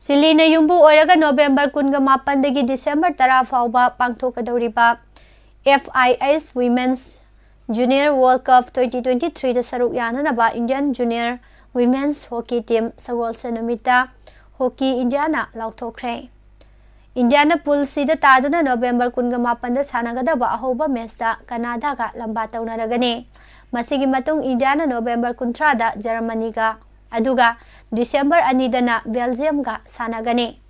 ꯆꯤꯂꯤꯅ ꯌꯨꯝꯕꯨ ꯑꯣꯏꯔꯒ ꯅꯣꯕꯦꯝꯕꯔ ꯀꯨꯟꯒ ꯃꯥꯄꯟꯗꯒꯤ ꯗꯤꯁꯦꯝꯕꯔ ꯇꯔꯥ ꯐꯥꯎꯕ ꯄꯥꯡꯊꯣꯛꯀꯗꯧꯔꯤꯕ F I H Women's Junior World Cup twenty twenty-threeꯗ ꯁꯔꯨꯛ ꯌꯥꯅꯅꯕ Indian Junior Women's Hockey Team ꯁꯒꯣꯜꯁꯦꯟ ꯅꯨꯃꯤꯠꯇ Hockey Indiaꯅ ꯂꯥꯎꯊꯣꯛꯈ꯭ꯔꯦ꯫ ꯏꯟꯗꯤꯌꯥꯅ Pool Cꯗ ꯇꯥꯗꯨꯅ ꯅꯣꯕꯦꯝꯕꯔ ꯀꯨꯟꯒ ꯃꯥꯄꯟꯗ ꯁꯥꯟꯅꯒꯗꯕ ꯑꯍꯧꯕ matchꯇ ꯀꯅꯥꯗꯥꯒ ꯂꯝꯕꯥ ꯇꯧꯅꯔꯒꯅꯤ꯫ ꯃꯁꯤꯒꯤ ꯃꯇꯨꯡ ꯏꯟꯗꯤꯌꯥꯅ ꯅꯣꯕꯦꯝꯕꯔ ꯀꯨꯟꯊ꯭ꯔꯥꯗ ꯖꯔꯃꯅꯤꯒ, ꯑꯗꯨꯒ ꯗꯤꯁꯦꯝꯕꯔ ꯑꯅꯤꯗꯅ ꯕꯦꯜꯖꯤꯌꯝꯒ ꯁꯥꯟꯅꯒꯅꯤ꯫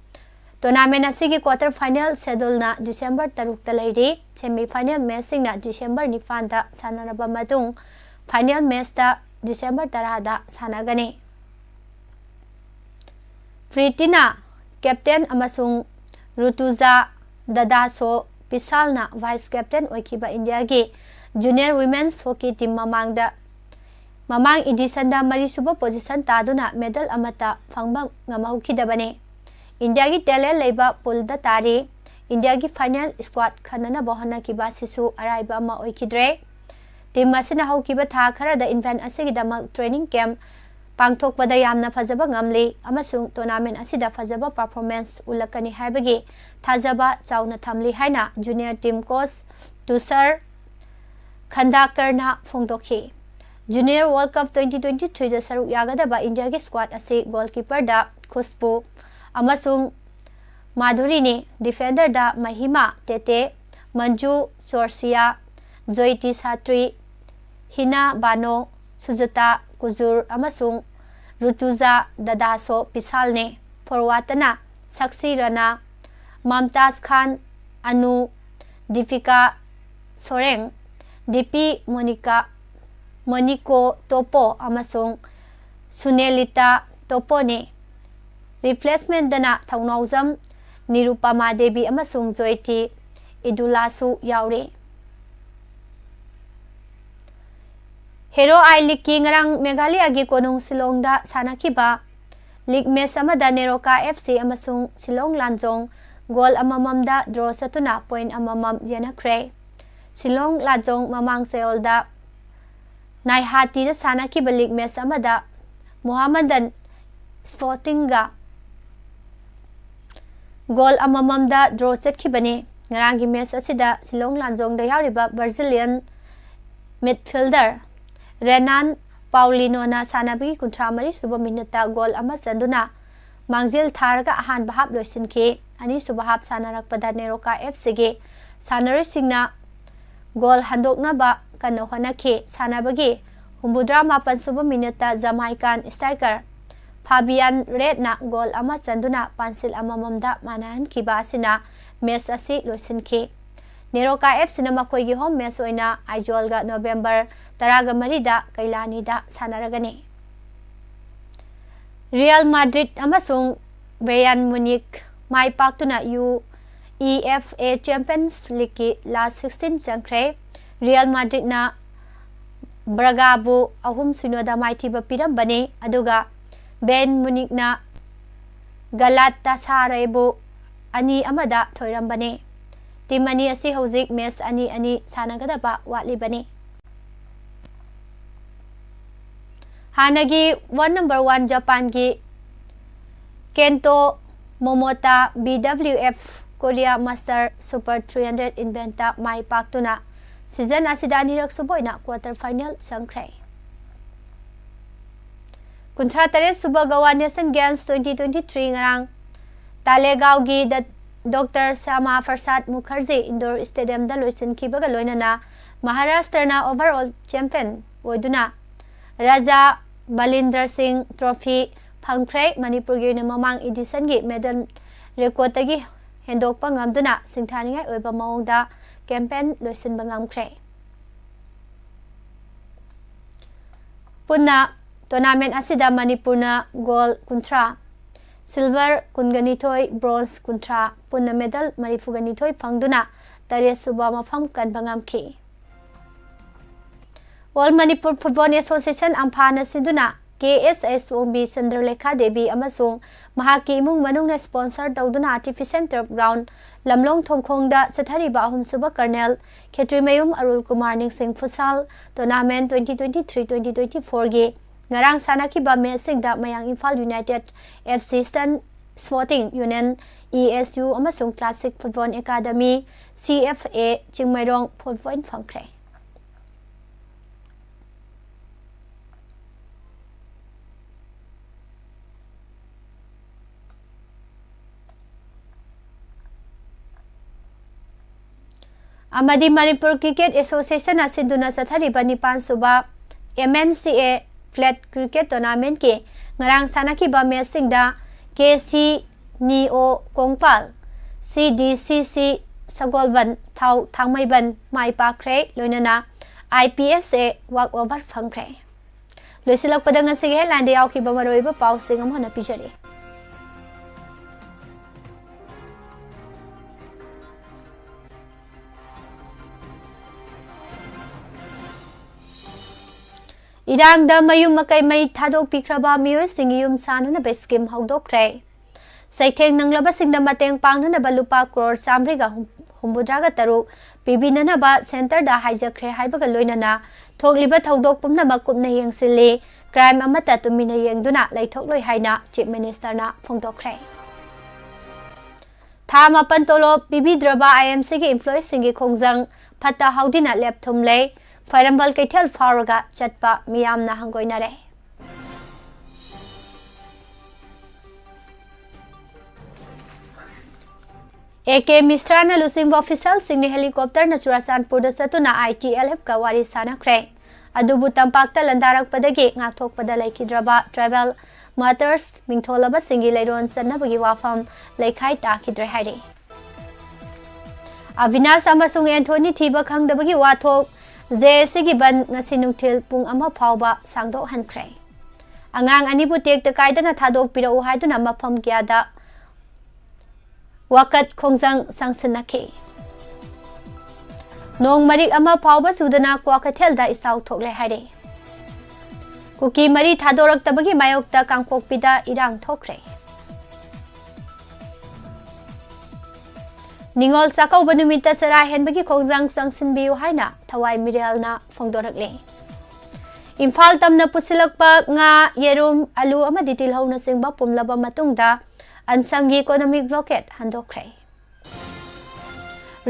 Tournament ꯑꯁꯤꯒꯤ quarter final scheduleꯅ ꯗꯤꯁꯦꯝꯕꯔ ꯇꯔꯨꯛꯇ ꯂꯩꯔꯤ꯫ Semi final matchꯁꯤꯡꯅ ꯗꯤꯁꯦꯝꯕꯔ ꯅꯤꯄꯥꯟꯗ ꯁꯥꯟꯅꯔꯕ ꯃꯇꯨꯡ, final matchꯇ ꯗꯤꯁꯦꯝꯕꯔ ꯇꯔꯥꯗ ꯁꯥꯟꯅꯒꯅꯤ꯫ ꯄ꯭ꯔꯤꯇꯤꯅ captain ꯑꯃꯁꯨꯡ ꯔꯨꯇꯨꯖꯥ ꯗꯗꯥꯁꯣ ꯄꯤꯁꯥꯜꯅ vice captain ꯑꯣꯏꯈꯤꯕ ꯏꯟꯗꯤꯌꯥꯒꯤ Junior Women's Hockey Team ꯃꯃꯥꯡꯗ, ꯃꯃꯥꯡ editionꯗ ꯃꯔꯤꯁꯨꯕ position ꯇꯥꯗꯨꯅ medal ꯑꯃꯠꯇ ꯐꯪꯕ ꯉꯝꯍꯧꯈꯤꯗꯕꯅꯤ꯫ ꯏꯟꯗꯤꯌꯥꯒꯤ talent ꯂꯩꯕ poolꯗ ꯇꯥꯔꯤ꯫ ꯏꯟꯗꯤꯌꯥꯒꯤ final squad ꯈꯟꯅꯅꯕ ꯍꯣꯠꯅꯈꯤꯕ ꯑꯁꯤꯁꯨ ꯑꯔꯥꯏꯕ ꯑꯃ ꯑꯣꯏꯈꯤꯗ꯭ꯔꯦ꯫ Team ꯑꯁꯤꯅ ꯍꯧꯈꯤꯕ ꯊꯥ ꯈꯔꯗ event ꯑꯁꯤꯒꯤꯗꯃꯛ training camp ꯄꯥꯡꯊꯣꯛꯄꯗ ꯌꯥꯝꯅ ꯐꯖꯕ ꯉꯝꯂꯤ ꯑꯃꯁꯨꯡ tournament ꯑꯁꯤꯗ ꯐꯖꯕ performance ꯎꯠꯂꯛꯀꯅꯤ ꯍꯥꯏꯕꯒꯤ ꯊꯥꯖꯕ ꯆꯥꯎꯅ ꯊꯝꯂꯤ ꯍꯥꯏꯅ junior team coach ꯇꯨꯁꯥꯔ ꯈꯟꯗꯥꯀꯔꯅ ꯐꯣꯡꯗꯣꯛꯈꯤ꯫ Junior World Cup twenty twenty-threeꯗ ꯁꯔꯨꯛ ꯌꯥꯒꯗꯕ ꯏꯟꯗꯤꯌꯥꯒꯤ squad ꯑꯁꯤ goalkeeperꯗ ꯈꯨꯁꯕꯨ ꯑꯃꯁꯨꯡ ꯃꯥꯙꯨꯔꯤꯅꯤ, defenderꯗ ꯃꯍꯤꯃꯥ ꯇꯦꯇꯦ, ꯃꯟꯖꯨ ꯆꯣꯔꯁꯤꯌꯥ, ꯖꯣꯏꯇꯤ ꯁꯥꯇ꯭ꯔꯤ, ꯍꯤꯅꯥ ꯕꯥꯅꯣ, ꯁꯨꯖꯇꯥ ꯀꯨꯖꯨꯔ ꯑꯃꯁꯨꯡ ꯔꯨꯇꯨꯖꯥ ꯗꯗꯥꯁꯣ ꯄꯤꯁꯥꯜꯅꯤ꯫ Forwardꯇꯅ ꯁꯛꯁꯤ ꯔꯅꯥ, ꯃꯝꯇꯥꯖ ꯈꯥꯟ, ꯑꯅꯨ, ꯗꯤꯄꯤꯀꯥ ꯁꯣꯔꯦꯡ, ꯗꯤꯄꯤ ꯃꯣꯅꯤꯀꯥ, ꯃꯣꯅꯤꯀꯣ ꯇꯣꯄꯣ ꯑꯃꯁꯨꯡ ꯁꯨꯅꯦꯂꯤꯇꯥ ꯇꯣꯄꯣꯅꯤ꯫ Replacementꯇꯅ ꯊꯧꯅꯥꯎꯖꯝ ꯅꯤꯔꯨꯄꯃꯥ ꯗꯦꯕꯤ ꯑꯃꯁꯨꯡ ꯖꯣꯏꯇꯤ ꯏꯗꯨꯂꯥꯁꯨ ꯌꯥꯎꯔꯤ꯫ Hero I Leagueꯀꯤ ꯉꯔꯥꯡ ꯃꯦꯘꯥꯂꯌꯒꯤ ꯀꯣꯅꯨꯡ ꯁꯤꯂꯣꯡꯗ ꯁꯥꯟꯅꯈꯤꯕ league match ꯑꯃꯗ ꯅꯦꯔꯣꯀꯥ F C ꯑꯃꯁꯨꯡ ꯁꯤꯂꯣꯡ ꯂꯥꯟꯖꯣꯡ goal ꯑꯃꯃꯝꯗ draw ꯆꯠꯇꯨꯅ point ꯑꯃꯃꯝ ꯌꯦꯟꯅꯈ꯭ꯔꯦ꯫ ꯁꯤꯂꯣꯡ ꯂꯥꯟꯖꯣꯡ ꯃꯃꯥꯡ ꯆꯌꯣꯜꯗ ꯅꯥꯏꯍꯥꯇꯤꯗ ꯁꯥꯟꯅꯈꯤꯕ league match ꯑꯃꯗ ꯃꯣꯍꯥꯃꯗꯟ Sportingꯒ goal ꯑꯃꯃꯝꯗ draw ꯆꯠꯈꯤꯕꯅꯤ꯫ ꯉꯔꯥꯡꯒꯤ match ꯑꯁꯤꯗ ꯁꯤꯂꯣꯡ ꯂꯥꯟꯖꯣꯡꯗ ꯌꯥꯎꯔꯤꯕ Brazilian midfielder Renan Paulinoꯅ ꯁꯥꯟꯅꯕꯒꯤ ꯀꯨꯟꯊ꯭ꯔꯥ ꯃꯔꯤ ꯁꯨꯕ minuteꯇ goal ꯑꯃ ꯆꯟꯗꯨꯅ ꯃꯥꯡꯖꯤꯜ ꯊꯥꯔꯒ ꯑꯍꯥꯟꯕ half ꯂꯣꯏꯁꯤꯟꯈꯤ꯫ ꯑꯅꯤꯁꯨꯕ half ꯁꯥꯟꯅꯔꯛꯄꯗ ꯅꯦꯔꯣꯀꯥ F Cꯒꯤ ꯁꯥꯟꯅꯔꯣꯏꯁꯤꯡꯅ goal ꯍꯟꯗꯣꯛꯅꯕ ꯀꯟꯅ ꯍꯣꯠꯅꯈꯤ꯫ ꯁꯥꯟꯅꯕꯒꯤ ꯍꯨꯝꯐꯨꯇꯔꯥ ꯃꯥꯄꯟ ꯁꯨꯕ minuteꯇ Jamaican striker Fabian Redꯅ goal ꯑꯃ ꯆꯟꯗꯨꯅ ꯄꯥꯟꯁꯤꯜ ꯑꯃꯃꯝꯗ ꯃꯥꯟꯅꯍꯟꯈꯤꯕ ꯑꯁꯤꯅ match ꯑꯁꯤ ꯂꯣꯏꯁꯤꯟꯈꯤ꯫ ꯅꯦꯔꯣꯀꯥ F Cꯅ ꯃꯈꯣꯏꯒꯤ home match ꯑꯣꯏꯅ ꯑꯥꯏꯖꯣꯜꯒ November ꯇꯔꯥꯒ ꯃꯔꯤꯗ ꯀꯩꯂꯥꯅꯤꯗ ꯁꯥꯟꯅꯔꯒꯅꯤ꯫ Real Madrid ꯑꯃꯁꯨꯡ Bayern Munich ꯃꯥꯏ ꯄꯥꯛꯇꯨꯅ UEFA Champions Leagueꯀꯤ last sixteen ꯆꯪꯈ꯭ꯔꯦ꯫ Real Madridꯅ Bragaꯕꯨ ꯑꯍꯨꯝ ꯁꯤꯅꯣꯗ ꯃꯥꯏꯊꯤꯕ ꯄꯤꯔꯝꯕꯅꯤ, ꯑꯗꯨꯒ Bayern Munichꯅ Galatasarayꯕꯨ ꯑꯅꯤ ꯑꯃꯗ ꯊꯣꯏꯔꯝꯕꯅꯤ꯫ Team ꯑꯅꯤ ꯑꯁꯤ ꯍꯧꯖꯤꯛ match ꯑꯅꯤ ꯑꯅꯤ ꯁꯥꯟꯅꯒꯗꯕ ꯋꯥꯠꯂꯤꯕꯅꯤ꯫ ꯍꯥꯟꯅꯒꯤ world number one ꯖꯄꯥꯟꯒꯤ Kento Momota B W F Korea Master Super three hundred eventꯇ ꯃꯥꯏ ꯄꯥꯛꯇꯨꯅ season ꯑꯁꯤꯗ ꯑꯅꯤꯔꯛ ꯁꯨꯕ ꯑꯣꯏꯅ quarter final ꯆꯪꯈ꯭ꯔꯦ꯫ ꯀꯨꯟꯊ꯭ꯔꯥ ꯇꯔꯦꯠ ꯁꯨꯕ Goa Nation Games twenty twenty-three ꯉꯔꯥꯡ ꯇꯥꯂꯦꯒꯥꯎꯒꯤ ꯗ-, Doctor Shyama Prasad Mukherjee Indoor Stadiumꯗ ꯂꯣꯏꯁꯤꯟꯈꯤꯕꯒ ꯂꯣꯏꯅꯅ ꯃꯍꯥꯔꯥꯁꯇ꯭ꯔꯅ overall champion ꯑꯣꯏꯗꯨꯅ ꯔꯥꯖꯥ ꯕꯂꯤꯟꯗ꯭ꯔ ꯁꯤꯡ Trophy ꯐꯪꯈ꯭ꯔꯦ꯫ ꯃꯅꯤꯄꯨꯔꯒꯤ ꯑꯣꯏꯅ ꯃꯃꯥꯡ editionꯒꯤ medal recordꯇꯒꯤ ꯍꯦꯟꯗꯣꯛꯄ ꯉꯝꯗꯨꯅ ꯁꯤꯡꯊꯥꯅꯤꯡꯉꯥꯏ ꯑꯣꯏꯕ ꯃꯑꯣꯡꯗ campaign ꯂꯣꯏꯁꯤꯟꯕ ꯉꯝꯈ꯭ꯔꯦ꯫ ꯄꯨꯟꯅ tournament ꯑꯁꯤꯗ ꯃꯅꯤꯄꯨꯔꯅ gold ꯀꯨꯟꯊ꯭ꯔꯥ, silver ꯀꯨꯟꯒ ꯅꯤꯊꯣꯏ, bronze ꯀꯨꯟꯊ꯭ꯔꯥ, ꯄꯨꯟꯅ medal ꯃꯔꯤꯐꯨꯒ ꯅꯤꯊꯣꯏ ꯐꯪꯗꯨꯅ ꯇꯔꯦꯠ ꯁꯨꯕ ꯃꯐꯝ ꯀꯟꯕ ꯉꯝꯈꯤ꯫ All Manipur Football Association, ꯑꯝꯐꯥꯅ ꯁꯤꯟꯗꯨꯅ, ꯀꯦ ꯑꯦꯁ ꯑꯦꯁ ꯑꯣꯡꯕꯤ, ꯆꯟꯗ꯭ꯔꯂꯦꯈꯥ ꯗꯦꯕꯤ ꯑꯃꯁꯨꯡ ꯃꯍꯥꯛꯀꯤ ꯏꯃꯨꯡ ꯃꯅꯨꯡꯅ sponsor ꯇꯧꯗꯨꯅ Artificial Turf Ground, ꯂꯝꯂꯣꯡ ꯊꯣꯡꯈꯣꯡꯗ ꯆꯠꯊꯔꯤꯕ ꯑꯍꯨꯝꯁꯨꯕ Colonel ꯈꯦꯇ꯭ꯔꯤꯃꯌꯨꯝ ꯑꯔꯨꯜ ꯀꯨꯃꯥꯔ ꯅꯤꯡꯁꯤꯡ ꯐꯨꯠꯁꯥꯜ tournament twenty twenty-three twenty twenty-four ꯒꯤ ꯉꯔꯥꯡ ꯁꯥꯟꯅꯈꯤꯕ matchꯁꯤꯡꯗ ꯃꯌꯥꯡ Imphal United, F C Eastern Sporting Union, E S U, ꯑꯃꯁꯨꯡ Classic Football Academy, C F A, Chingmeirong full point ꯐꯪꯈ꯭ꯔꯦ꯫ ꯑꯃꯗꯤ Manipur Cricket Associationꯅ ꯁꯤꯟꯗꯨꯅ ꯆꯠꯊꯔꯤꯕ ꯅꯤꯄꯥꯟ ꯁꯨꯕ M N C A Flag Cricket Tournamentꯀꯤ ꯉꯔꯥꯡ ꯁꯥꯟꯅꯈꯤꯕ matchꯁꯤꯡꯗ K C Neo Kongpal, C D C C ꯁꯒꯣꯜꯕꯟ ꯊꯥꯎ ꯊꯥꯡꯃꯩꯕꯟ ꯃꯥꯏ ꯄꯥꯛꯈ꯭ꯔꯦ, ꯂꯣꯏꯅꯅ I P S A walk over ꯐꯪꯈ꯭ꯔꯦ꯫ ꯂꯣꯏꯁꯤꯜꯂꯛꯄꯗ ꯉꯁꯤꯒꯤ headlineꯗ ꯌꯥꯎꯈꯤꯕ ꯃꯔꯨꯑꯣꯏꯕ ꯄꯥꯎꯁꯤꯡ ꯑꯃꯨꯛ ꯍꯟꯅ ꯄꯤꯖꯔꯤ꯫ ꯏꯔꯥꯡꯗ ꯃꯌꯨꯝ ꯃꯀꯩ ꯃꯩ ꯊꯥꯗꯣꯛꯄꯤꯈ꯭ꯔꯕ ꯃꯤꯑꯣꯏꯁꯤꯡꯒꯤ ꯌꯨꯝ ꯁꯥꯅꯅꯕ scheme ꯍꯧꯗꯣꯛꯈ꯭ꯔꯦ꯫ ꯆꯩꯊꯦꯡ ꯅꯪꯂꯕꯁꯤꯡꯗ ꯃꯇꯦꯡ ꯄꯥꯡꯅꯅꯕ ꯂꯨꯄꯥ ꯀ꯭ꯔꯣꯔ ꯆꯥꯃꯔꯤꯒ ꯍꯨꯝꯐꯨꯇꯔꯥꯒ ꯇꯔꯨꯛ ꯄꯤꯕꯤꯅꯅꯕ centreꯗ ꯍꯥꯏꯖꯈ꯭ꯔꯦ ꯍꯥꯏꯕꯒ ꯂꯣꯏꯅꯅ ꯊꯣꯛꯂꯤꯕ ꯊꯧꯗꯣꯛ ꯄꯨꯝꯅꯃꯛ ꯀꯨꯞꯅ ꯌꯦꯡꯁꯤꯜꯂꯤ, crime ꯑꯃꯠꯇ ꯇꯨꯃꯤꯟꯅ ꯌꯦꯡꯗꯨꯅ ꯂꯩꯊꯣꯛꯂꯣꯏ ꯍꯥꯏꯅ Chief Ministerꯅ ꯐꯣꯡꯗꯣꯛꯈ꯭ꯔꯦ꯫ ꯊꯥ ꯃꯥꯄꯟ ꯇꯣꯂꯣꯞ ꯄꯤꯕꯤꯗ꯭ꯔꯕ I M Cꯒꯤ employeeꯁꯤꯡꯒꯤ ꯈꯣꯡꯖꯪ ꯐꯠꯇ ꯍꯥꯎꯗꯤꯅ ꯂꯦꯞꯊꯨꯝꯂꯦ, ꯈ꯭ꯋꯥꯏꯔꯝꯕꯟ ꯀꯩꯊꯦꯜ ꯐꯥꯎꯔꯒ ꯆꯠꯄ ꯃꯤꯌꯥꯝꯅ ꯍꯪꯒꯣꯏꯅꯔꯦ꯫ A K Mistrana ꯂꯨꯆꯤꯡꯕ officialꯁꯤꯡꯅ helicopterꯅ ꯆꯨꯔꯥꯆꯥꯟꯄꯨꯔꯗ ꯆꯠꯇꯨꯅ I T L Fꯀ ꯋꯥꯔꯤ ꯁꯥꯅꯈ꯭ꯔꯦ꯫ ꯑꯗꯨꯕꯨ ꯇꯝꯄꯥꯛꯇ ꯂꯥꯟꯗꯥꯔꯛꯄꯗꯒꯤ ꯉꯥꯛꯊꯣꯛꯄꯗ ꯂꯩꯈꯤꯗ꯭ꯔꯕ tribal martyrs ꯃꯤꯡꯊꯣꯜꯂꯕꯁꯤꯡꯒꯤ ꯂꯩꯔꯣꯟ ꯆꯟꯅꯕꯒꯤ ꯋꯥꯐꯝ ꯂꯩꯈꯥꯏ ꯇꯥꯈꯤꯗ꯭ꯔꯦ ꯍꯥꯏꯔꯤ꯫ ꯑꯕꯤꯅꯥꯁ ꯑꯃꯁꯨꯡ ꯑꯦꯟꯊꯣꯅꯤ ꯊꯤꯕ ꯈꯪꯗꯕꯒꯤ ꯋꯥꯊꯣꯛ, J A Cꯒꯤ ꯕꯟ ꯉꯁꯤ ꯅꯨꯡꯊꯤꯜ ꯄꯨꯡ ꯑꯃ ꯐꯥꯎꯕ ꯁꯥꯡꯗꯣꯛꯍꯟꯈ꯭ꯔꯦ꯫ ꯑꯉꯥꯡ ꯑꯅꯤꯕꯨ ꯇꯦꯛꯇ ꯀꯥꯏꯗꯅ ꯊꯥꯗꯣꯛꯄꯤꯔꯛꯎ ꯍꯥꯏꯗꯨꯅ ꯃꯐꯝ ꯀꯌꯥꯗ ꯋꯥꯀꯠ ꯈꯣꯡꯖꯪ ꯆꯪꯁꯤꯟꯅꯈꯤ꯫ ꯅꯣꯡ ꯃꯔꯤꯛ ꯑꯃ ꯐꯥꯎꯕ ꯆꯨꯗꯅ ꯀ꯭ꯋꯥꯀꯩꯊꯦꯜꯗ ꯏꯆꯥꯎ ꯊꯣꯛꯂꯦ ꯍꯥꯏꯔꯦ꯫ ꯀꯨꯀꯤ ꯃꯔꯤ ꯊꯥꯗꯣꯔꯛꯇꯕꯒꯤ ꯃꯥꯌꯣꯛꯇ ꯀꯥꯡꯄꯣꯛꯄꯤꯗ ꯏꯔꯥꯡ ꯊꯣꯛꯈ꯭ꯔꯦ꯫ ꯅꯤꯉꯣꯜ ꯆꯥꯛꯀꯧꯕ ꯅꯨꯃꯤꯠꯇ ꯆꯔꯥ ꯍꯦꯟꯕꯒꯤ ꯈꯣꯡꯖꯪ ꯆꯪꯁꯤꯟꯕꯤꯌꯨ ꯍꯥꯏꯅ ꯊꯋꯥꯏ ꯃꯤꯔꯦꯜꯅ ꯐꯣꯡꯗꯣꯔꯛꯂꯦ꯫ ꯏꯝꯐꯥꯜ ꯇꯝꯅ ꯄꯨꯁꯤꯜꯂꯛꯄ ꯉꯥ, ꯌꯦꯔꯨꯝ, ꯑꯂꯨ ꯑꯃꯗꯤ ꯇꯤꯜꯍꯧꯅꯆꯤꯡꯕ ꯄꯨꯝꯂꯕ ꯃꯇꯨꯡꯗ ꯑꯟꯁꯝꯒꯤ economic blockade ꯍꯟꯗꯣꯛꯈ꯭ꯔꯦ꯫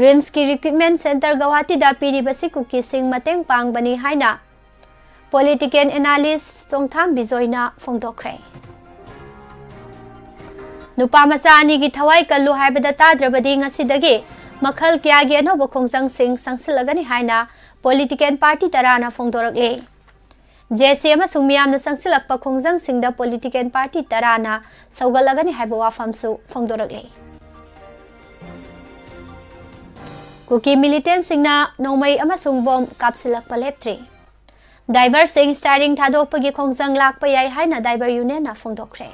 ꯔꯤꯝꯁꯀꯤ recruitment centre ꯒꯧꯍꯥꯇꯤꯗ ꯄꯤꯔꯤꯕꯁꯤ ꯀꯨꯀꯤꯁꯤꯡ ꯃꯇꯦꯡ ꯄꯥꯡꯕꯅꯤ ꯍꯥꯏꯅ political analyst ꯆꯣꯡꯊꯥꯝ ꯕꯤꯖꯣꯏꯅ ꯐꯣꯡꯗꯣꯛꯈ꯭ꯔꯦ꯫ ꯅꯨꯄꯥ ꯃꯆꯥ ꯑꯅꯤꯒꯤ ꯊꯋꯥꯏ ꯀꯜꯂꯨ ꯍꯥꯏꯕꯗ ꯇꯥꯗ꯭ꯔꯕꯗꯤ ꯉꯁꯤꯗꯒꯤ ꯃꯈꯜ ꯀꯌꯥꯒꯤ ꯑꯅꯧꯕ ꯈꯣꯡꯖꯪꯁꯤꯡ ꯆꯪꯁꯤꯜꯂꯒꯅꯤ ꯍꯥꯏꯅ political party ꯇꯔꯥꯅ ꯐꯣꯡꯗꯣꯔꯛꯂꯤ꯫ ꯖꯦ ꯑꯦꯁ ꯁꯤ ꯑꯃꯁꯨꯡ ꯃꯤꯌꯥꯝꯅ ꯆꯪꯁꯤꯜꯂꯛꯄ ꯈꯣꯡꯖꯪꯁꯤꯡꯗ political party ꯇꯔꯥꯅ ꯁꯧꯒꯠꯂꯒꯅꯤ ꯍꯥꯏꯕ ꯋꯥꯐꯝꯁꯨ ꯐꯣꯡꯗꯣꯔꯛꯂꯤ꯫ ꯀꯨꯀꯤ militantꯁꯤꯡꯅ ꯅꯣꯡꯃꯩ ꯑꯃꯁꯨꯡ ꯕꯣꯝ ꯀꯥꯞꯁꯤꯜꯂꯛꯄ ꯂꯦꯞꯇ꯭ꯔꯤ꯫ ꯗ꯭ꯔꯥꯏꯚꯔꯁꯤꯡ steering ꯊꯥꯗꯣꯛꯄꯒꯤ ꯈꯣꯡꯖꯪ ꯂꯥꯛꯄ ꯌꯥꯏ ꯍꯥꯏꯅ driver unionꯅ ꯐꯣꯡꯗꯣꯛꯈ꯭ꯔꯦ꯫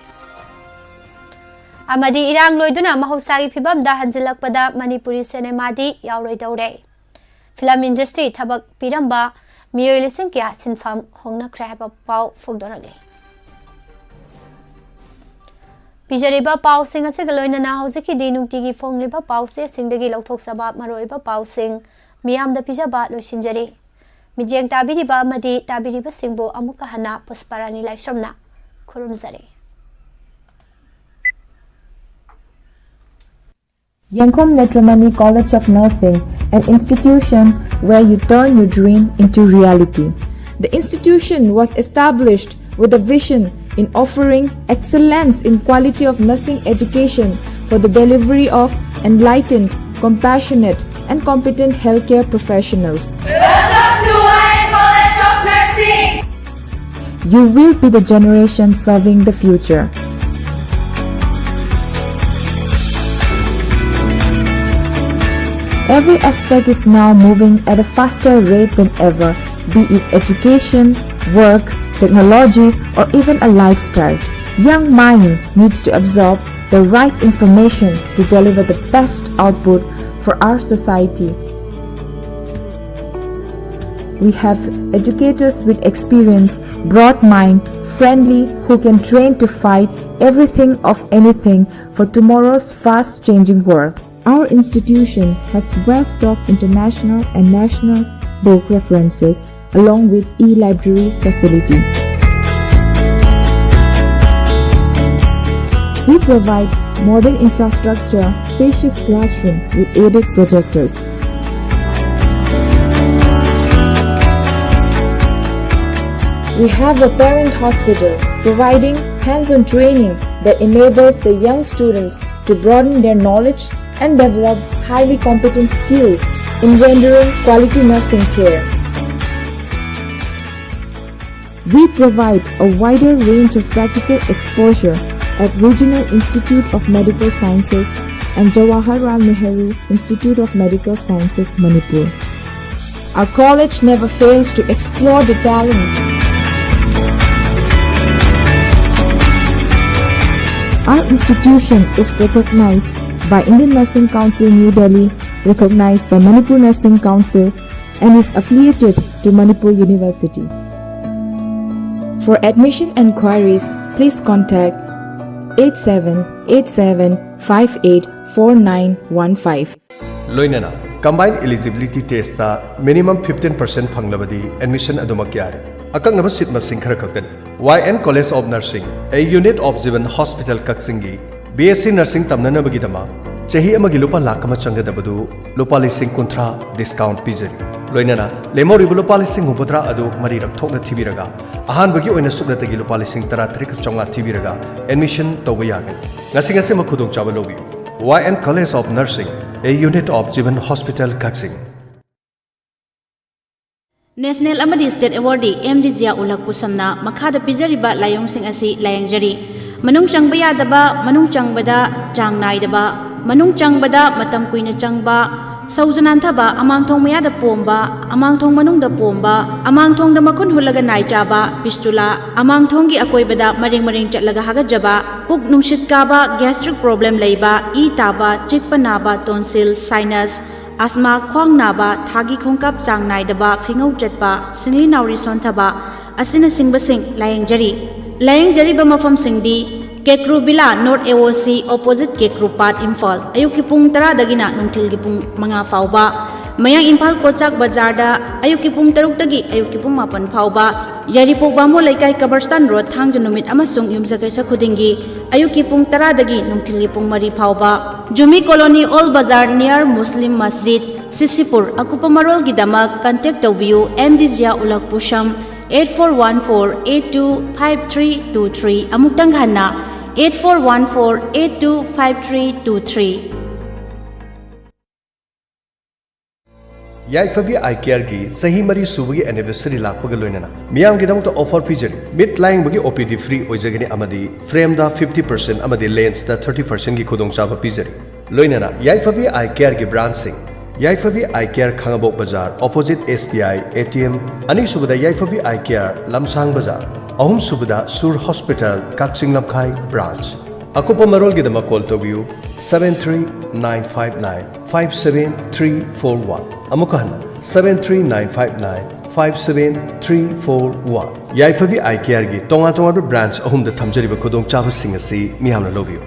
ꯑꯃꯗꯤ ꯏꯔꯥꯡ ꯂꯣꯏꯗꯨꯅ ꯃꯍꯧꯁꯥꯒꯤ ꯐꯤꯕꯝꯗ ꯍꯟꯖꯤꯜꯂꯛꯄꯗ ꯃꯅꯤꯄꯨꯔꯤ ꯁꯤꯅꯦꯃꯥꯗꯤ ꯌꯥꯎꯔꯣꯏꯗꯧꯔꯦ꯫ Film industry ꯊꯕꯛ ꯄꯤꯔꯝꯕ ꯃꯤꯑꯣꯏ ꯂꯤꯁꯤꯡ ꯀꯌꯥ ꯁꯤꯟꯐꯝ ꯍꯣꯡꯅꯈ꯭ꯔꯦ ꯍꯥꯏꯕ ꯄꯥꯎ ꯐꯣꯡꯗꯣꯔꯛꯂꯤ꯫ ꯄꯤꯖꯔꯤꯕ ꯄꯥꯎꯁꯤꯡ ꯑꯁꯤꯒ ꯂꯣꯏꯅꯅ ꯍꯧꯖꯤꯛꯀꯤꯗꯤ ꯅꯨꯡꯇꯤꯒꯤ ꯐꯣꯡꯂꯤꯕ ꯄꯥꯎꯆꯦꯁꯤꯡꯗꯒꯤ ꯂꯧꯊꯣꯛꯆꯕ ꯃꯔꯨꯑꯣꯏꯕ ꯄꯥꯎꯁꯤꯡ ꯃꯤꯌꯥꯝꯗ ꯄꯤꯖꯕ ꯂꯣꯏꯁꯤꯟꯖꯔꯤ꯫ ꯃꯤꯠꯌꯦꯡ ꯇꯥꯕꯤꯔꯤꯕ ꯑꯃꯗꯤ ꯇꯥꯕꯤꯔꯤꯕꯁꯤꯡꯕꯨ ꯑꯃꯨꯛꯀ ꯍꯟꯅ ꯄꯨꯁꯄꯥꯔꯥꯅꯤ ꯂꯥꯏꯁ꯭ꯔꯝꯅ ꯈꯨꯔꯨꯝꯖꯔꯤ꯫ Yangkhum Netramani College of Nursing, an institution where you turn your dream into reality. The institution was established with a vision in offering excellence in quality of nursing education for the delivery of enlightened, compassionate, and competent healthcare professionals. Welcome to Higher College of Nursing! You will be the generation serving the future. Every aspect is now moving at a faster rate than ever, be it education, work, technology, or even a lifestyle. Young mind needs to absorb the right information to deliver the best output for our society. We have educators with experience, broad mind, friendly, who can train to fight everything of anything for tomorrow's fast changing world. Our institution has well stocked international and national book references along with e-library facility. We provide modern infrastructure, spacious classroom with added projectors. We have a parent hospital providing hands-on training that enables the young students to broaden their knowledge and develop highly competent skills in rendering quality nursing care. We provide a wider range of practical exposure at Regional Institute of Medical Sciences and Jawaharlal Nehru Institute of Medical Sciences, Manipur. Our college never fails to explore the talents. Our institution is recognized by Indian Nursing Council New Delhi, recognized by Manipur Nursing Council, and is affiliated to Manipur University. For admission enquiries, please contact eight seven eight seven five eight four nine one five. ꯂꯣꯏꯅꯅ combine eligibility test minimum fifteen percent ꯐꯪꯂꯕꯗꯤ admission ꯑꯗꯨꯃꯛ ꯌꯥꯔꯦ꯫ ꯑꯀꯛꯅꯕ seat ꯃꯁꯤꯡ ꯈꯔ ꯈꯛꯇꯅꯤ꯫ Y N college of nursing, A unit of Jivan hospital ꯀꯛꯆꯤꯡꯒꯤ B S C nursing ꯇꯝꯅꯅꯕꯒꯤꯗꯃꯛ ꯆꯍꯤ ꯑꯃꯒꯤ ꯂꯨꯄꯥ ꯂꯥꯈ ꯑꯃ ꯆꯪꯒꯗꯕꯗꯨ ꯂꯨꯄꯥ ꯂꯤꯁꯤꯡ ꯀꯨꯟꯊ꯭ꯔꯥ ꯗꯤꯁꯀꯥꯎꯟꯠ ꯄꯤꯖꯔꯤ꯫ ꯂꯣꯏꯅꯅ ꯂꯦꯝꯍꯧꯔꯤꯕ ꯂꯨꯄꯥ ꯂꯤꯁꯤꯡ ꯍꯨꯝꯐꯨꯇꯔꯥ ꯑꯗꯨ ꯃꯔꯤꯔꯛ ꯊꯣꯛꯅ ꯊꯤꯕꯤꯔꯒ ꯑꯍꯥꯟꯕꯒꯤ ꯑꯣꯏꯅ ꯁꯨꯞꯅꯇꯒꯤ ꯂꯨꯄꯥ ꯂꯤꯁꯤꯡ ꯇꯔꯥꯇꯔꯦꯠ ꯆꯥꯝꯃꯉꯥ ꯊꯤꯕꯤꯔꯒ ꯑꯦꯗꯃꯤꯁꯟ ꯇꯧꯕ ꯌꯥꯒꯅꯤ꯫ ꯉꯁꯤ ꯉꯁꯤꯃꯛ ꯈꯨꯗꯣꯡꯆꯥꯕ ꯂꯧꯕꯤꯌꯨ꯫ Y N college of nursing, A unit of Jivan hospital, Kakching. National ꯑꯃꯗꯤ ꯁ꯭ꯇꯦꯠ ꯑꯦꯋꯥꯔꯗꯤ ꯑꯦꯝ ꯗꯤ ꯖꯤꯌꯥ ꯎꯜ ꯍꯛ ꯄꯨꯁꯝꯅ ꯃꯈꯥꯗ ꯄꯤꯖꯔꯤꯕ ꯂꯥꯏꯑꯣꯡꯁꯤꯡ ꯑꯁꯤ ꯂꯥꯌꯦꯡꯖꯔꯤ꯫ ꯃꯅꯨꯡ ꯆꯪꯕ ꯌꯥꯗꯕ, ꯃꯅꯨꯡ ꯆꯪꯕꯗ ꯆꯥꯡ ꯅꯥꯏꯗꯕ, ꯃꯅꯨꯡ ꯆꯪꯕꯗ ꯃꯇꯝ ꯀꯨꯏꯅ ꯆꯪꯕ, ꯁꯧꯖ ꯅꯥꯟꯊꯕ, ꯑꯃꯥꯡꯊꯣꯡ ꯃꯌꯥꯗ ꯄꯣꯝꯕ, ꯑꯃꯥꯡꯊꯣꯡ ꯃꯅꯨꯡꯗ ꯄꯣꯝꯕ, ꯑꯃꯥꯡꯊꯣꯡꯗ ꯃꯈꯨꯟ ꯍꯨꯠꯂꯒ ꯅꯥꯏ ꯆꯥꯕ, ꯐꯤꯁꯇꯨꯂꯥ, ꯑꯃꯥꯡꯊꯣꯡꯒꯤ ꯑꯀꯣꯏꯕꯗ ꯃꯔꯦꯡ ꯃꯔꯦꯡ ꯆꯠꯂꯒ ꯍꯥꯒꯠꯆꯕ, ꯄꯨꯛ ꯅꯨꯡꯁꯤꯠ ꯀꯥꯕ, ꯒ꯭ꯌꯥꯁꯇ꯭ꯔꯤꯛ ꯄ꯭ꯔꯣꯕ꯭ꯂꯦꯝ ꯂꯩꯕ, ꯏ ꯇꯥꯕ, ꯆꯤꯛꯄ ꯅꯥꯕ, ꯇꯣꯟꯁꯤꯜ, ꯁꯥꯏꯅꯁ, ꯑꯁꯃꯥ, ꯈ꯭ꯋꯥꯡ ꯅꯥꯕ, ꯊꯥꯒꯤ ꯈꯣꯡꯀꯥꯞ ꯆꯥꯡ ꯅꯥꯏꯗꯕ, ꯐꯤꯉꯧ ꯆꯠꯄ, ꯁꯤꯡꯂꯤ ꯅꯥꯎꯔꯤ ꯁꯣꯟꯊꯕ ꯑꯁꯤꯅꯆꯤꯡꯕꯁꯤꯡ ꯂꯥꯌꯦꯡꯖꯔꯤ꯫ ꯂꯥꯌꯦꯡꯖꯔꯤꯕ ꯃꯐꯝꯁꯤꯡꯗꯤ ꯀꯦꯀ꯭ꯔꯨ ꯕꯤꯂꯥ ꯅꯣꯔꯠ ꯑꯦ ꯑꯣ ꯁꯤ, ꯑꯣꯄꯣꯖꯤꯠ ꯀꯦꯀ꯭ꯔꯨ ꯄꯥꯠ, ꯏꯝꯐꯥꯜ꯫ ꯑꯌꯨꯛꯀꯤ ꯄꯨꯡ ꯇꯔꯥꯗꯒꯤꯅ ꯅꯨꯡꯊꯤꯜꯒꯤ ꯄꯨꯡ ꯃꯉꯥ ꯐꯥꯎꯕ꯫ ꯃꯌꯥꯡ ꯏꯝꯐꯥꯜ ꯀꯣꯆꯥꯛ ꯕꯖꯥꯔꯗ ꯑꯌꯨꯛꯀꯤ ꯄꯨꯡ ꯇꯔꯨꯛꯇꯒꯤ ꯑꯌꯨꯛꯀꯤ ꯄꯨꯡ ꯃꯥꯄꯟ ꯐꯥꯎꯕ꯫ ꯌꯥꯏꯔꯤꯄꯣꯛ ꯕꯥꯃꯣꯟ ꯂꯩꯀꯥꯏ, ꯀꯕꯔꯁꯇꯥꯟ ꯔꯣꯗ, ꯊꯥꯡꯖ ꯅꯨꯃꯤꯠ ꯑꯃꯁꯨꯡ ꯌꯨꯝꯁꯀꯩꯁ ꯈꯨꯗꯤꯡꯒꯤ ꯑꯌꯨꯛꯀꯤ ꯄꯨꯡ ꯇꯔꯥꯗꯒꯤ ꯅꯨꯡꯊꯤꯜꯒꯤ ꯄꯨꯡ ꯃꯔꯤ ꯐꯥꯎꯕ꯫ ꯖꯨꯃꯤ ꯀꯣꯂꯣꯅꯤ, ꯑꯣꯜ ꯕꯖꯥꯔ, ꯅꯤꯌꯔ ꯃꯨꯁꯂꯤꯝ ꯃꯁꯖꯤꯗ, ꯁꯤꯁꯤꯄꯨꯔ꯫ ꯑꯀꯨꯞꯄ ꯃꯔꯣꯜꯒꯤꯗꯃꯛ ꯀꯟꯇꯦꯛ ꯇꯧꯕꯤꯌꯨ, M D Zia Ulhaq Pusam, eight four one four eight two five three two three꯫ ꯑꯃꯨꯛꯇꯪ ꯍꯟꯅ, eight four one four eight two five three two three꯫ ꯌꯥꯏꯐꯕꯤ ꯑꯥꯏ ꯀꯦꯌꯔꯒꯤ ꯆꯍꯤ ꯃꯔꯤ ꯁꯨꯕꯒꯤ ꯑꯦꯅꯤꯚꯔꯁꯔꯤ ꯂꯥꯛꯄꯒ ꯂꯣꯏꯅꯅ ꯃꯤꯌꯥꯝꯒꯤꯗꯃꯛꯇ ꯑꯣꯐꯔ ꯄꯤꯖꯔꯤ꯫ ꯃꯤꯠ ꯂꯥꯌꯦꯡꯕꯒꯤ ꯑꯣ ꯄꯤ ꯗꯤ ꯐ꯭ꯔꯤ ꯑꯣꯏꯖꯒꯅꯤ ꯑꯃꯗꯤ ꯐ꯭ꯔꯦꯝꯗ ꯐꯤꯐꯇꯤ ꯄꯔꯁꯦꯟ ꯑꯃꯗꯤ ꯂꯦꯟꯁꯇ ꯊꯥꯔꯇꯤ ꯄꯔꯁꯦꯟꯒꯤ ꯈꯨꯗꯣꯡꯆꯥꯕ ꯄꯤꯖꯔꯤ꯫ ꯂꯣꯏꯅꯅ ꯌꯥꯏꯐꯕꯤ ꯑꯥꯏ ꯀꯦꯌꯔꯒꯤ ꯕ꯭ꯔꯥꯟꯁꯁꯤꯡ: ꯌꯥꯏꯐꯕꯤ ꯑꯥꯏ ꯀꯦꯌꯔ, ꯈꯥꯉꯕꯣꯛ ꯕꯖꯥꯔ, opposite S B I A T M. ꯑꯅꯤꯁꯨꯕꯗ ꯌꯥꯏꯐꯕꯤ ꯑꯥꯏ ꯀꯦꯌꯔ, ꯂꯝꯁꯥꯡ ꯕꯖꯥꯔ꯫ ꯑꯍꯨꯝꯁꯨꯕꯗ ꯁꯨꯔ ꯍꯣꯁꯄꯤꯇꯥꯜ, ꯀꯛꯆꯤꯡ ꯂꯝꯈꯥꯏ ꯕ꯭ꯔꯥꯟꯁ꯫ ꯑꯀꯨꯞꯄ ꯃꯔꯣꯜꯒꯤꯗꯃꯛ ꯀꯣꯜ ꯇꯧꯕꯤꯌꯨ, seven three nine five nine five seven three four one꯫ ꯑꯃꯨꯛꯀ ꯍꯟꯅ, seven three nine five nine five seven three four one꯫ ꯌꯥꯏꯐꯕꯤ ꯑꯥꯏ ꯀꯦꯌꯔꯒꯤ ꯇꯣꯉꯥꯟ ꯇꯣꯉꯥꯟꯕ ꯕ꯭ꯔꯥꯟꯁ ꯑꯍꯨꯝꯗ ꯊꯝꯖꯔꯤꯕ ꯈꯨꯗꯣꯡꯆꯥꯕꯁꯤꯡ ꯑꯁꯤ ꯃꯤꯌꯥꯝꯅ ꯂꯧꯕꯤꯌꯨ꯫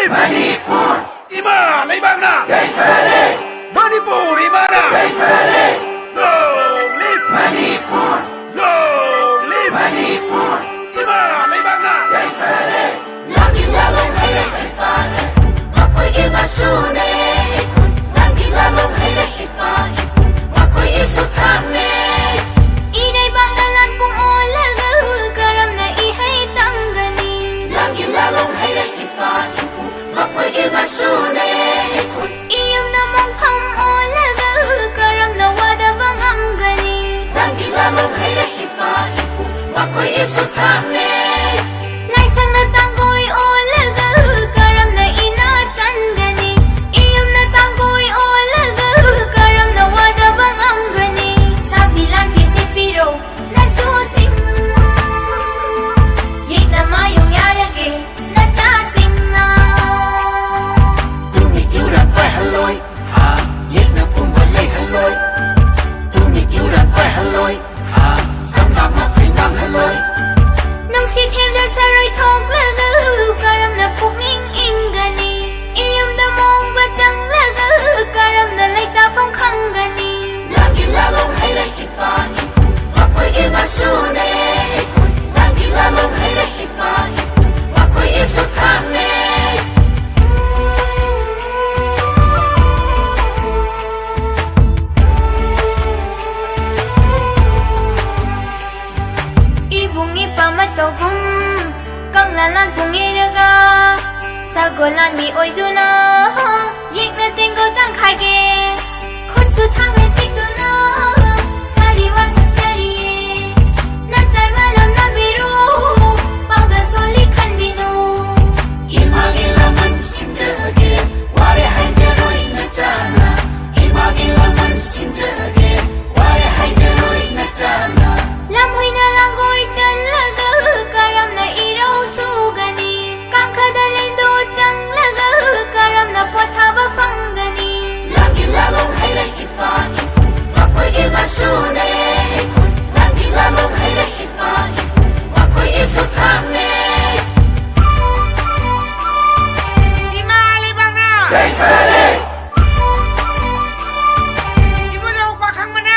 ꯃꯅꯤꯄꯨꯔ ꯏꯃꯥ ꯂꯩꯕꯥꯛꯅ ꯌꯥꯏꯐꯔꯦ꯫ ꯃꯅꯤꯄꯨꯔ ꯏꯃꯥꯅ ꯌꯥꯏꯐꯔꯦ꯫ Long live Manipur. Long live Manipur. ꯏꯃꯥ ꯂꯩꯕꯥꯛꯅ ꯌꯥꯏꯐꯔꯦ꯫ ꯂꯥꯡꯒꯤ ꯂꯥꯂꯣꯡ ꯍꯩꯔꯛ ꯏꯄꯥ ꯏꯄꯨ ꯃꯈꯣꯏꯒꯤ ꯃꯆꯨꯅꯦ ꯑꯩꯈꯣꯏ꯫ ꯂꯥꯡꯒꯤ ꯂꯥꯂꯣꯡ ꯍꯩꯔꯛ ꯏꯄꯥ ꯏꯄꯨ ꯃꯈꯣꯏꯒꯤ ꯁꯨꯊꯥꯡꯅꯦ꯫ ꯏꯔꯩꯕꯥꯛꯅ ꯂꯥꯟ ꯄꯨꯡ ꯑꯣꯜꯂꯒ ꯀꯔꯝꯅ ꯏꯍꯩ ꯇꯝꯒꯅꯤ? ꯂꯥꯡꯒꯤ ꯂꯥꯂꯣꯡ ꯍꯩꯔꯛ ꯏꯄꯥ ꯏꯄꯨ ꯃꯈꯣꯏꯒꯤ ꯃꯆꯨꯅꯦ ꯑꯩꯈꯣꯏ꯫ ꯏꯌꯨꯝꯅ ꯃꯣꯡꯐꯝ ꯑꯣꯜꯂꯒ ꯀꯔꯝꯅ ꯋꯥꯗꯕ ꯉꯝꯒꯅꯤ? ꯂꯥꯡꯒꯤ ꯂꯥꯂꯣꯡ ꯍꯩꯔꯛ ꯏꯄꯥ ꯏꯄꯨ ꯃꯈꯣꯏꯒꯤ ꯁꯨꯊꯥꯡꯅꯦ꯫ ꯂꯥꯏꯁꯪꯅ ꯇꯥꯡꯒꯣꯏ ꯑꯣꯜꯂꯒ ꯀꯔꯝꯅ ꯏꯅꯥꯠ ꯀꯟꯒꯅꯤ? ꯏꯌꯨꯝꯅ ꯇꯥꯡꯒꯣꯏ ꯑꯣꯜꯂꯒ ꯀꯔꯝꯅ ꯋꯥꯗꯕ ꯉꯝꯒꯅꯤ? ꯁꯥꯐꯤ ꯂꯥꯟꯐꯤ ꯁꯦꯠꯄꯤꯔꯣ ꯅꯁꯨꯁꯤꯡ, ꯌꯦꯛꯅ ꯃꯥꯌꯣꯡ ꯌꯥꯔꯒꯦ ꯅꯆꯥꯁꯤꯡꯅ꯫ ꯇꯨꯃꯤꯠ ꯌꯨꯔꯥꯟ ꯄꯥꯏꯍꯜꯂꯣꯏ, ꯍꯥ, ꯌꯦꯛꯅ ꯄꯨꯝꯕ ꯂꯩꯍꯜꯂꯣꯏ꯫ ꯇꯨꯃꯤꯠ ꯌꯨꯔꯥꯟ ꯄꯥꯏꯍꯜꯂꯣꯏ, ꯍꯥ, ꯁꯝꯅ ꯃꯈꯩ ꯉꯥꯡꯍꯜꯂꯣꯏ꯫ ꯅꯨꯡꯁꯤꯠ ꯍꯦꯞꯅ ꯁꯔꯣꯏ ꯊꯣꯛꯂꯒ ꯀꯔꯝꯅ ꯄꯨꯛꯅꯤꯡ ꯏꯪꯒꯅꯤ? ꯏꯌꯨꯝꯗ ꯃꯣꯡꯕ ꯆꯪꯂꯒ ꯀꯔꯝꯅ ꯂꯩꯇꯥꯐꯝ ꯈꯪꯒꯅꯤ? ꯂꯥꯡꯒꯤ ꯂꯥꯂꯣꯡ ꯍꯩꯔꯛ ꯏꯄꯥ ꯏꯄꯨ ꯃꯈꯣꯏꯒꯤ ꯃꯆꯨꯅꯦ ꯑꯩꯈꯣꯏ꯫ ꯂꯥꯡꯒꯤ ꯂꯥꯂꯣꯡ ꯍꯩꯔꯛ ꯏꯄꯥ ꯏꯄꯨ ꯃꯈꯣꯏꯒꯤ ꯁꯨꯊꯥꯡꯅꯦ꯫ ꯏꯕꯨꯡ ꯏꯄꯥ ꯃꯇꯧꯒꯨꯝ ꯀꯪꯂꯥ ꯂꯥꯟ ꯄꯨꯡ ꯏꯔꯒ ꯁꯒꯣꯜ ꯂꯥꯟꯃꯤ ꯑꯣꯏꯗꯨꯅ ꯌꯦꯛꯅ ꯇꯦꯡꯒꯣꯜ ꯇꯥꯡꯈꯥꯏꯒꯦ꯫ ꯈꯨꯠꯁꯨ ꯊꯥꯡꯅ ꯆꯤꯛꯇꯨꯅ ꯁꯥꯔꯤ ꯋꯥ ꯁꯛꯆꯔꯤꯌꯦ꯫ ꯅꯆꯥꯏ ꯃꯥꯂꯪ ꯅꯝꯕꯤꯔꯨ, ꯄꯥꯎꯗ ꯁꯣꯜꯂꯤ ꯈꯟꯕꯤꯅꯨ꯫ ꯏꯃꯥꯒꯤ ꯂꯃꯟ ꯁꯤꯡꯖꯔꯒꯦ, ꯋꯥꯔꯦ ꯍꯥꯏꯖꯔꯣꯏ ꯅꯆꯥꯅ꯫ ꯏꯃꯥꯒꯤ ꯂꯃꯟ ꯁꯤꯡꯖꯔꯒꯦ, ꯋꯥꯔꯦ ꯍꯥꯏꯖꯔꯣꯏ ꯅꯆꯥꯅ꯫ ꯂꯝꯍꯨꯏꯅ ꯂꯥꯡꯒꯣꯏ ꯆꯜꯂꯒ ꯀꯔꯝꯅ ꯏꯔꯧ ꯁꯨꯒꯅꯤ? ꯀꯥꯡꯈꯗ ꯂꯦꯟꯗꯣ ꯆꯪꯂꯒ ꯀꯔꯝꯅ ꯄꯣꯊꯥꯕ ꯐꯪꯒꯅꯤ? ꯂꯥꯡꯒꯤ ꯂꯥꯂꯣꯡ ꯍꯩꯔꯛ ꯏꯄꯥ ꯏꯄꯨ ꯃꯈꯣꯏꯒꯤ ꯏꯕꯨꯙꯧ ꯄꯥꯈꯪꯕꯅ